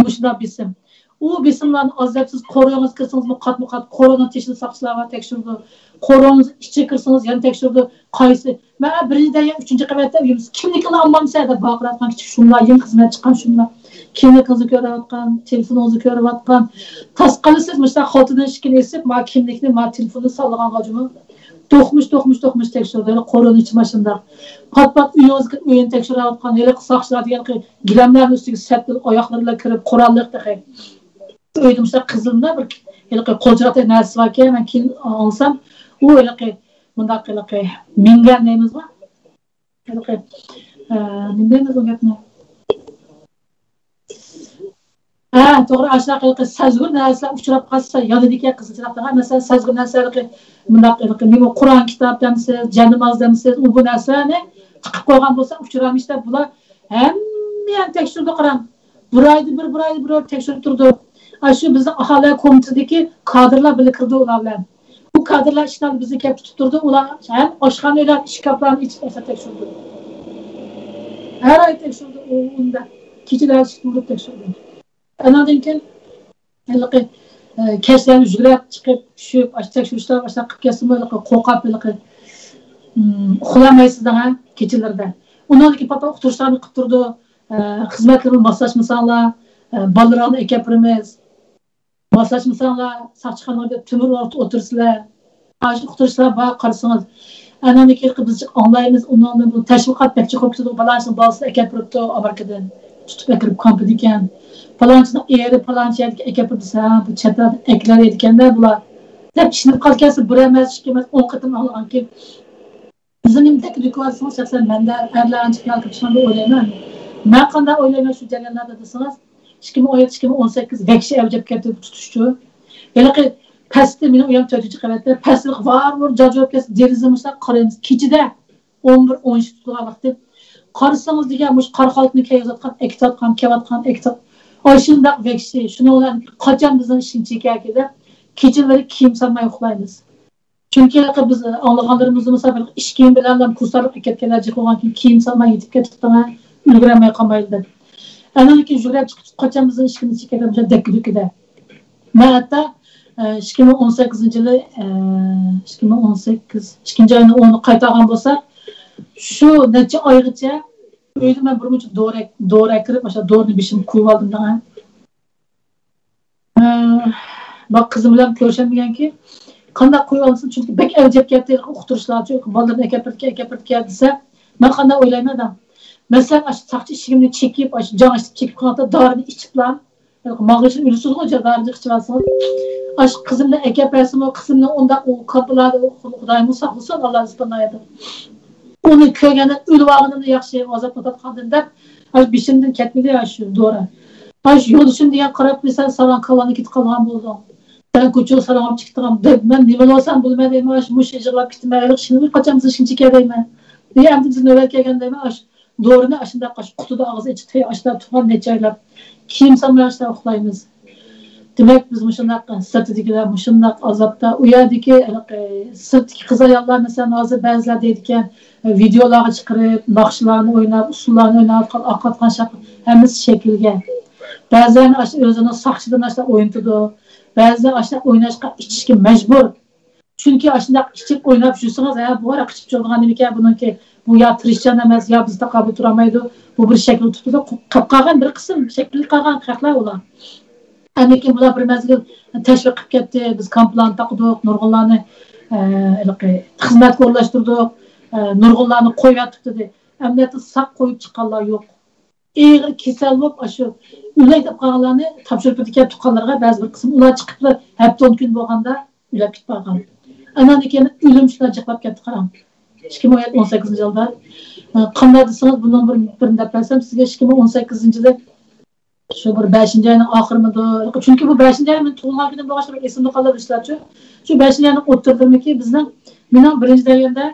مۇشۇنداق بېسىم. ئۇ بېسىملارنى ئازدەپسىز قورۇيىڭىزغا كىرسىڭىزمۇ قاتمۇ قات قورۇنىڭ تېشىنى ساقچىلار بار تەكشۈرىدۇ. قورۇنىڭىز ئىچىگە كىرسىڭىز يەنە تەكشۈرىدۇ. قايسى؟ مەن بىرىنچى دەرىجە ئۈچىنچى قەۋەتتە ئۆيىمىز كىملىكىڭنى ئالمامسەن دەپ ۋارقىراۋاتقان كىچىك شۇملار، يېڭى خىزمەت چىققان شۇملار. كىملىكىڭىزنى كۆرۈۋاتقان، تېلېفونىڭىزنى كۆرۈۋاتقان. تاسقالىسىز مۇشۇنداق خالتىدىن ئىشىكىنى ئېچىپ، ما كىملىكنى، ما تېلېفوننى سالىدىغانغا جۇمۇ. دوقمۇش، دوقمۇش، دوقمۇش تەكشۈردى. ھېلى قورۇنا ئىچى ماشىنىدا. پات-پات ئۆيىڭىزگە ئۆيىنى تەكشۈرۈۋاتقان ھېلىقى ساقچىلار دېگەن گىلەملەرنىڭ ئۈستىگە سەپتىن ئاياقلىرى بىلەن كىرىپ، قوراللىق تېخى. ئۆيدە مۇشۇنداق قىزىلدا بىر ھېلىقى قولچىراغدەك نەرسىسى باركەن، مەن كېيىن ئاڭلىسام، ئۇ ھېلىقى مۇنداق ھېلىقى مىنگەن دەيمىزغۇ؟ ھېلىقى، ئە، نېمە دەيمىز ئۇ گەپنى؟ ھە، توغرا، ئاشۇنداق ھېلىقى سەزگۈر نەرسىلەر ئۇچراپ قالسا، يانىدىكەن قىزىل چىراغلارغا. مەسىلەن، سەزگۈر نەرسىلەر ھېلىقى مۇنداق ھېلىقى نېمە، قۇرئان كىتاب دەمسىز، جەننىماز دەمسىز، ئۇ بۇ نەرسىلەرنى تىقىپ قويغان بولسا، ئۇچرامىش دەپ بۇلار ھەممە يەرنى تەكشۈرىدۇ، قاراڭ. بىر ئايدا بىر، بىر ئايدا بىر ئاي تەكشۈرۈپ تۇرىدۇ. ئاشۇ بىزنىڭ ئاھالە كومىتېتىدىكى كادىرلار بىللە كىرىدۇ ئۇلار بىلەن. بۇ كادىرلار ئىشىكنى بىزنى كەپ تۇتۇپ تۇرىدۇ. ئۇلار ھەم ئاشخانا ئۆيلەر ئىشىك قاپلارنى ئېچىپ ئەسەر تەكشۈرىدۇ. ھەر ئاي تەكشۈرىدۇ. ئۇ ئۇنداق كېچىدە ئىشىكنى ئۇرۇپ تەكشۈرىدۇ. ئاناندىن كېيىن ھېلىقى، ئە، كەچلەرنى يۈگۈرۈپ چىقىپ، چۈشۈپ، ئاشۇ تەكشۈرۈشلەر ئاشۇنداق قىلىپ كەتسىمۇ، ھېلىقى قورقۇپ، ھېلىقى، ئۇم، ئۇخلىيالمايسىز دەڭە كېچىلىرىدە. ئۇنىڭدىن كېيىن پات-پات ئۇقتۇرۇشلارنى قىلىپ تۇرىدۇ. ئە، خىزمەتلىرىنى ماسلاشمىساڭلار، ئە، بالىلىرىڭلارنى ئەكەپ بېرىمىز. ماسلاشمىساڭلار، ساقچىخانىغا بېرىپ تۆمۈر ئورۇپ ئولتۇرىسىلەر. ئاشۇ ئۇقتۇرۇشلار بار، قارىسىڭىز. ئەنە ئۇنى كېيىن بىز جىق ئاڭلايمىز، ئۇنىڭدىن بۇ تەشۋىقات بەك جىق بولۇپ كېتىدۇ. پالانچىنىڭ بالىسىنى ئەكەپ بېرىپتۇ ئامېرىكىدىن. تۇتۇپ ئەكىرىپ كامپىدا ئىكەن. پالانچىنىڭ ئېرى پالانچى يەردىكى ئەكەپ بېرىپتۇ، ھە، بۇ چەت ئەلدىن ئەكىلەر ئىدىكەندە بۇلار. دەپ ئىشىنىپ قالغان كەلسە، بىر ئەمەس، ئىككى ئەمەس، ئون قېتىم ئاڭلىغانكىن. بىزنىڭ نېمىدەك دۆكۈۋالسىڭىز، شەخسەن مەندە ئەرلەر ئانچە خىيال قىلىشمامدۇ ئويلايمەن. مەن قانداق ئويلايمەن شۇ جەريانلاردا دېسىڭىز، ئىككى مىڭ ئون يەتتە، ئىككى مىڭ ئون سەككىز ۋەھشىي ئەۋج ئېلىپ كەتتى بۇ تۇتۇشچۇ. ھېلىقى پەستە، مېنىڭ ئۆيۈم تۆتىنچى قەۋەتتە، پەستە ۋار-ۋۇر جاجۇ بولۇپ كەتسە، دېرىزە مۇشۇنداق قارايمىز. كېچىدە ئون بىر، ئون ئىككى تۇتۇلغان ۋاقتى. قارىسىڭىز دېگەن مۇشۇ قارا خالتىنى كىيگۈزۈۋاتقان، ئەكېتىۋاتقان، كىيىۋاتقان، ئەكېتىۋات-، ئاشۇنداق ۋەھشىي. شۇنىڭ بىلەن قاچان بىزنىڭ ئىشىمىز چېكەركى دەپ، كېچىلىرى كىيىم سالماي ئۇخلايمىز. چۈنكى ھېلىقى بىز ئاڭلىغانلىرىمىزدا مۇسابىقە ئىش كىيىم بىلەن كۇرسانلىق ئەكەتكەنلەر جىق بولغانكىن كىيىم سالماي يېتىپ كېتىپتىڭە، ئۈلگۈرەلمەي قالمايلى دەپ. ئەنە كېيىن يۈگۈرۈپ چىقىپ قاچان بىزنىڭ ئىشىكىمىز چېكىدە مۇشۇ دەككە دۈككىدە. مەن ھەتتا، ئە، ئىككى مىڭ ئون سەككىزىنچى يىلى، ئە، ئىككى مىڭ ئون سەككىز ئىككىنچى ئاينىڭ ئونىنى قايتارغان بولسا، شۇ نەچچە ئايغىچە ئۆيدە مەن بىر مۇنچە دورا، دورا ئەكىرىپ، ئاشۇ دورىنى بېشىمغا قۇيۇۋالدىم دەڭە. ئە، بۇ قىزىم بىلەن كۆرۈشەلمىگەنكى، قانداق قويۇۋالسۇن، چۈنكى بەك ئەۋج ئېلىپ كەتتى، ئۇقتۇرۇشلار، چۈنكى بالىلىرىنى ئەكەپ بېرىدىكەن، ئەكەپ بېرىدىكەن دېسە، مەن قانداق ئويلايمەن دەڭ. مەسىلەن، ئاشۇ ساقچى ئىشىكىمنى چېكىپ، ئاشۇ جاڭ ئىشلىپ چېكىپ قالغاندا دارىنى ئىچىپلا، ماڭغۇچىنى ئۆلىسىزغۇ، دارىنى ئىچىۋالسىڭىز. ئاشۇ قىزىمنى ئەكەپ بەرسىمۇ، قىزىمنى ئۇنداق ئۇ كامپلاردا، خۇدايىم ساقلىسۇن، ئاللا ئىسپانايدا. ئۇنى كۆرگەندە ئۆلۈۋالغىنىمدا ياخشى، ئازاب تارتقاندىن دەپ، ئاشۇ بېشىمدىن كەتمىدى ئاشۇ دورا. ئاشۇ يولدىشىم دېگەن قاراپ بىلسەم، ساراڭ كالۋاندا كېتىپ قالغان بولدۇڭ. سەن كوچىغا ساراڭ ئاپ چىقتىڭ دەپ، مەن نېمە بولسام بولىمەن دەيمەن، ئاشۇ مۇشۇ يىغلاپ كېتىمەن، ھېلىقى شۇنى قاچان بىز شۇنچە كەلدەيمەن. ئەمدى بىز نۆۋەت كەلگەندە دەيمەن، ئاشۇ دورىنى ئاشۇنداق ئاشۇ قۇتىدا ئاغزى ئېچىق، تېخى ئاشۇنداق تۇرغان نەچچە ئايلاپ. كىيىم سالماي ئاشۇنداق ئۇخلايمىز. دېمەك، بىز مۇشۇنداق سىرتىدىكىلەر مۇشۇنداق ئازابتا، ئۇ يەردىكى، ھېلىقى، سىرتتىكى قىز ئاياللار، مەسىلەن، ھازىر بەزىلەر دەيدىكەن، ۋىدېئولارغا چىقىرىپ، ناخشىلارنى ئويناپ، ئۇسسۇللارنى ئويناۋاتقان، ئاقىۋاتقان شەق-، ھەممىسى شەكىلگە. بەزىلەرنى ئاشۇ ئۆزىنىڭ ساقچىدىن ئاشۇنداق ئوينىتىدۇ. بەزىلەر ئاشۇنداق ئويناشقا، ئىچىشكە مەجبۇر. چۈنكى ئاشۇنداق ئىچىپ ئويناپ يۈرسىڭىز، ھە، بۇ ھاراق ئىچىپ يۈرىدىغان نېمىكەن، بۇنىڭكى، بۇ يا تىرىشچان ئەمەس، يا بىز تاقابىل تۇرالمايدۇ، بۇ بىر شەكىل تۇتىدۇ، قاپ قالغان بىر قىسىم شەكىلگە قالغان خەقلەر ئۇلار. ئاندىن كېيىن بۇلار بىر مەزگىل تەشۋىق قىلىپ كەتتى، بىز كامپلارنى تاقىدۇق، نۇرغۇنلارنى، ئە، ھېلىقى خىزمەتكە ئورۇنلاشتۇردۇق، ئە، نۇرغۇنلارنى قويۇۋەتتۇق دېدى. ئەمەلىيەتتە ساق قويۇپ چىققانلار يوق. ئېغىر كېسەل بولۇپ، ئاشۇ ئۆلەي دەپ قالغانلارنى تاپشۇرۇپ بېرىدىكەن تۇغقانلىرىغا، بەزى بىر قىسىم ئۇلار چىقىپلا ھەپتە ئون كۈن بولغاندا ئۆلۈپ كېتىپ قالغان. ئاندىن كېيىن ئۆلۈم شۇنداق جىقلاپ كەتتى، قاراڭ. ئىككى مىڭ ئون سەككىزىنچى يىلدا. ئە، قانداق دېسىڭىز، بۇنىڭ بىر، بىرىنى دەپ بەرسەم سىزگە، ئىككى مىڭ ئون سەككىزىنچى يىلى شۇ بىر بەشىنچى ئاينىڭ ئاخىرىمىدۇ؟ چۈنكى بۇ بەشىنچى ئاي مېنىڭ تۇغۇلغان كۈنۈم بولغاچقا بەك ئېسىمدە قالىدۇ ئىشلارچۇ. شۇ بەشىنچى ئاينىڭ ئوتتۇرىلىرىمىكى بىزنىڭ، مېنىڭ بىرىنچى دەريەمدە،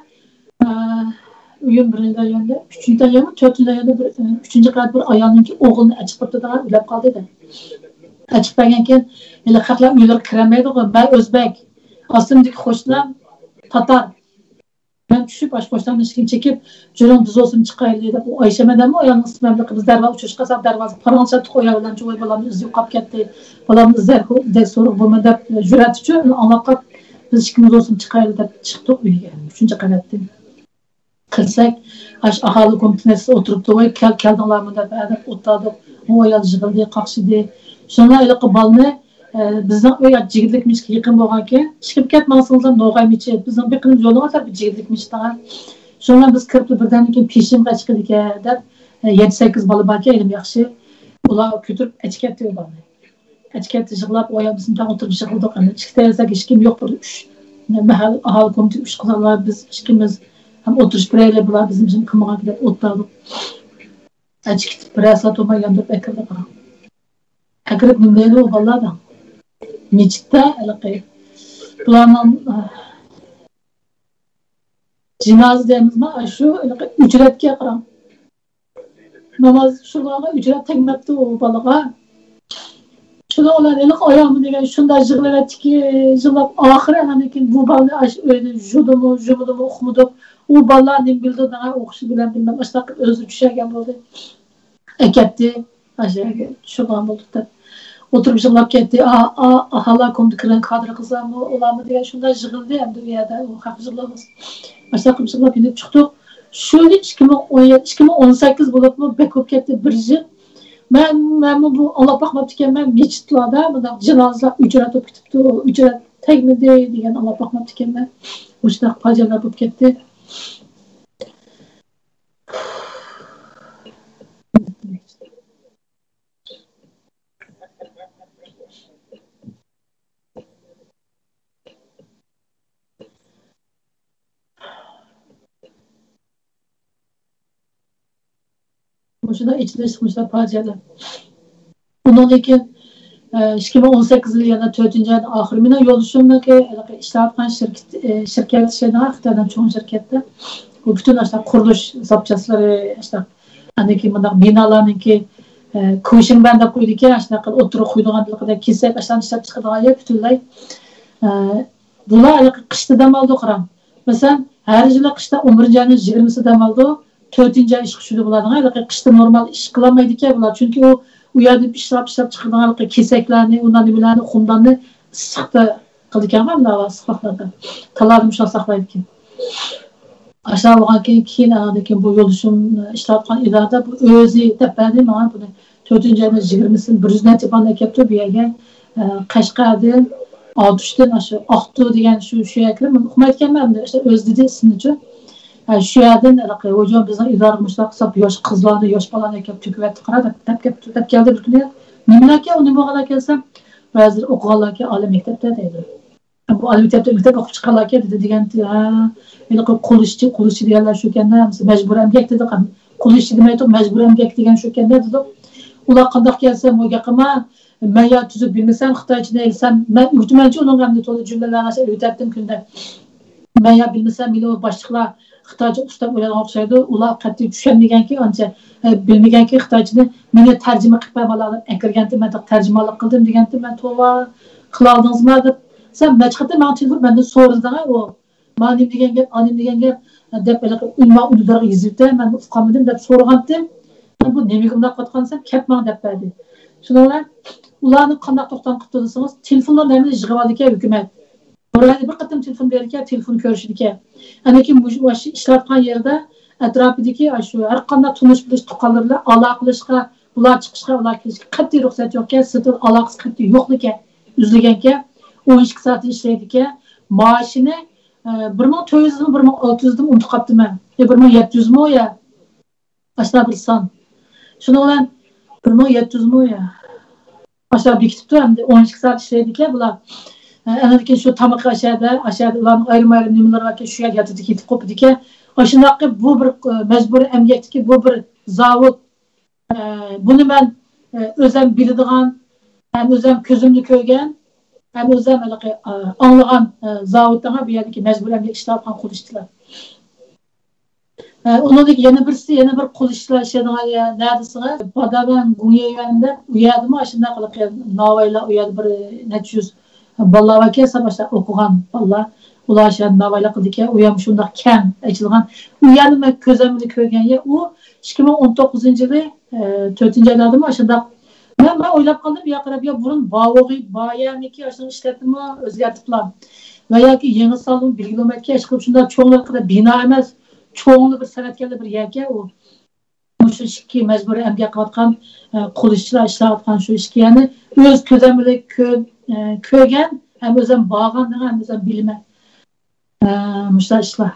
ئە، ئۆيۈم بىرىنچى دەريەمدە، ئۈچىنچى دەريەمدە، تۆتىنچى دەريەمدە بىر، ئە، ئۈچىنچى قەۋەت بىر ئايالنىڭكى ئوغلىنى ئەچىقىپ بېرىپتۇ، ئۆلۈپ قالدى دە. ئەچىقىپ بەرگەنكىن، ھېلى خەقلەر ئۆيلىرىگە كىرەلمەيدىغۇ، مەن ئۆزبەك، ئاستىمدىكى قوشنام تاتار. مەن چۈشۈپ، ئاشۇ قوشنامنىڭ ئىشىكىنى چېكىپ، جۇرۇڭ بىز بولسىمۇ چىقايلى دەپ، ئۇ ئايشەمەدەممۇ ئايالنىڭ ئىسمى، بىز دەرۋازا ئۇچۇرۇشقا سەل دەرۋازا پارىڭشاتتۇق، ئۇ ئايال بىلەن جۇۋاي بالامنى ئىزدىيىپ قاپتۇ. بالامنى ئىزدەر، دەك سورۇق بولىمەن دەپ يۈرەتتىچۇ، ئاڭلاپ قاپ، بىز ئىككىمىز بولسىمۇ چىقايلى دەپ چىقتۇق ئۆيگە، ئۈچىنچى قەۋەتتىن. كىرسەك، ئاشۇ ئاھالە كومىتېتىدا ئولتۇرۇپتۇ، ۋاي، كەل-، كەلدىڭلارمۇ دەپ، ھە دەپ ئولتۇردۇق. ئۇ ئايال يىغلىدى، قاقشىدى. شۇنىڭ ھېلىقى بالىنى، ئە، بىزنىڭ ئۆي جىگىتلىك مىچىتكە يېقىن بولغانكەن، چىقىپ كەت ماڭسىڭىزلا نوغاي مىچىت، بىزنىڭ بېقىنىمىز يولىغا تەرەپ جىگىتلىك مىچىتىغا. شۇنىڭ بىلەن بىز كىرىپلا بىردەمدىن كېيىن پېشىمغا چىقىدىكەن دەپ، ئە، يەتتە سەككىز بالا باركەن، ھېلىمۇ ياخشى. ئۇلار كۆتۈرۈپ ئەچىكەتتى ئۇ بالىنى. ئەچىكەتتە يىغلاپ، ئۇ ئايال بىزنى تەڭ ئولتۇرۇپ يىغلىدۇق. ئەمدى ئىككى تەرەپتە ھېچكىم يوق، بىر ئۈچ مەھەللە ئاھالە كومىتېتى ئۈچ قىز ئايال، بىز ئىككىمىز ھەم ئولتۇرۇشۇپ بېرەيلى، بۇلار بىزنى بىزنى قىلمىغان دەپ ئولتۇردۇق. ئەچىكىتىپ بىرەر سائەت بولماي ياندۇرۇپ ئەكىردى. ئەكىرىپ نېمە دەيدۇ ئۇ بالىلار دەڭ؟ مىچىتتە ھېلىقى بۇلارنىڭ، ئە، جىنازا دەيمىزما، شۇ ھېلىقى ئۆچرەتكە قاراڭ. ناماز شۇلارغا ئۆچرەت تەگمەپتۇ ئۇ بالىغا. شۇنىڭ بىلەن ھېلىقى ئايالمۇ دېگەن شۇنداق يىغلىۋەتتىكى، يىغلاپ ئاخىرى ئاندىن كېيىن بۇ بالىنى ئاشۇ ئۆيدە يۇدىمۇ، يۇمىدىمۇ ئۇقمىدۇق. ئۇ بالىلار نېمە بىلىدۇ دەڭە ئوقۇشى بىلەن بىلمەم ئاشۇنداق قىلىپ ئۆزى چۈشەرگەن بولدى. ئەكەتتى، ئاشۇ يەرگە چۈشۈرىدىغان بولدۇق دەپ. ئولتۇرۇپ يىغلاپ كەتتى. ئا، ئا، ئاھالا كومدا كىرگەن كادىر قىزلارمۇ، ئۇلارمۇ دېگەن شۇنداق يىغلىدى. ئەمدى ئۇ يەردە ئۇ خەق يىغلىمىسۇن. ئاشۇنداق قىلىپ يىغلاپ كېتىپ چىقتۇق. شۇ يىلى ئىككى مىڭ ئون يەتتە، ئىككى مىڭ ئون سەككىز بولۇپمۇ بەك بولۇپ كەتتى بىر يىل. مەن، مەنمۇ بۇ ئاڭلاپ باقماپتىكەنمەن، مەسچىتلاردا مۇنداق جىنازىلار ئۆچرەت بولۇپ كېتىپتۇ، ئۆچرەت تەگمىدى دېگەن ئاڭلاپ باقماپتىكەنمەن. مۇشۇنداق پاجىئەلەر بولۇپ كەتتى. مۇشۇنداق ئېچىنىشلىق، مۇشۇنداق پاجىئەلەر. ئۇنىڭدىن كېيىن، ئىككى مىڭ ئون سەككىز يىلى يەنە تۆتىنچى ئاينىڭ ئاخىرى مېنىڭ يولدىشىمنىڭكى ھېلىقى ئىشلەۋاتقان شىركىتى، شىركەت شەيدىغان خىتايدىن چوڭ شىركەتتە، بۇ پۈتۈن ئاشۇنداق قۇرۇلۇش زاپچاسلىرى، ئاشۇنداق، ئاندىن كېيىن مۇنداق بىنالارنىڭكى، كوشىڭبەن دەپ قويىدىكەن، ئاشۇنداق قىلىپ ئوتتۇرىغا قويىدىغان، كېسەك، ئاشۇنداق ئىشلەپ چىقىدىغان يەر پۈتۈنلەي، بۇلار ھېلىقى قىشتا دەم ئالىدۇ، قاراڭ. مەسىلەن، ھەر يىلى قىشتا ئون بىرىنچى ئاينىڭ يىگىرمىسى دەم ئالىدۇ، تۆتىنچى ئاي ئىشقا چۈشىدۇ بۇلارنىڭ. ھېلىقى قىشتا نورمال ئىش قىلالمايدىكەن بۇلار، چۈنكى ئۇ، ئۇ يەردە ئىشلەپ، ئىشلەپ چىقىرىدىغان ھېلىقى كېسەكلەرنى، ئۇنداق نېمىلەرنى، خۇملارنى ئىسسىقتا قىلىدىكەن، مۇنداق ئىسسىقلىقلاردا، تالادىمۇ شۇنداق ساقلايدىكەن. ئاشۇ بولغان كېيىن، كېيىن ئاندىن كېيىن بۇ يولدىشىم ئىشلەۋاتقان ئىدارىدە بۇ ئۆزى دەپ بەردى ماڭا بۇنى. تۆتىنچى ئاينىڭ يىگىرمىسىنى بىر يۈز نەچچە پانا ئەكەپتۇ بۇ يەرگە. ئە، قەشقەردىن، ئاتۇشتىن، ئاشۇ ئاقتۇ دېگەن شۇ، شۇ يەرگە كىرىپ، مەن ئۇقمايدىكەنمەن ئەمدى، ئۆزى دېدى ئىسمىنىچۇ. ئە، شۇ يەردىن ھېلىقى ھوجام بىزنىڭ ئىدارىگە مۇشۇنداق قىلساق، ياش قىزلارنى، ياش بالىلارنى ئەكەپ تۆكۈۋەتتى، قارا دەپ، دەپ كەپتۇ، دەپ كەلدى بىر كۈنى. نېمىلەركەن ئۇ، نېمە بولغانلار كەلسەم، بەزىلىرى ئوقۇغانلاركەن ئالىي مەكتەپتە دەيدۇ. بۇ ئالىي مەكتەپتە، مەكتەپ ئوقۇپ چىققانلاركەن دېدى دېگەنتى، ھە، ھېلىقى قۇل ئىشچى، قۇل ئىشچى دېگەنلەر شۇكەندە، مەجبۇرىي ئەمگەك دېدۇق، قۇل ئىشچى دېمەيتتۇق، مەجبۇرىي ئەمگەك دېگەن شۇكەندە دېدۇق. ئۇلار قانداق كەلسە، مۇ گەپقىما، مەن يا تۈزۈك بىلمىسەم خىتايچىنى، سەن، مەن ئۆگىتىمەنچۇ ئۇنىڭغا ئەمدى تولا جۈملىلەرنى ئۆگىتەتتىم كۈندە. مەن يا بىلمىسەم، مېنى ئۇ باشلىقلار خىتايچە ئۇستا دەپ ئويلىغان ئوخشايدۇ. ئۇلار قەتئىي چۈشەنمىگەنكى ئانچە، ئە، بىلمىگەنكى خىتايچىنى، مېنى تەرجىمە قىلىپ بەرمەڭلار دەپ ئەكىرگەنتى، مەن تەرجىمانلىق قىلدىم دېگەنتى، مەن توۋا، قىلالدىڭىزما دەپ. سەن نەچچە قېتىم ماڭا تېلېفون، مەندىن سورىدىڭە ئۇ. مانا نېمە دېگەن گەپ، ئانا نېمە دېگەن گەپ دەپ، ھېلىقى ئۈنۋان ئۈندىدارغا يېزىۋېتە، مەن ئۇقالمىدىم دەپ سورىغانتىم. مەن بۇ نېمىگە ئۇنداق قىلىۋاتقان دېسەم، كەپ ماڭا دەپ بەردى. شۇنىڭ بىلەن ئۇلارنى قانداق توختام قىپتۇ دېسىڭىز، تېلېفونلارنى ھەممىنى يىغىۋالىدىكەن ھۆكۈمەت. بىر ئايدا بىر قېتىم تېلېفون بېرىدىكەن، تېلېفون كۆرۈشىدىكەن. ئاندىن كېيىن مۇشۇ، مۇشۇ ئىشلەۋاتقان يېرىدە ئەتراپىدىكى ئاشۇ ھەر قانداق تونۇش بىلىش تۇغقانلىرى بىلەن ئالاقىلىشىشقا، بۇلار چىقىشقا، ئۇلار كېلىشكە قەتئىي رۇخسەت يوقكەن، سىرتىدىن ئالاقىسى قەتئىي يوقلىكەن، ئۈزۈلگەنكەن. ئون ئىككى سائەت ئىشلەيدىكەن. مائاشىنى، ئە، بىر مىڭ تۆت يۈزمۇ، بىر مىڭ ئالتە يۈزدىمۇ ئۇنتۇپ قاپتىمەن. يا بىر مىڭ يەتتە يۈزمۇ يا. ئاشۇنداق بىر سان. شۇنىڭ بىلەن بىر مىڭ يەتتە يۈزمۇ يا. ئاشۇنداق بېكىتىپتۇ، ئەمدى ئون ئىككى سائەت ئىشلەيدىكەن بۇلار. ئە، ئاندىن كېيىن شۇ تامىقى ئاشۇ يەردە، ئاشۇ يەردە ئۇلارنىڭ ئايرىم-ئايرىم نېمىلىرى باركەن، شۇ يەردە ياتىدىكەن، يېتىپ قوپىدىكەن. ئاشۇنداققى بۇ بىر، ئە، مەجبۇرىي ئەمگەكتىكى بۇ بىر زاۋۇت. ئە، بۇنى مەن، ئە، ئۆزۈم بىلىدىغان، ھەم ئۆزۈم كۆزۈمدە كۆرگەن، ھەم ئۆزۈم ھېلىقى، ئە، ئاڭلىغان، ئە، زاۋۇتتىڭ بۇ يەردىكى مەجبۇرىي ئەمگەك ئىشلەۋاتقان قۇل ئىشچىلار. ئە، ئۇنىڭدىن يەنە بىرسى، يەنە بىر قۇل ئىشچىلار ئىشلەيدىغان يەر نەدە دېسىڭىز، باداۋەن گۇڭيېيۈەن دەپ، ئۇ يەردىمۇ ئاشۇنداق ھېلىقى ناۋايلار، ئۇ يەردە بىر نەچچە يۈز بالىلار باركەن، ساپ ئاشۇنداق ئوقۇغان بالىلار. ئۇلار ئاشۇ يەردە ناۋايلار قىلىدىكەن، ئۇ يەرمۇ شۇنداق كەڭ ئېچىلغان. ئۇ يەرنى مەن كۆزۈم بىلەن كۆرگەن يەر، ئۇ ئىككى مىڭ ئون توققۇزىنچى يىلى، ئە، تۆتىنچى ئايلاردىمۇ ئاشۇنداق. مەن، مەن ئويلاپ قالدىم، يا قاراپ، يا بۇرۇن بارغۇ-، بار يەرنىكى ئاشۇنداق ئىشلەتتىمۇ ئۆزگەرتىپلا. ۋە ياكى يېڭى سالون بىلگىلى بولمايدىكەن، ئىشقىلىپ شۇنداق چوڭلۇقىدا بىنا ئەمەس، چوڭلا بىر سەنئەتكارلار بىر يەركەن ئۇ. مۇشۇ ئىككى مەجبۇرىي ئەمگەك قىلىۋاتقان، ئە، قۇل ئىشچىلار ئىشلەۋاتقان شۇ ئىككى يەرنى ئۆز كۆزۈم بىلەن كۆ-، ئە، كۆرگەن، ھەم ئۆزۈم بارغان، ھەم ئۆزۈم بىلىمەن. ئە، مۇشۇنداق ئىشلار.